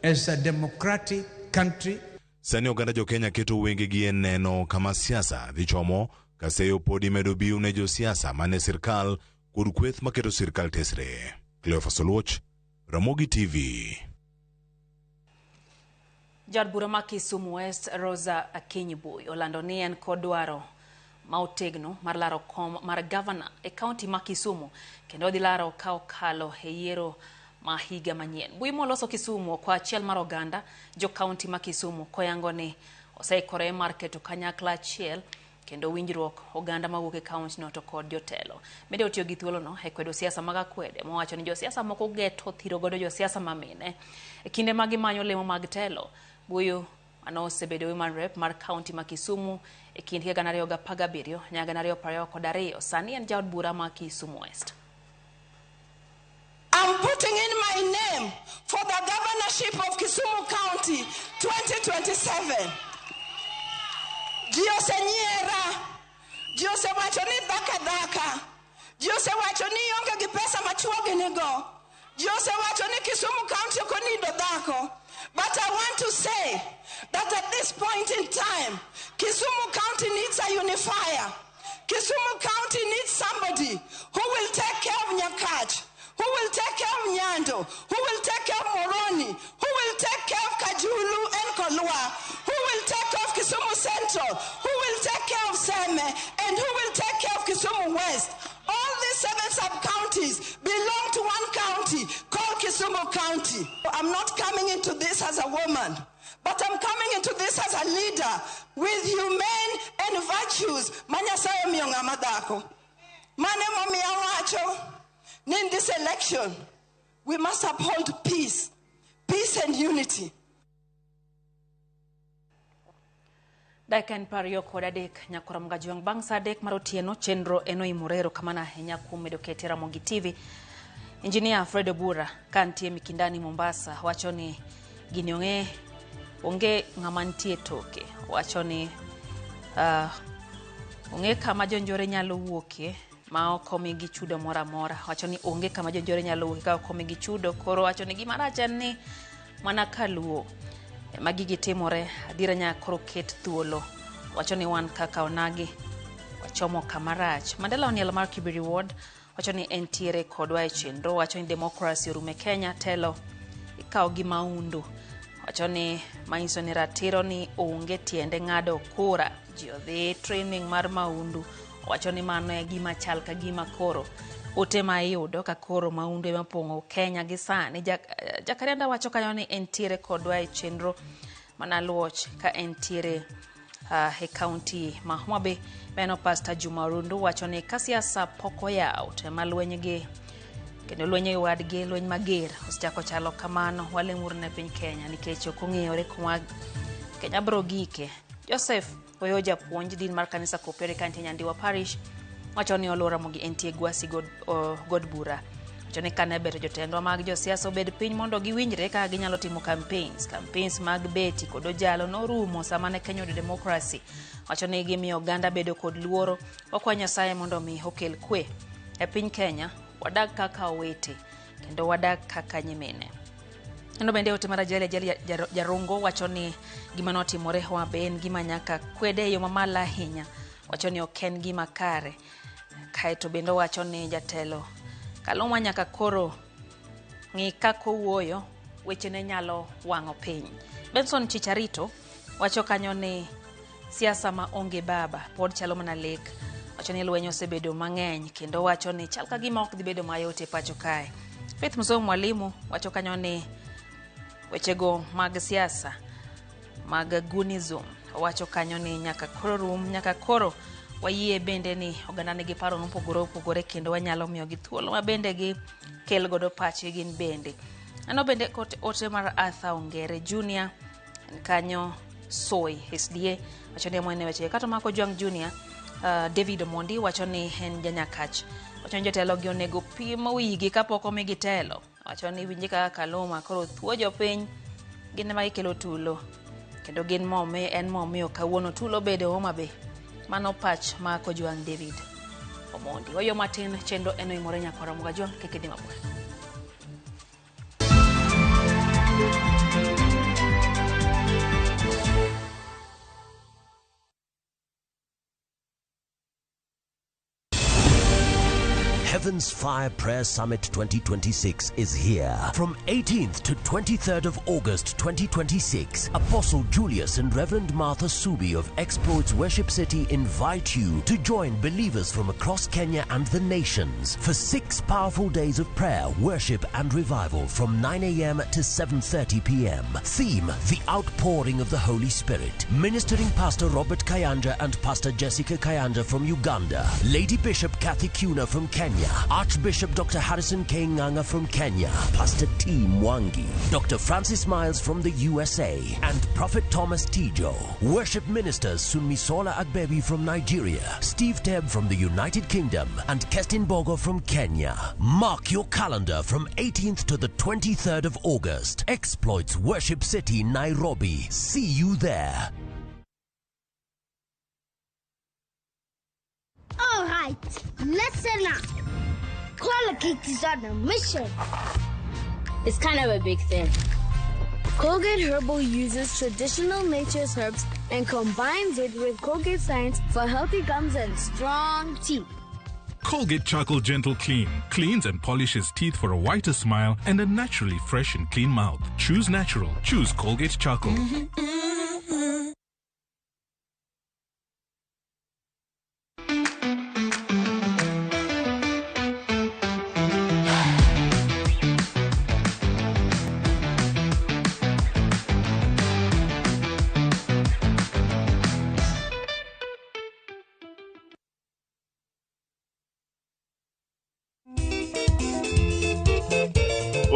as a democratic country. Sani oganda jo Kenya keto wengegi e neno kama siasa dhi chomo ka seyo podi medo biu ne josiasa mane sirkal kod kweth maketo sirkal tesre. Cleophas Oluoch, Ramogi TV. Jaod bura ma Kisumu West Rosa Akinyi Bui olando ni en kod dwaro ma otegno mar laro kom mar gavana e kaunti ma Kisumu kendo odhi laro ka okalo e yiero ma higa manyien. Bui moloso Kisumu kwa achiel mar oganda jo kaunti ma Kisumu koyango ni oseikore mar keto kanyakla achiel kendo winjruok oganda mawuok e kaunti no to kod jotelo. Bende otiyo gi thuolono e kwedo siasa mag akwede mowacho ni josiasa moko geto thiro godo josiasa mamine e kinde ma gimanyo lemo mag telo. Buyu mano osebedo women rep mar kaunti ma Kisumu e kind higa 2017 nyaka 2022. Sani en jaod bura ma Kisumu West. I'm putting in my name for the governorship of Kisumu County 2027. Ji osenyiera, ji osewacho ni dhaka dhaka, ji osewacho ni ionge gi pesa ma chuogi nigo, ji osewacho ni Kisumu County ok onindo dhako. But I want to say that at this point in time, Kisumu County needs a unifier. Kisumu County needs somebody who will take care of Nyakach, who will take care of Nyando, who will take care of Moroni, who will take care of Kajulu and Kolwa, who will take care of Kisumu Central, who will take care of Seme, and who will take care of Kisumu West. All these 7 sub-counties belong to one county called Kisumu County. I'm not coming into this as a woman, but I'm coming into this as a leader with humane and virtues. Manyasayo miyo ng'ama dhako. Mane momiyo awacho ni in this election, we must uphold peace, peace and unity. Dakika en 23 nyakora Mgajwang' bang' sa 3 mar otieno chenro en oimore. Erokamano ahinya kuom medo kete Ramogi TV. Engineer Fred Obura ka nitie Mikindani Mombasa wacho ni gini onge ng'ama nitie toke. Wacho ni onge kama jonjore nyalo wuokie ma ok omigi chudo moro amora. Wacho ni onge kama jonjore nyalo wuokie ka ok omigi chudo. Koro wacho ni gima rach en ni mana kaluo. Ema gigi timore, adiera nyaka koro ket thuolo. Wacho ni wan kaka onagi wachomo kama rach. Mandela Oniel mar Kibiri Ward wacho ni entiere kodwa e chenro. Wacho ni demokrasi orume Kenya, telo ikawo gi maundu. Wacho ni manyiso ni ratiro ni onge tiende ng'ado kura. Ji odhi training mar maundu. Wacho ni mano e gima chal ka gima koro ote ma iyudo ka koro maundu ema opong'o Kenya gi sani. Jakarianda wacho kanyo ni entiere kodwa e chenro mana luoch ka entiere e kaunti ma Homa Bay. Meno Pastor Juma Orundu wacho ni ka siasa pok oyaw to ema lweny gi kendo lweny e wadgi lweny mager osechako chalo kamano. Walemuru ne piny Kenya nikech ok ong'eyore kuma Kenya bro gike. Joseph Oyo japuonj din mar kanisa Kopere kantie Nyandiwa Parish wacho ni oluwo Ramogi entie Gwasi god bura. Wacho ni kane ber jotendwa mag josiasa obed piny mondo giwinjre kaka ginyalo timo campaigns. Campaigns mag beti kod ojalo norumo sama ne Kenya oyudo demokrasi. Wacho ni gimiyo oganda bedo kod luoro. Wakwa Nyasaye mondo mi okel kwe e piny Kenya, wadag kaka owete kendo wadag kaka nyimine. Kendo bende ote mar Ajali Ajali Jarongo wacho ni gima notimore Homa Bay en gima nyaka kwede e yo mamalo ahinya. Wacho ni ok en gima kare. Kaeto bende owacho ni jatelo Kaluma nyaka koro ng'i kaka owuoyo, wechene nyalo wang'o piny. Benson Chicharito wacho kanyo ni siasa ma onge baba pod chalo mana lek. Wacho ni lweny osebedo mang'eny kendo wacho ni chal ka gima ok dhi bedo mayot e pacho kae. Faith Mzee Mwalimu wacho kanyo ni wechego mag siasa mag Gunism owacho kanyo ni nyaka koro rum, nyaka koro wayie bende ni oganda nigi paro mopogore opogore kendo wanyalo miyogi thuolo ma bende gi kel godo pachgi gin bende. Ano bende ote mar Arthur Ongere Junior en kanyo Soy SDA wacho ni mwene weche kato mako Ojwang Junior. David Omondi wacho ni en janyakach. Wacho ni jotelo gi onego pim wigi kapok omigi telo. Wacho ni winji kaka Kaluma koro thuo jopiny gin ema gikelo tulo kendo gin momi en momiyo kawuono tulo bedo Homa Bay. Mano pach ma Kojwang David Omondi. Wayo matin chenro en oimore nyakwara Mugajwang kik idhi mabor. Heaven's Fire Prayer Summit 2026 is here. From 18th to 23rd of August 2026, Apostle Julius and Reverend Martha Subi of Exploits Worship City invite you to join believers from across Kenya and the nations for 6 powerful days of prayer, worship and revival from 9 a.m. to 7:30 p.m. Theme, The Outpouring of the Holy Spirit. Ministering Pastor Robert Kayanja and Pastor Jessica Kayanja from Uganda. Lady Bishop Kathy Kuna from Kenya. Archbishop Dr. Harrison K. Nganga from Kenya, Pastor T. Mwangi, Dr. Francis Miles from the USA, and Prophet Thomas Tijo. Worship ministers Sunmisola Agbebi from Nigeria, Steve Teb from the United Kingdom, and Kestin Bogo from Kenya. Mark your calendar from 18th to the 23rd of August. Exploits Worship City, Nairobi. See you there. All right, listen up. Colgate is on a mission. It's kind of a big thing. Colgate Herbal uses traditional nature's herbs and combines it with Colgate science for healthy gums and strong teeth. Colgate Charcoal Gentle Clean cleans and polishes teeth for a whiter smile and a naturally fresh and clean mouth. Choose natural. Choose Colgate Charcoal. Mm-hmm, mm-hmm.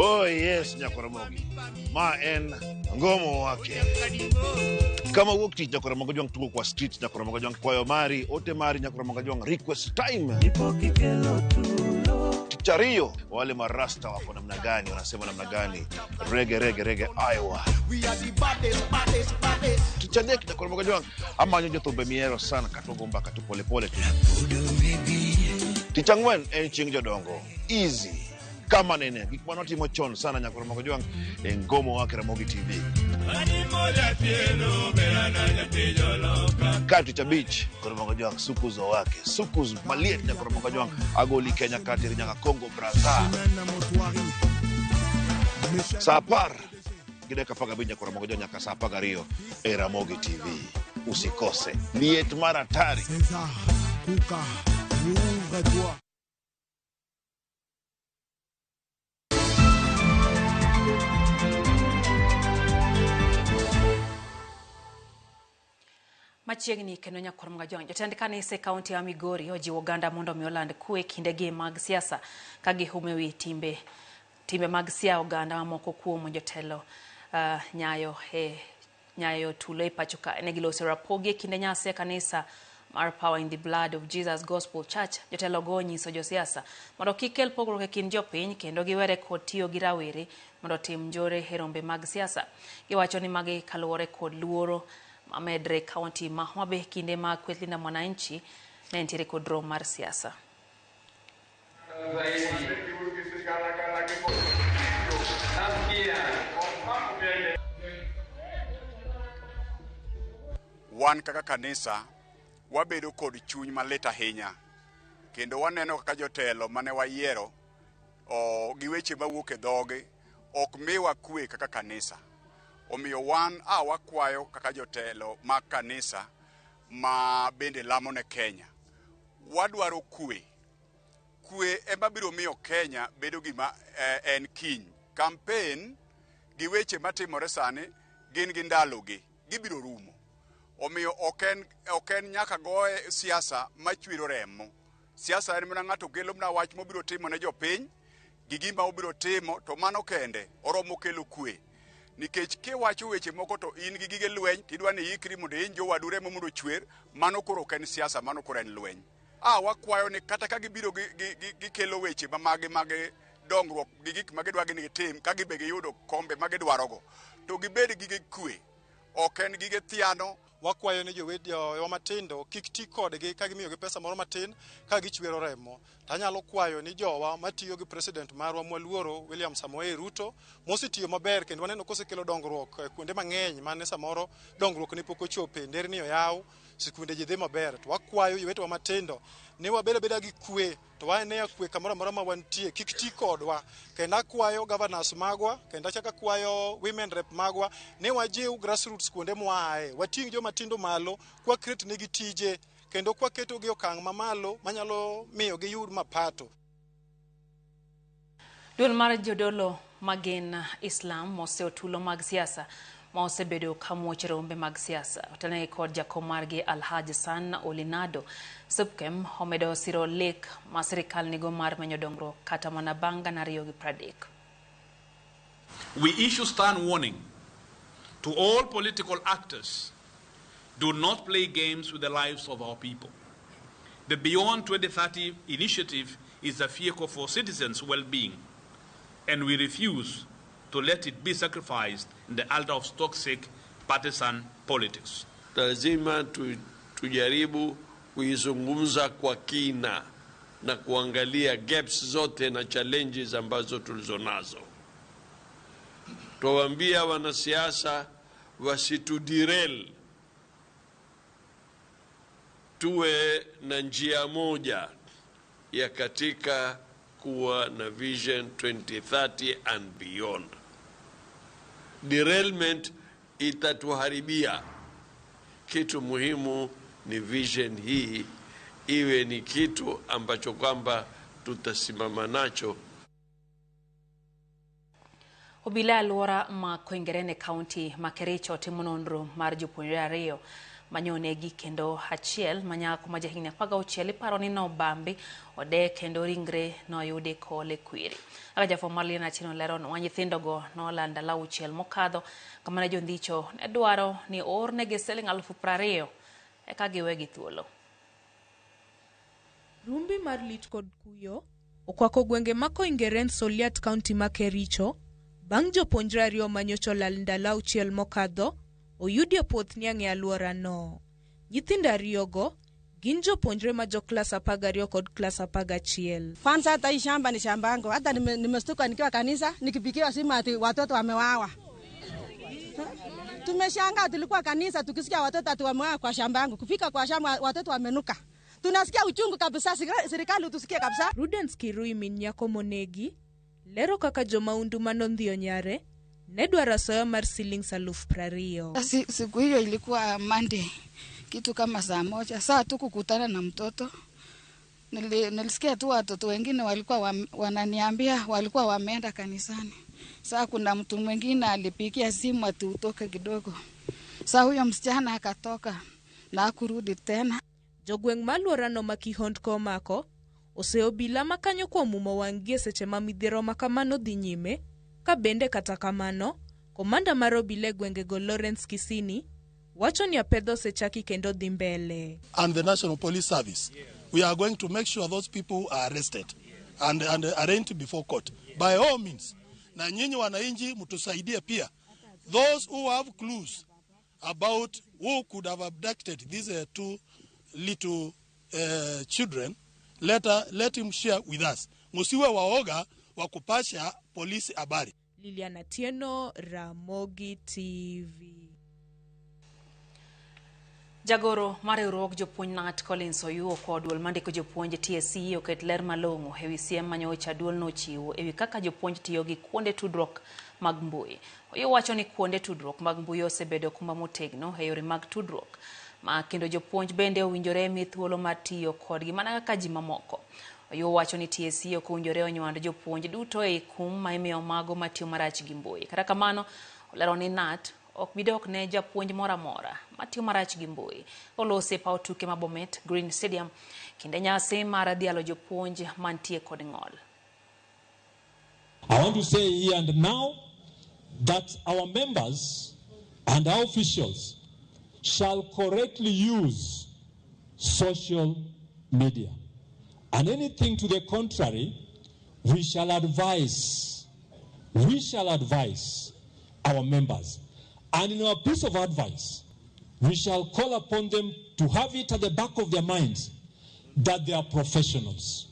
Oh yes, Nyakoromogi. Ma en ngomo wake. Kama wuok tich Nyakoromogi Jwang' tugo kwa street Nyakoromogi Jwang' kwayo mari, ote mari Nyakoromogi Jwang' request time. Tich ariyo, wale marasta wako namna gani, wanasema namna gani? Rege rege rege Iowa. Tich adek Nyakoromogi Jwang' amanyo jothumbe mihero sana katogo mbaka tu pole pole tu. Tich ang'wen en chieng' jodongo. Easy. Kama nene gik mane watimo chon sana Nyakoromogi Jwang' e Ngomo Wake Ramogi TV. Kae tich abich Koromogo Jwang' sukus owake sukus maliet ne Koromogo Jwang' agoli Kenya kateri nyaka Congo Brazza saa 10:15 Koromogo Jwang' nyaka saa 12 e Ramogi TV. Usikose liet mar hatari. Machiegni kendo nyakwar Mgajwang', jotend kanise e kaunti ya Migori ojiwo oganda mondo mi oland kwe kindegi mag siasa ka gihumo ewi timbe mag siaya oganda mamoko kuom jotelo nyayo tulo e pacho ka. Ne giloso rapogi e kinde nyasi e kanisa mar Power in the Blood of Jesus Gospel Church. Jotelo go onyiso josiasa mondo kik kel pogruok e kind jopiny kendo giwere kod tiyo gi rawere mondo otim njore e rombe mag siasa. Giwacho ni magi kaluwore kod luoro mamedre kaunti ma Homa Bay kinde mag kweth Linda Mwananchi ne nitiere kod romo mar siasa. Wan kaka kanisa wabedo kod chuny malit ahinya kendo waneno kaka jotelo mane wayiero gi weche mawuok e dhogi ok miwa kwe kaka kanisa. Omiyo wan wakwayo kaka jotelo mag kanisa ma bende lamo ne Kenya. Wadwaro kwe. Kwe ema biro miyo Kenya bedo gima en kiny. Campaign gi weche matimore sani gin gi ndalogi, gibiro rumo. Omiyo ok en nyaka goye siasa machwero remo. Siasa en mana ng'ato kelo mana wach mobiro timo ne jopiny gi gima obiro timo, to mano kende oromo kelo kwe. Nikech kiwacho weche moko to in gi gige lweny tidwa ni ikri mondo ihiny jowadu remo mondo ochwer, mano koro ok en siasa, mano koro en lweny. Wakwayo ni kata ka gibiro gikelo weche ma mage mag dongruok gi gik ma gidwa ni gitim, ka gibe giyudo kombe ma gidwarogo, to gibed gige kwe, ok en gige thiano. Wakwayo ni jowetewa matindo kik ti kodgi ka gimiyogi pesa moro matin ka gichwero remo. Tanyalo kwayo ni jowa matiyo gi president marwa mwaluoro William Samoei Ruto mosetiyo maber kendo waneno kosekelo dongruok kuonde mang'eny mane samoro dongruok ne pok ochope, nderni oyaw, sikunde ji dhi maber. To wakwayo jowetewa matindo ni wabed abeda gi kwe, to waenea kwe kamoro amora ma wantie, kik ti kodwa. Kendo akwayo governors magwa, kendo achako akwayo women rep magwa ni wajiw grassroots kuonde mwaaye, wating' joma tindo malo kwa create negi tije kendo kwa ketogi okang' mamalo manyalo miyo giyud mapato. Duol mar jodolo magin Islam moseo tulo mag siasa ma osebedo ka muoch rombe mag siasa. Otelnegi kod jakom margi Alhaji San Olinado Supkem omedo siro lek ma sirikal nigo mar menyo dongruok kata mana bang' 2030. We issue stern warning to all political actors: do not play games with the lives of our people. The Beyond 2030 initiative is a vehicle for citizens' well-being, and we refuse to let it be sacrificed in the altar of toxic partisan politics. Lazima tujaribu kuizungumza kwa kina na kuangalia gaps zote na challenges ambazo tulizonazo. Tuwaambia wanasiasa wasitudirel, tuwe na njia moja ya katika kuwa na Vision 2030 and beyond. Derailment itatuharibia. Kitu muhimu ni vision hii iwe ni kitu ambacho kwamba tutasimama nacho. Obila alwora ma Koingerene County ma Kericho timo nonro mar jopuonjre ariyo manyonegi kendo achiel manyako ma jahigni 16 iparo ni nobambi ode kendo ringre noyudi kole kwiri. Kaka jafwambo mar Lina Achino leronwa, nyithindogo nolando ndalo 6 mokadho kama ne jondhicho ne dwaro ni oornegi siling 20,000 eka giwegi thuolo. Rumbi mar lit kod kuyo okwako gwenge ma Koingeren Soliat County ma Kericho bang' jopuonjre ariyo manyocha olal ndalo 6 mokadho oyudi e puoth niang' e alworano. Nyithindo ariyogo gin jopuonjre ma jo klas 12 kod klas 11. Kwanza hata hii shamba ni shamba yangu. Hata nimestuka nikiwa kanisa nikipigiwa simu ati watoto wamewawa. Tumeshangaa, tulikuwa kanisa tukisikia watoto ati wamewaa kwa shamba yangu. Kufika kwa shamba watoto wamenuka. Tunasikia uchungu kabisa, serikali utusikie kabisa. Prudence Kirui min nyako monegi lero kaka jomaundu manondhiyo nyare ne dwaro asoya mar siling 20,000. Siku hiyo ilikuwa Monday, kitu kama saa 1. Saa tu kukutana na mtoto. Nilisikia tu watoto wengine walikuwa wananiambia walikuwa wameenda kanisani. Saa kuna mtu mwingine alipigia simu ati utoke kidogo. Saa huyo msichana akatoka na hakurudi tena. Jogweng' ma alworano ma kihondko omako oseyo obila ma kanyo kuom umo wang'gi e seche ma midhiero ma kamano dhi nyime, ka bende kata kamano, komanda mar obila e gwengego Lawrence Kisini wacho ni apedha osechaki kendo dhi mbele. And the National Police Service, we are going to make sure those people are arrested and arraigned before court. By all means, na nyinyi wananchi mtusaidie pia. Those who have clues about who could have abducted these two little children, let him share with us. Musiwe waoga wa kupasha polisi habari. Liliana Atieno, Ramogi TV. Jagoro mar riwruog jopuonj Nat Collins Oyuo kod duol mandiko jopuonj TSC oket ler malong'o ewi siem manyocha duolno ochiwo ewi kaka jopuonj tiyo gi kuonde tudruok mag mbui. Oyuo wacho ni kuonde tudruok mag mbui osebedo kuma motegno e yore mag tudruok ma kendo jopuonj bende owinjore mi thuolo mar tiyo kodgi mana kaka ji mamoko. Oyuo wacho ni TSC ok owinjore onywand jopuonj duto e kum ma imiyo mago matiyo marach gi mbui. Kata kamano, olero ni Nat ok bidok ne japuonj moro amora matiyo marach gi mbui. Olose paw tuke ma Bomet Green Stadium kinde nyasi mar dhialo jopuonj mantie kod ng'ol. I want to say here and now that our members and our officials shall correctly use social media. And anything to the contrary, we shall advise our members. And in our piece of advice, we shall call upon them to have it at the back of their minds that they are professionals.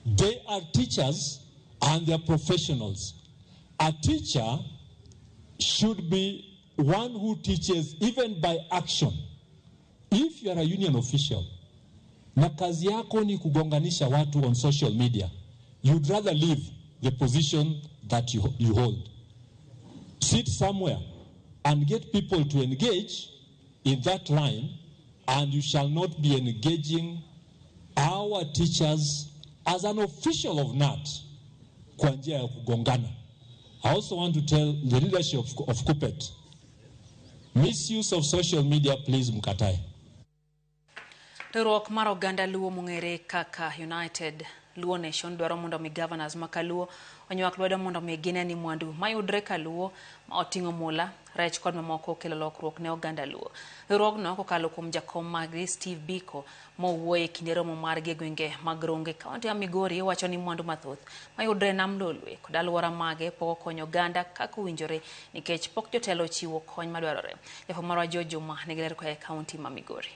They are teachers and they are professionals. A teacher should be one who teaches even by action. If you are a union official, na kazi yako ni kugonganisha watu on social media, you'd rather leave the position that you hold. Sit somewhere and get people to engage in that line, and you shall not be engaging our teachers as an official of NAT kwa njia ya kugongana. I also want to tell the leadership of KUPPET, misuse of social media, please mkatae. Riwruok mar oganda Luo mong'ere kaka United Luo Nation dwaro mondo mi governors ma Kaluo onywak lwedo mondo mi gine ni mwandu mayudre Kaluo ma oting'o mula, rech kod mamoko okelo lokruok ne oganda Luo. Riwruogno kokalo kuom jakom margi Steve Biko mowuoyo e kinde romo margi e gwenge mag Ronge, kaunti ya Migori, wacho ni mwandu mathoth mayudre nam Lolwe kod alwora mage pok okonyo oganda kaka owinjore nikech pok jotelo ochiwo kony madwarore. Jafwambo marwa George Juma nigi ler koa e kaunti ma Migori.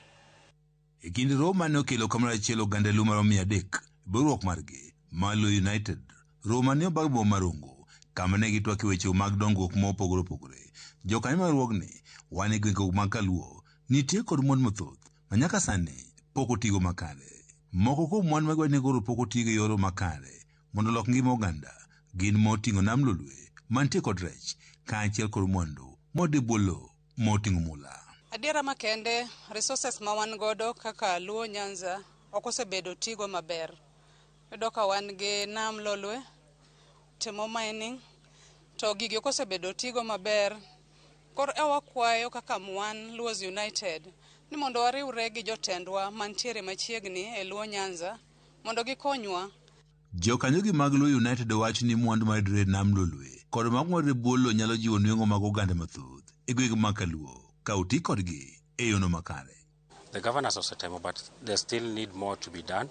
E kinde romo mane okelo kamoro achiel oganda Luo maromo 300 riwruok margi mar Luo United, romo ne obag boma mar Rongo kama ne gitwak e weche mag dongruok mopogore opogore. Jokanyo mar riwruogni wan e gwenge mag Kaluo nitie kod mwandu mathoth ma nyaka sani pok otigo makare. Moko kuom mwandu ma giwacho ni koro pok otigo e yor makare mondo olok ngima oganda gin moting'o nam Lolwe mantie kod rech kaachiel kod mwandu modi bwo lowo moting'o mula. Adiera makende, resources ma wan godo kaka Luo Nyanza ok osebedo tigo maber. Iyudo ka wan gi nam Lolwe, timo mining, to gigi ok osebedo tigo maber. Koro e wakwayo kaka wan Luos United ni mondo wariwre gi jotendwa mantiere machiegni e Luo Nyanza mondo gikonywa. Jokanyogi mag Luo United wacho ni mwandu mayudore e nam Lolwe kod mago mayudore e bwo lowo nyalo jiwo nweng'o mag oganda mathoth e gwenge mag Kaluo ka oti kodgi e yono makare. The governors osetemo, but there still need more to be done.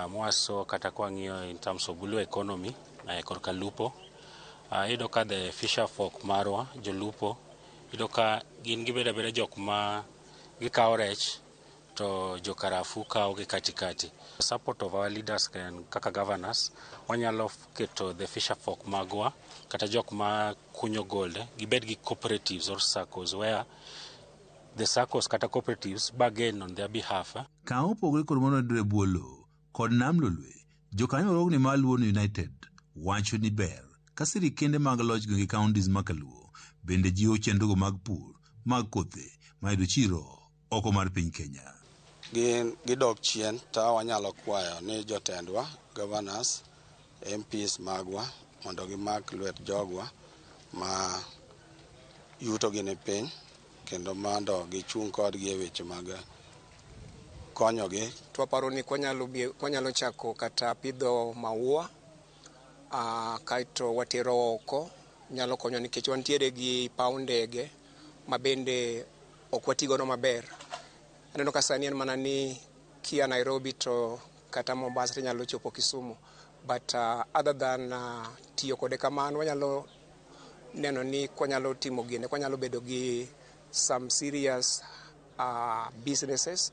More so kata kwang'iyo in terms of blue economy, korka lupo. Iyudo ka the fisher folk marwa, jolupo, iyudo ka gin gibedo abeda jok ma gikawo rech To jokarafu kawo gi katikati. Support of our leaders kaka governors, wanyalo keto the fisher folk magwa kata jok ma kunyo gold gibed gi cooperatives or SACCOs where the SACCOs kata cooperatives bargain on their behalf. Ka opogore kod mano yudore e bwo lowo kod nam Lolwe, jokanyo mar riwruogni mar Luo United wacho ni ber ka sirikende mag loch gwenge counties ma kaluo bende jiwo chenrogo mag pur mag kothe mayudo chiro oko mar piny Kenya. Gin gidok chien ta wanyalo kwayo ni jotendwa, governors, MPs magwa mondo gimak lwet jogwa ma yutogi ni piny kendo mondo gichung' kodgi e weche mag konyogi. Twaparo ni kwanyalo chako kata pidho maua kaeto watero oko nyalo konyo nikech wantiere gi paw ndege ma bende ok watigodo maber. Aneno ka sani en mana ni kia Nairobi to kata Mombasa to inyalo chopo Kisumu. But other than tiyo kode kamano, wanyalo neno ni kwanyalo timo gine, kwanyalo bedo gi some serious businesses,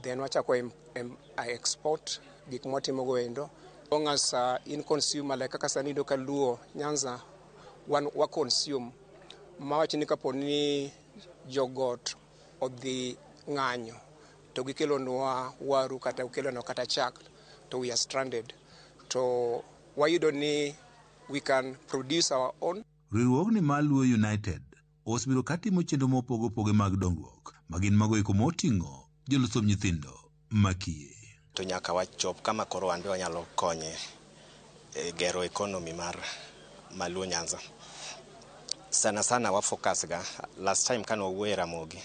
then wachako export gik mwatimo go endo. Long as in consumer, like kaka sani iyudo ka Luo Nyanza wan wa consume, mawach ni kapo ni jogot odhi ng'anyo to gikelonwa waru kata gikelonwa kata chak to we are stranded, to wayudo ni we can produce our own. Riwruogni mar Luo United osebedo katimo chenro mopogore opogore mag dongruok ma gin mago eko moting'o joloso nyithindo makiye. To nyaka wachop kama koro wan be wanyalo konye e gero economy mar Luo Nyanza. Sana sana wa focus ga, last time kane wawuoyo e Ramogi,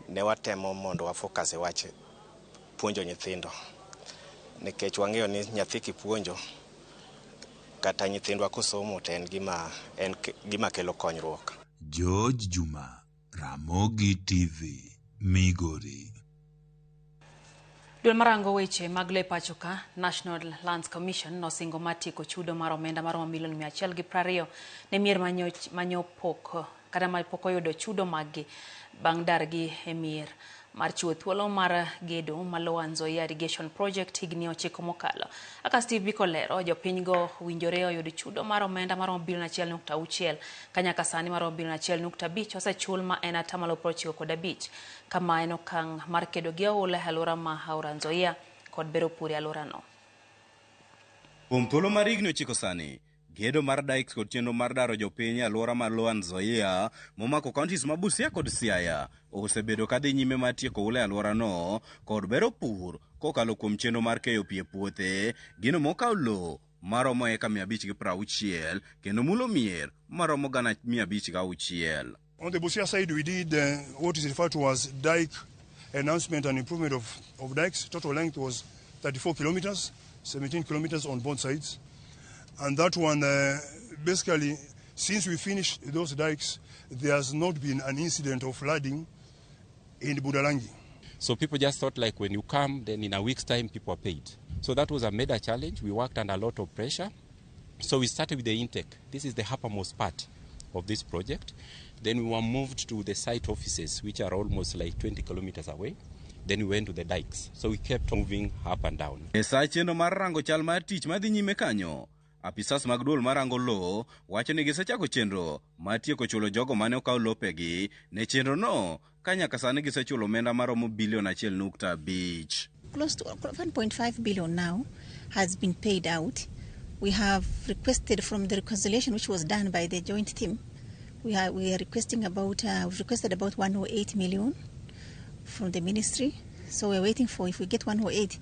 ne watemo mondo wa focus e wach puonjo nyithindo. Nikech wang'eyo ni nyathi kipuonjo kata nyithindwa kosomo to en gima kelo konyruok. George Juma, Ramogi TV, Migori. Duol marango weche mag lo e pacho ka, National Lands Commission nosingo mar tieko chudo mar omenda maromo milion 120 ne mier manyopok kata mapok oyudo chudo maggi bang' dargi e mier mar chiwo thuolo mar gedo ma Lower Nzoia Irrigation Project higni 9 mokalo. Kaka Steve Biko lero, jopinygo owinjore oyud chudo mar omenda maromo bilion 1.6 ka nyaka sani maromo bilion 1.5 osechul ma en 95%, kama en okang' mar kedo gi oula e alwora ma Aora Nzoia kod bero pur e alworano. Kuom thuolo mar higni 9 sani, gedo mar dikes kod chenro mar daro jopiny e alwora mar Lower Nzoia momako counties ma Busia kod Siaya osebedo kadhi nyime mar tieko oula e alworano kod bero pur kokalo kuom chenro mar keyo pi e puothe, gino mokawo lowo maromo eka 560 kendo mulo mier maromo 506. On the Busia side, we did what is referred to as dike enhancement and improvement of dikes. Total length was 34 kilometers, 17 kilometers on both sides. And that one, basically, since we finished those dikes, there has not been an incident of flooding in Budalangi. So people just thought like when you come, then in a week's time, people are paid. So that was a major challenge. We worked under a lot of pressure. So we started with the intake. This is the uppermost part of this project. Then we were moved to the site offices, which are almost like 20 kilometers away. Then we went to the dikes. So we kept moving up and down. E sa chenro mar rango chal mar tich madhi nyime kanyo, apisas mag duol marango lowo wacho ni gisechako chenro mar tieko chulo jogo mane okaw lopegi ne chenro no ka nyaka sani gisechulo omenda maromo bilion 1.5. Close to 1.5 billion now has been paid out. We have requested from the reconciliation which was done by the joint team. We are requesting about we've requested about 108 million from the ministry. So we're waiting for, if we get 108,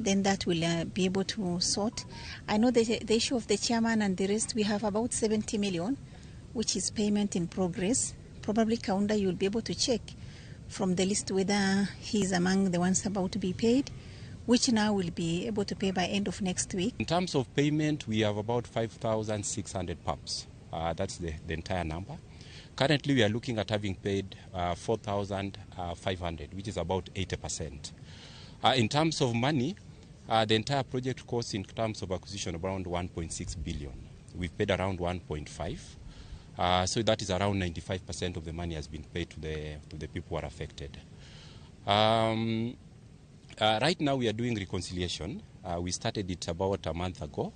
then that will be able to sort. I know the issue of the chairman and the rest, we have about 70 million, which is payment in progress. Probably Kaunda, you will be able to check from the list whether he is among the ones about to be paid, which now will be able to pay by end of next week. In terms of payment, we have about 5,600 pubs. That's the entire number. Currently, we are looking at having paid 4,500, which is about 80%. In terms of money, the entire project cost in terms of acquisition around 1.6 billion. We've paid around 1.5. So that is around 95% of the money has been paid to the people who are affected. Right now we are doing reconciliation. We started it about a month ago.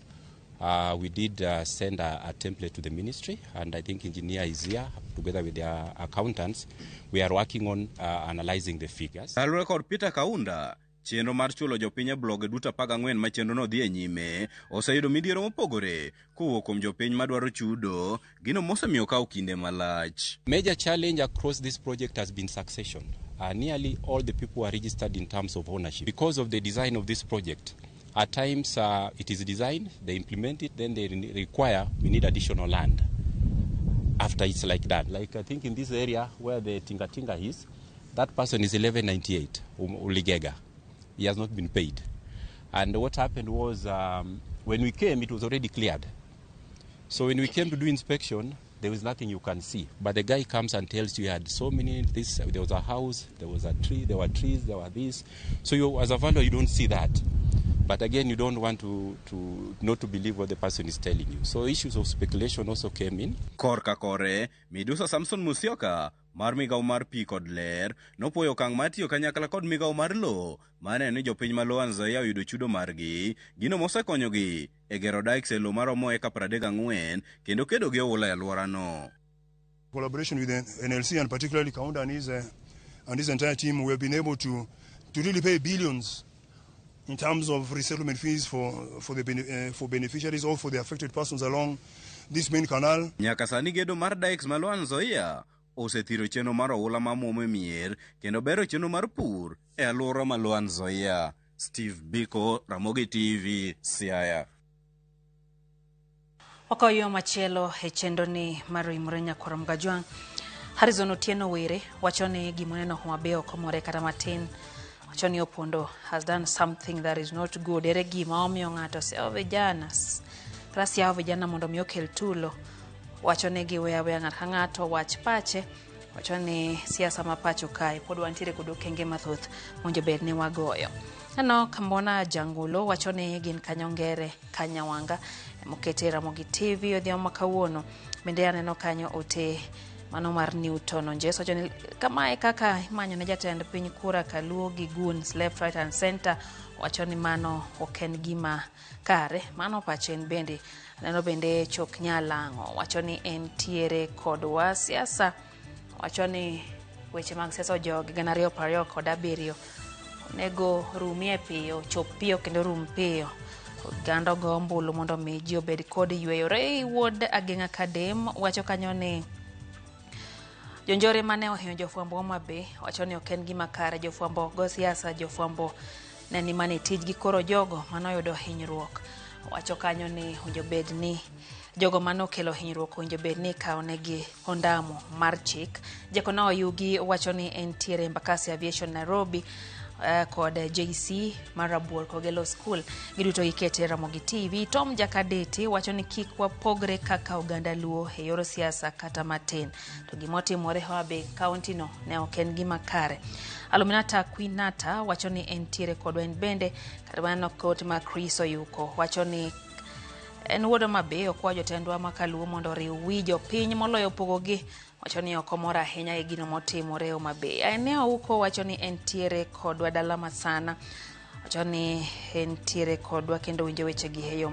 We did send a template to the ministry, and I think engineer is here together with their accountants. We are working on analyzing the figures. Kaluwore kod Peter Kaunda, chenro mar chulo jopiny e bloge duto 14 ma chenrono dhi e nyime oseyudo midhiero mopogore kowuok kuom jopiny madwaro chudo, gino mosemiyo okaw kinde malach. Major challenge across this project has been succession. Nearly all the people are registered in terms of ownership. Because of the design of this project, at times it is designed, they implement it, then they require, we need additional land after it's like that. Like I think in this area where the Tinga Tinga is, that person is 1198, Uligega. He has not been paid. And what happened was when we came, it was already cleared. So when we came to do inspection, there was nothing you can see. But the guy comes and tells you he had so many, this, there was a house, there was a tree, there were trees, there were this. So you, as a valuer, you don't see that. But again, you don't want to not to believe what the person is telling you. So issues of speculation also came in. Korka kore, Midusa Samson Musyoka mar migawo mar pi kod ler nopuoyo okang' mar tiyo kanyakla kod migawo mar lowo maneno ni jopiny ma Lower Nzoia oyudo chudo margi, gino mosekonyogi e gero dikes e lowo maromo eka 34 kendo kedo gi oula e alworano. Collaboration with the NLC and particularly Kaunda and his entire team, we have been able to really pay billions in terms of resettlement fees for beneficiaries or for the affected persons along this main canal. Nyaka sani gedo mar dikes ma Lower Nzoia osethiro chenro mar oula mamuomo e mier kendo bero chenro mar pur e alwora ma Lower Nzoia. Steve Biko, Ramogi TV, Siaya. Wakawo yo machielo e chenro ni mar Oimore Nyakwar Mgajwang'. Harrison Otieno Were wacho ni gimoneno Homa Bay ok omore kata matin. Wacho ni Opondo has done something that is not good. Ere gima omiyo ng'ato siawo vijana kata siawo vijana mondo mi okel tulo. Wacho ni giweyo aweya ng'ato ka ng'ato wach pache. Wacho ni siasa ma pacho kae pod wantiere kod okenge mathoth mowinjo bed ni wagoyo. Aneno Kambona Jangulo wacho ni gin kanyo Ngere Kanyawanga mokete Ramogi TV odhiambo ma kawuono. Bende aneno kanyo ote mano mar Newton Onjes wacho ni kamae kaka imanyo ne jatend piny kura kaluo gi goons left, right and center. Wacho ni mano ok en gima kare, mano pache en bende. Aneno bende Chok Nyalang'o wacho ni entiere kodwa siasa. Wacho ni weche mag siasa ojogi 2027 onego rumie piyo, chop piyo kendo rum piyo. Oganda ogo ombulu mondo mi ji obed kod yweyo. Ray Wuod Ageng'a Kadem wacho kanyo ni jonjore mane ohinyo jofwambo Homa Bay wacho ni ok en gima kare. Jofwambo go siasa, jofwambo ne ni mana e tijgi, koro jogo manoyudo hinyruok. Wacho kanyo ni owinjo bed ni jogo manokelo hinyruok owinjo bed ni ikawo negi ondamo mar chik. Jekona Oyugi wacho ni entiere Embakasi Aviation Nairobi kod JC mar Rabuor Kogelo School giduto gikete Ramogi TV. Tom Jakadeti wacho ni kik wapogre kaka oganda Luo e yor siasa kata matin. To gimotimore Homa Bay County no ne ok en gima kare. Aluminata Quinata wacho ni entiere kodwa en bende. Kata maneno kot ma Chris Oyuko wacho ni en wuod Homa Bay okwayo jotendwa ma kaluo mondo oriw wi jopiny moloyo pogogi. Wacho ni ok omor ahinya gi gino motimore Homa Bay. Eneo Uko wacho ni entiere kodwa dala masana. Wacho ni entiere kodwa kendo winjo wechegi e yo